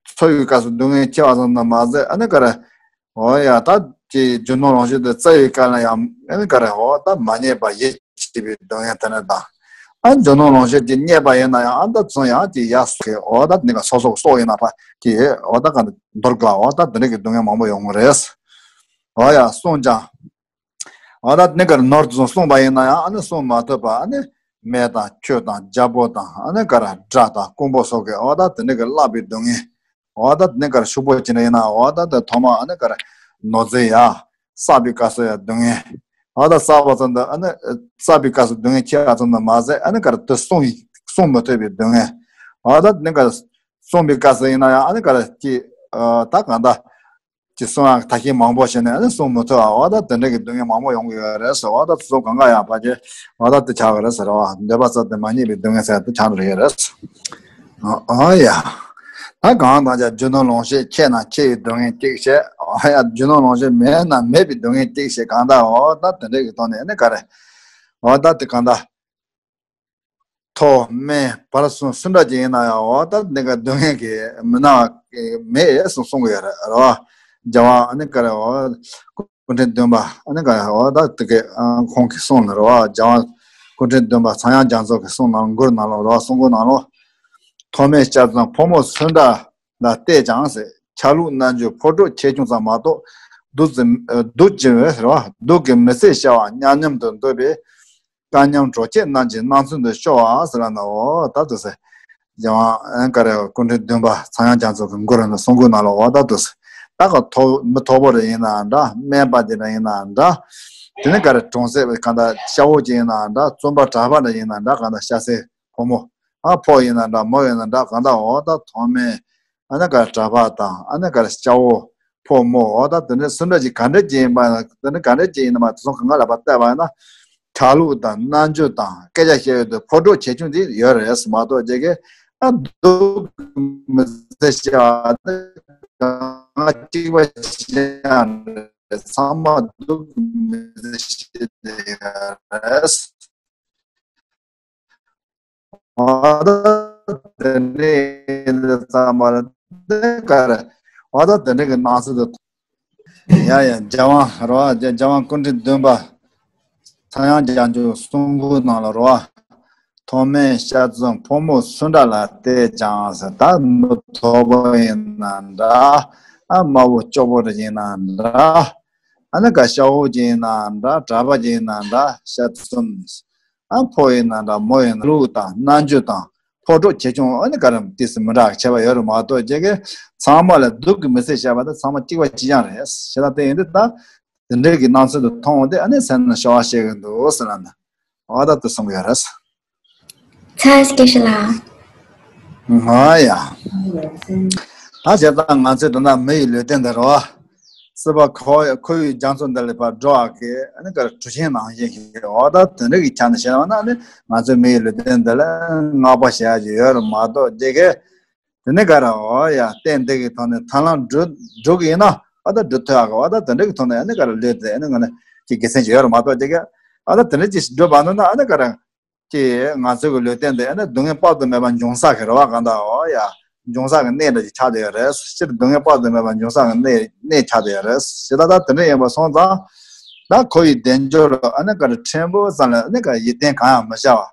འཚོ་བའི་སྐབས་སུ་སྡུག་བསྔལ་ཆེ་བ་ཙམ་དུ་མ་ཟད་ཨ་ནི་ག་རེ་འོ་ཡ་ད་ཀྱི་རྒྱུ་ནོར་ལོངས་སྤྱོད་དེ་བཙལ་བའི་སྐབས་ལ་ཡང་ཨ་ནི་ག་རེ་འོ་ད་མ་རྙེད་པ་ཡིད་ཆེས་པའི་སྡུག་བསྔལ་དེ་འདྲ་དང་། ཨ་རྒྱུ་ནོར་ལོངས་སྤྱོད་ཀྱིས་རྙེད་པ་ཡིན་ན་ཡང་ཨ་ད་ཚོང་ཡང་ཀྱི་ཡ་སོགས་ཀྱི་འོ་ད་ནི་ག་སོ་སོ་སྲོག་ཡིན་ན་ཕ་ཀྱི་འོ་ད་ག་འདོར་དགོས། འོ་ད་དེ་འདྲ་གི་སྡུག་བསྔལ་མང་པོ་ཡོང་གི་རེད། འོ་ཡ་སོང་ཀྱང་། འོ་ད་ནི་ག་ནོར་དེ་ཚོ་བསྲུངས་པ་ཡིན་ན་ཡང་ཨ་ནི་བསྲུང་མ་ཐུབ་པ་ཨ་ནི་མེ་དང་ཆུ་དང་རྒྱལ་པོ་དང་ཨ་ནི་ག་ར་དགྲ་དང་རྐུན་པོ་སོགས་ཀྱི་འོ་ད་དེ་འདྲ་གི་བརླག་པའི་སྡུག་བསྔལ། འོ་ད་ནི་ག་ར་ཕྱུག་པོ་ཅིག་ཡིན་ན་འོ་ད་དེ་ཐོག་མ་ཨ་ནི་ག་ར་ནོར་རྫས་ཡ་བསགས་པའི་སྐབས་སུ་ཡ་སྡུག་བསྔལ། འོ་ད་བསགས་པ་ཙམ་དུ་ཨ་ནི་བསགས་པའི་སྐབས་སུ་སྡུག་བསྔལ་ཆེ་བ་ཙམ་དུ་མ་ཟད་ཨ་ནི་ག་ར་དེ་བསྲུང་བསྲུང་མི་ཐུབ་པའི་སྡུག་བསྔལ། འོ་ད་ནི་ག་ར་བསྲུང་པའི་སྐབས་སུ་ཡིན་ན་ཡང་ཨ་ནི་ག་ར་ཀྱི་ད་གང་ལྟར། ཀྱི་བསྲུང་ཡག་ཐབས་ཤེས་མང་པོ་བྱས་ནས་ཨ་ནི་བསྲུང་མི་ཐུབ་པ་འོ་ད་དེ་འདྲ་གི་སྡུག་བསྔལ་མང་པོ་ཡོང་གི་ཡོད་རེད་ཟེར། འོ་ད་སོ་སོ་གང་ག་ཡང་ཕལ་ཆེར་འོ་ད་དེ་ཆགས་ཀྱི་རེད་ཟེར་བ། འདོད་པ་ཙམ་དུ་མ་རྙེད་པའི་སྡུག་བསྔལ་ཟེར་དེ་ཆགས་འགྲོ་ཡོད་རེད། ཨ་ཡ། ད་གང་ལྟར་ཀྱང་རྒྱུ་ནོར་ལོངས་སྤྱོད་ཆེ་ན་ཆེ་བའི་སྡུག་བསྔལ་གཅིག་བྱས། ཨ་ཡ་རྒྱུ་ནོར་ལོངས་སྤྱོད་མེད་ན་མེད་པའི་སྡུག་བསྔལ་གཅིག་བྱས། གང་ལྟར་འོ་ད་དེ་འདྲ་གི་ཐོག་ནས་ཨ་ནི་ག་རེ། འོ་ད་དེ་གང་ལྟར། མཐོ་དམན་བར་གསུམ་སུ་འདྲ་ཅིག་ཡིན་ན་ཡང་འོ་ད་འདི་ག་སྡུག་བསྔལ་གྱི་མི་སྣང་བ་མེད་གསུངས་གསུང་གི་ཡོད་རེད་རོ། རྒྱལ་བ་ཨ་ནི་ག་རེ་འོ། སྐུ་ཕྲེང་བདུན་པ་ཨ་ནི་ག་རེ་འོ་ད་དེ་ག་ཁོང་གི་གསུང་ལ་རོ། རྒྱལ་བ་སྐུ་ཕྲེང་བདུན་པ་ཚངས་དབྱངས་རྒྱ་མཚོ་གི་གསུང་ནང་མགུར་ནང་ལོགས་རོ། གསུང་མགུར་ནང་ལོགས། མཐོ་དམན་སྐྱ་བཟང་ཕོ་མོ་སུ་འདྲ་ལ་བལྟས་ཀྱང་ཟེར། ཆ་ལུགས་རྣམ་འགྱུར་ཕོ་ཁྲོ་ཆེ་ཆུང་ཙམ་མ་གཏོགས། སྡུག་ཅིང་སྡུག་ཅིང་རོ། སྡུག་གི་མི་ཚེ་ཤར་བ་མཉམ་མཉམ་དུ་འདོད་པས། དཀའ་མཉམ་གྲོགས་ཁྱེད་རྣམས་ཀྱི་སྣང་ཚུལ་དུ་ཤོག་ཨ་ཟེར་ལ་ན། འོ་ད་དུ་ཟེར། རྒྱལ་དབང་ཨ་ནི་ག་རེ་སྐུ་ཕྲེང་བདུན་པ་ཚངས་དབྱངས་རྒྱ་མཚོ་གི་མགུར་ལ་གསུང་མགུར་ནང་ལ། འོ་ད་དུ་ཟེར། ད་ག་ཐོ་མི་ཐོག་པོ་རེ་ཡིན་ན་འདྲ། སྨན་པ་དེ་འདྲ་ཡིན་ན་འདྲ། དེ་ནས་ག་རེ་གྲོང་གསེབ་གང་ལྟར་ཤ་བོ་ཅིག་ཡིན་ན་འདྲ། བཙོན་པ་གྲྭ་པ་འདྲ་ཡིན་ན་འདྲ། གང་ལྟར་ཤ་ཟའི་ཕོ་མོ། ཨ་ཕོ་ཡིན་ན་འདྲ་མོ་ཡིན་ན་འདྲ། གང་ལྟར་འོ་ད་མཐོ་དམན། ཨ་ནི་ག་རེ་གྲྭ་པ་དང་། ཨ་ནི་ག་རེ་སྐྱ་བོ། ཕོ་མོ། འོ་ད་དེ་འདྲའི་སུ་འདྲ་ཅིག་ག་འདྲ་ཅིག་ཡིན་པ། དེ་འདྲ་ག་འདྲ་ཅིག་ཡིན་ན་མ། དེ་ཚོ་གང་ག་ལ་བལྟས་པ་ཡིན་ན། ཆ་ལུགས་དང་རྣམ་འགྱུར་དང་སྐད་ཆ་བཤད་ཡུལ་དུ་ཕོ་གྲོགས་ཆེ་ཆུང་དེ་ཡོད་རེད་མ་གཏོགས། ཅིག་གིས་ཨ་སྡུག་མི་ཟེར་བཤད་པ་དེ་གང་གཅིག་པ་བཤད་ཡ་རེད། ཚང་མ་སྡུག་མི་ཟེར་བཤད་བསྡད་ཡོད་རེད། འོ་ད་དེ་འདྲའི་ཙམ་པ་ལ་དེ་ག་རེ། འོ་ད་དེ་འདྲའི་གི་སྣང་ཚུལ་དུ། ཡ་ཡ། རྒྱལ་དབང་རོ། རྒྱལ་དབང་སྐུ་ཕྲེང་བདུན་པ་ཚངས་དབྱངས་རྒྱ་མཚོའི་གསུང་མགུར་ནང་ལ་རོ། མཐོ་དམན་ཤ་བཙོན་ཕོ་མོ་སུ་འདྲ་ལ་བལྟས་ཀྱང་ཟེར། ད་མི་ཐོག་པོ་ཡིན་ན་འདྲ། ཨ་དམའ་བོ་སྐྱོ་པོ་རེ་ཡིན་ན་འདྲ། ཨ་ནི་ག་ཤ་བོ་ཅིག་ཡིན་ན་འདྲ། གྲྭ་པ་ཅིག་ཡིན་ན་འདྲ། ཤ་བཙོན། ཨ་ཕོ་ཡིན་ན་འདྲ་མོ་ཡིན་ན། ལུགས་དང་རྣམ་འགྱུར་དང་ཕོ་གྲོགས་ཆེ་ཆུང་ཨ་ནི་ག་རེ་ཏོག་ཙམ་མི་འདྲ་ཁྱད་པར་ཡོད་རེད་མ་གཏོགས། ཅིག་གིས་ཚང་མ་ལ་སྡུག་གི་མི་ཟེར་བཤད་པ་དེ་ཚང་མ་གཅིག་པ་གཅིག་རྐྱང་རེད་ཟེར། ད་དེ་ཡིན་དུས་ད་དེ་འདྲའི་གི་སྣང་ཚུལ་དུ་མཐོང་བ་དེ་ཨ་ནི་སེམས་ནང་ཤོར་བ་བཤད་གི་འདུག་ཟེར་ལ་ན། འོ་ད་དེ་གསུང་གི་ཡོད་རེད། ཚ་སྐད་ཤ་ལ། ང་ཡ། ད་བྱས་ཙང་ང་ཚོས་ད་ལྟ་མི་ཡི་ལུས་རྟེན་འདི་རེད་བ། སྲིད་པ་ཁོ་ཁོ་བོའི་རྒྱ་མཚོ་འདི་ལས་ཕར་འགྲོ་བ་གི་ཨ་ནི་ག་རེ་གྲུ་ཆེན་ནང་བཞིན་ཞིག་འོ་ད་དེ་འདྲ་གི་ཆ་ནས་བཤད་པ་ན་ནི། ང་ཚོའི་མི་ཡི་ལུས་རྟེན་འདི་ལ་བསྔགས་པ་བྱེད་ཡ་ཅིག་ཡོད་རེད་མ་གཏོགས། ཅིག་གིས་དེ་ནི་ག་རེ། འོ་ཡ། རྟེན་འདི་གི་ཐོག་ནས་ཐར་ལམ་བགྲོད་འགྲོ་གི་ཡིན་ན། འོ་ད་བགྲོད་ཐུབ་ཡ་གི། འོ་ད་དེ་འདྲ་གི་ཐོག་ནས་ཨ་ནི་ག་རེ་ལུས་རྟེན་ཨ་ནི་ང་ནི་ཅིག་དགེ་མཚན་ཅིག་ཡོད་རེད་མ་གཏོགས། ཅིག་གིས་ཨ་ད་དེ་འདྲ་ཅིག་བགྲོད་པ་ན་ན་ཨ་ནི་ག་རེ། ཀྱི་ང་ཚོའི་གི་ལུས་རྟེན་དེ་ཨ་ནི་སྡུག་བསྔལ་དཔག་ཏུ་མེད་པ་འབྱུང་ས་གི་རེད་བ། གང་ལྟར་འོ་ཡ། འབྱུང་ས་གི་གནས་འདྲ་ཅིག་ཆགས་བསྡད་ཡོད་རེད། སྤྱིར་སྡུག་བསྔལ་དཔག་ཏུ་མེད་པ་འབྱུང་ས་གི་གནས་གནས་ཆགས་བསྡད་ཡོད་རེད་ཟེར། ད་ད་དེ་འདྲ་ཡིན་པ་སོང་ཙང་། ད་ཁོ་ཡི་དལ་འབྱོར་ལ་ཨ་ནི་ག་རེ་ཕྲན་བུ་ཙམ་ལ་ཨ་ནི་ག་ཡིད་བརྟན་གང་ཡང་མི་བྱ་བ།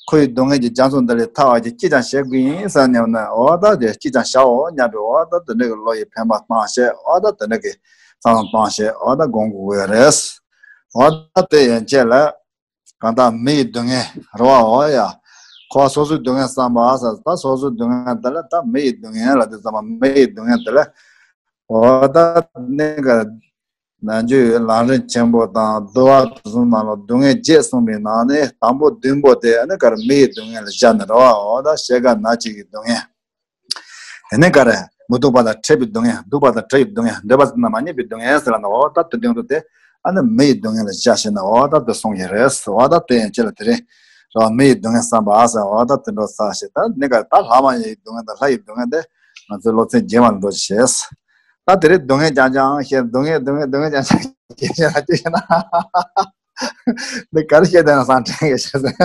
ཁོ་ཡི་སྡུག་བསྔལ་གྱི་རྒྱ་མཚོ་འདི་ལས་ཐར་བ་ཅིག་ཅི་ཙམ་བྱེད་དགོས་ཡིན་ཟེར་སྙམ་ན། འོ་ད་དེ་ཅི་ཙམ་བྱའོ་སྙམ་པའི། འོ་ད་དེ་འདྲ་གི་བློ་ཡི་འཕེན་པ་བཏང་བྱས། འོ་ད་དེ་འདྲ་གི་བསམ་བློ་བཏང་བྱས། འོ་ད་སྒོམ་དགོས་ཀྱི་ཡོད་རེད། འོ་ད་དེ་ཡན་ཆད་ལ། གང་ལྟར་མི་ཡི་སྡུག་བསྔལ་རེད་བ། འོ་ཡ། ཁོ་སོ་སོའི་སྡུག་བསྔལ་བསམ་པ་ཟེར། ད་སོ་སོའི་སྡུག་བསྔལ་དེ་ལ་ད་མི་ཡི་སྡུག་བསྔལ་ལ་དེ་ཙམ་པ་མི་ཡི་སྡུག་བསྔལ་དེ་ལ། འོ་ད་གནས་འགའ་ན་རྒྱུ་ལམ་རིམ་ཆེན་པོ་དང་བསྡུ་བ་དེ་ཚོ་ནང་ལ་སྡུག་བསྔལ་བརྒྱད་གསུངས་པའི་ནང་ནས་དང་པོ་བདུན་པོ་དེ་ཨ་ནི་ག་རེ་མི་ཡི་སྡུག་བསྔལ་ལ་བཞག་ནས་རེད་བ། འོ་ད་ཤེལ་དཀར་ནག་གཅིག་གི་སྡུག་བསྔལ། དེ་ནས་ག་རེ། མི་སྡུག་པ་དང་ཕྲད་པའི་སྡུག་བསྔལ། སྡུག་པ་དང་བྲལ་བའི་སྡུག་བསྔལ། འདོད་པ་ཟད་ན་མ་རྙེད་པའི་སྡུག་བསྔལ་ཟེར་ལ་ན། འོ་ད་དེ་བདུན་པོ་དེ་ཨ་ནི་མི་ཡི་སྡུག་བསྔལ་ལ་བཞག་བྱས་ནས་འོ་ད་དེ་གསུངས་ཡོད་རེད། འོ་ད་དེ་ཡན་ཆད་ལ་དེ་རིང་རོ། མི་ཡི་སྡུག་བསྔལ་བསམ་པ་ཟེར། འོ་ད་དེ་འདྲ་ས་ཞིག་ད་ནི་ག་རེ། ད་ལྷ་མ་ཡིན་སྡུག་བསྔལ་དང་ལྷ་ཡི་སྡུག་བསྔལ་དེ་ང་ཚོའི་སློབ་ཚན་རྗེས་མ་ལ་འགྲོ་ཞེས། ད་དེ་རིང་སྡུག་བསྔལ་རྐྱང་རྐྱང་བཤད། སྡུག་བསྔལ་སྡུག་བསྔལ་སྡུག་བསྔལ་རྐྱང་རྐྱང་བཤད་བཤད་ན་ཅི་བཤད་ན། འདི་ག་རེ་བཤད་དེ་ན་སང་དྲན་གི་བཤད་ཟེར།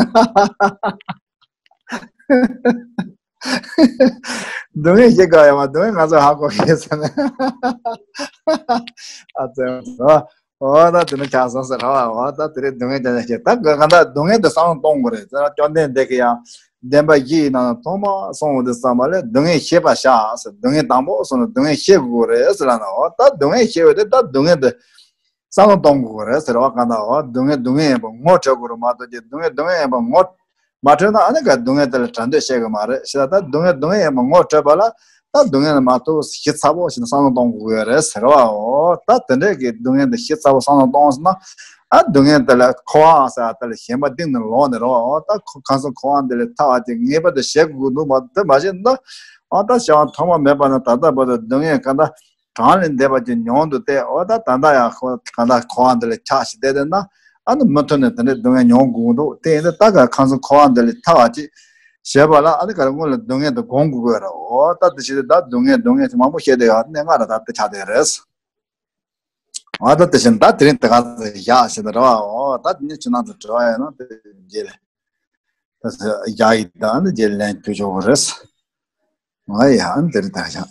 སྡུག་བསྔལ་ཞེ་དགའ་ཡོད་མ། སྡུག་བསྔལ་ང་ཚོ་ཧ་གོ་གི་ཟེར་ནས། ཨ་ཙི། འོ་ད་དེ་ནི་ཆགས་སོང་ཟེར་བ། འོ་ད་དེ་རིང་སྡུག་བསྔལ་ཅན་ཅན་ཞེས། ད་ག་ག་ད་སྡུག་བསྔལ་དེ་བསམ་བློ་གཏོང་དགོས་རེད་ཟེར། བཅོམ་ལྡན་འདས་ཀྱིས་ཡང་བདེན་པ་བཞི་ཡི་ནང་ཐོག་མ་གསུངས་པ་དེ་ཙམ་པ་ལས་སྡུག་བསྔལ་ཤེས་པར་བྱ་ཟེར། སྡུག་བསྔལ་དང་པོ་གསུངས་ནས་སྡུག་བསྔལ་ཤེས་དགོས་རེད་ཟེར་ལ་ན། འོ་ད་སྡུག་བསྔལ་ཤེས་པ་དེ་ད་སྡུག་བསྔལ་དེ་བསམ་བློ་གཏོང་དགོས་རེད་ཟེར་བ། གང་ལྟར་འོ་སྡུག་བསྔལ་སྡུག་བསྔལ་ཡིན་པ་ངོ་འཕྲོད་དགོས་རེད་མ་གཏོགས་ཀྱི། སྡུག་བསྔལ་སྡུག་བསྔལ་ཡིན་པ་ངོ་མ་འཕྲོད་ན་ཨ་ནི་ག་སྡུག་བསྔལ་དེ་ལ་གྲ་སྒྲིག་བྱེད་དགོས་མ་རེད་ཞེས། ད་སྡུག་བསྔལ་སྡུག་བསྔལ་ཡིན་པ་ངོ་འཕྲོད་པ་ལ་ད་སྡུག་བསྔལ་ལ་མ་གཏོགས་ཞིབ་ཚགས་པོ་ཞིག་བསམ་བློ་གཏོང་དགོས་ཡོད་རེད་ཟེར་བའོ། ད་དེ་འདྲས་ཀྱི་སྡུག་བསྔལ་དེ་ཞིབ་ཚགས་པོ་བསམ་བློ་གཏོང་ཟེར་ན། ཨ་སྡུག་བསྔལ་དེ་ལ་འཁོར་བ་ཟེར་བ་དེ་ལ་ཞེན་པ་གཏིང་ནས་ལོག་ནས་རེད་བའོ། ད་ཁོ་གང་སོང་འཁོར་བ་འདི་ལས་ཐར་བ་དེ་ངེས་པར་དུ་བྱེད་དགོས་འདུག་མ། དེ་མ་བྱས་ན་ཨ་ད་བྱ་བ་ཐོག་མ་མེད་པ་ནས་ད་ལྟ་བར་དུ་སྡུག་བསྔལ་གང་ལྟར་གྲངས་ལས་འདས་པ་ཅིག་མྱོང་འདུག་སྟེ། འོ་ད་ད་ལྟ་ཡང་ཁོ་གང་ལྟར་འཁོར་བ་འདི་ལ་ཆགས་ཤིང་བསྡད་བསྡད་ན་ཨ་ནི་མུ་མཐུད་ནས་དེ་འདྲའི་སྡུག་བསྔལ་མྱོང་དགོས་འདུག་དེ་ཡིན་ཏེ་ད་ག་གང་སོང་འཁོར་བ་འདི་ལས་ཐར་བ་ཅིག་བྱེད་པ་ལ་ཨ་ནི་ག་རེ་སྔོན་ལ་སྡུག་བསྔལ་དེ་སྒོམ་དགོས་ཀྱི་རེད། འོ་ད་དེ་བྱེད་དུས་ད་སྡུག་བསྔལ་སྡུག་བསྔལ་དེ་མང་པོ་བཤད་བསྡད་ཡོད། གནས་ལྔ་ར་ད་དེ་ཆགས་བསྡད་རེད། འོ་ད་དེ་བཞིན་ད་དེ་རིང་དེ་ག་ཚོད་བཞག་ཞེས་ད་རེད་བ། འོ་ད་དེ་ནས་ཁྱེད་རང་ཚོ་དྲི་བ་ཡོད་ན་དེ་རྗེས་ལ་ད་བཞག་ཡིན། ད་ནི་རྗེས་ལ་ལན་ཕུལ་ཆོག་གི་རེད། ང་ཡང་འདིར་ད་བཞག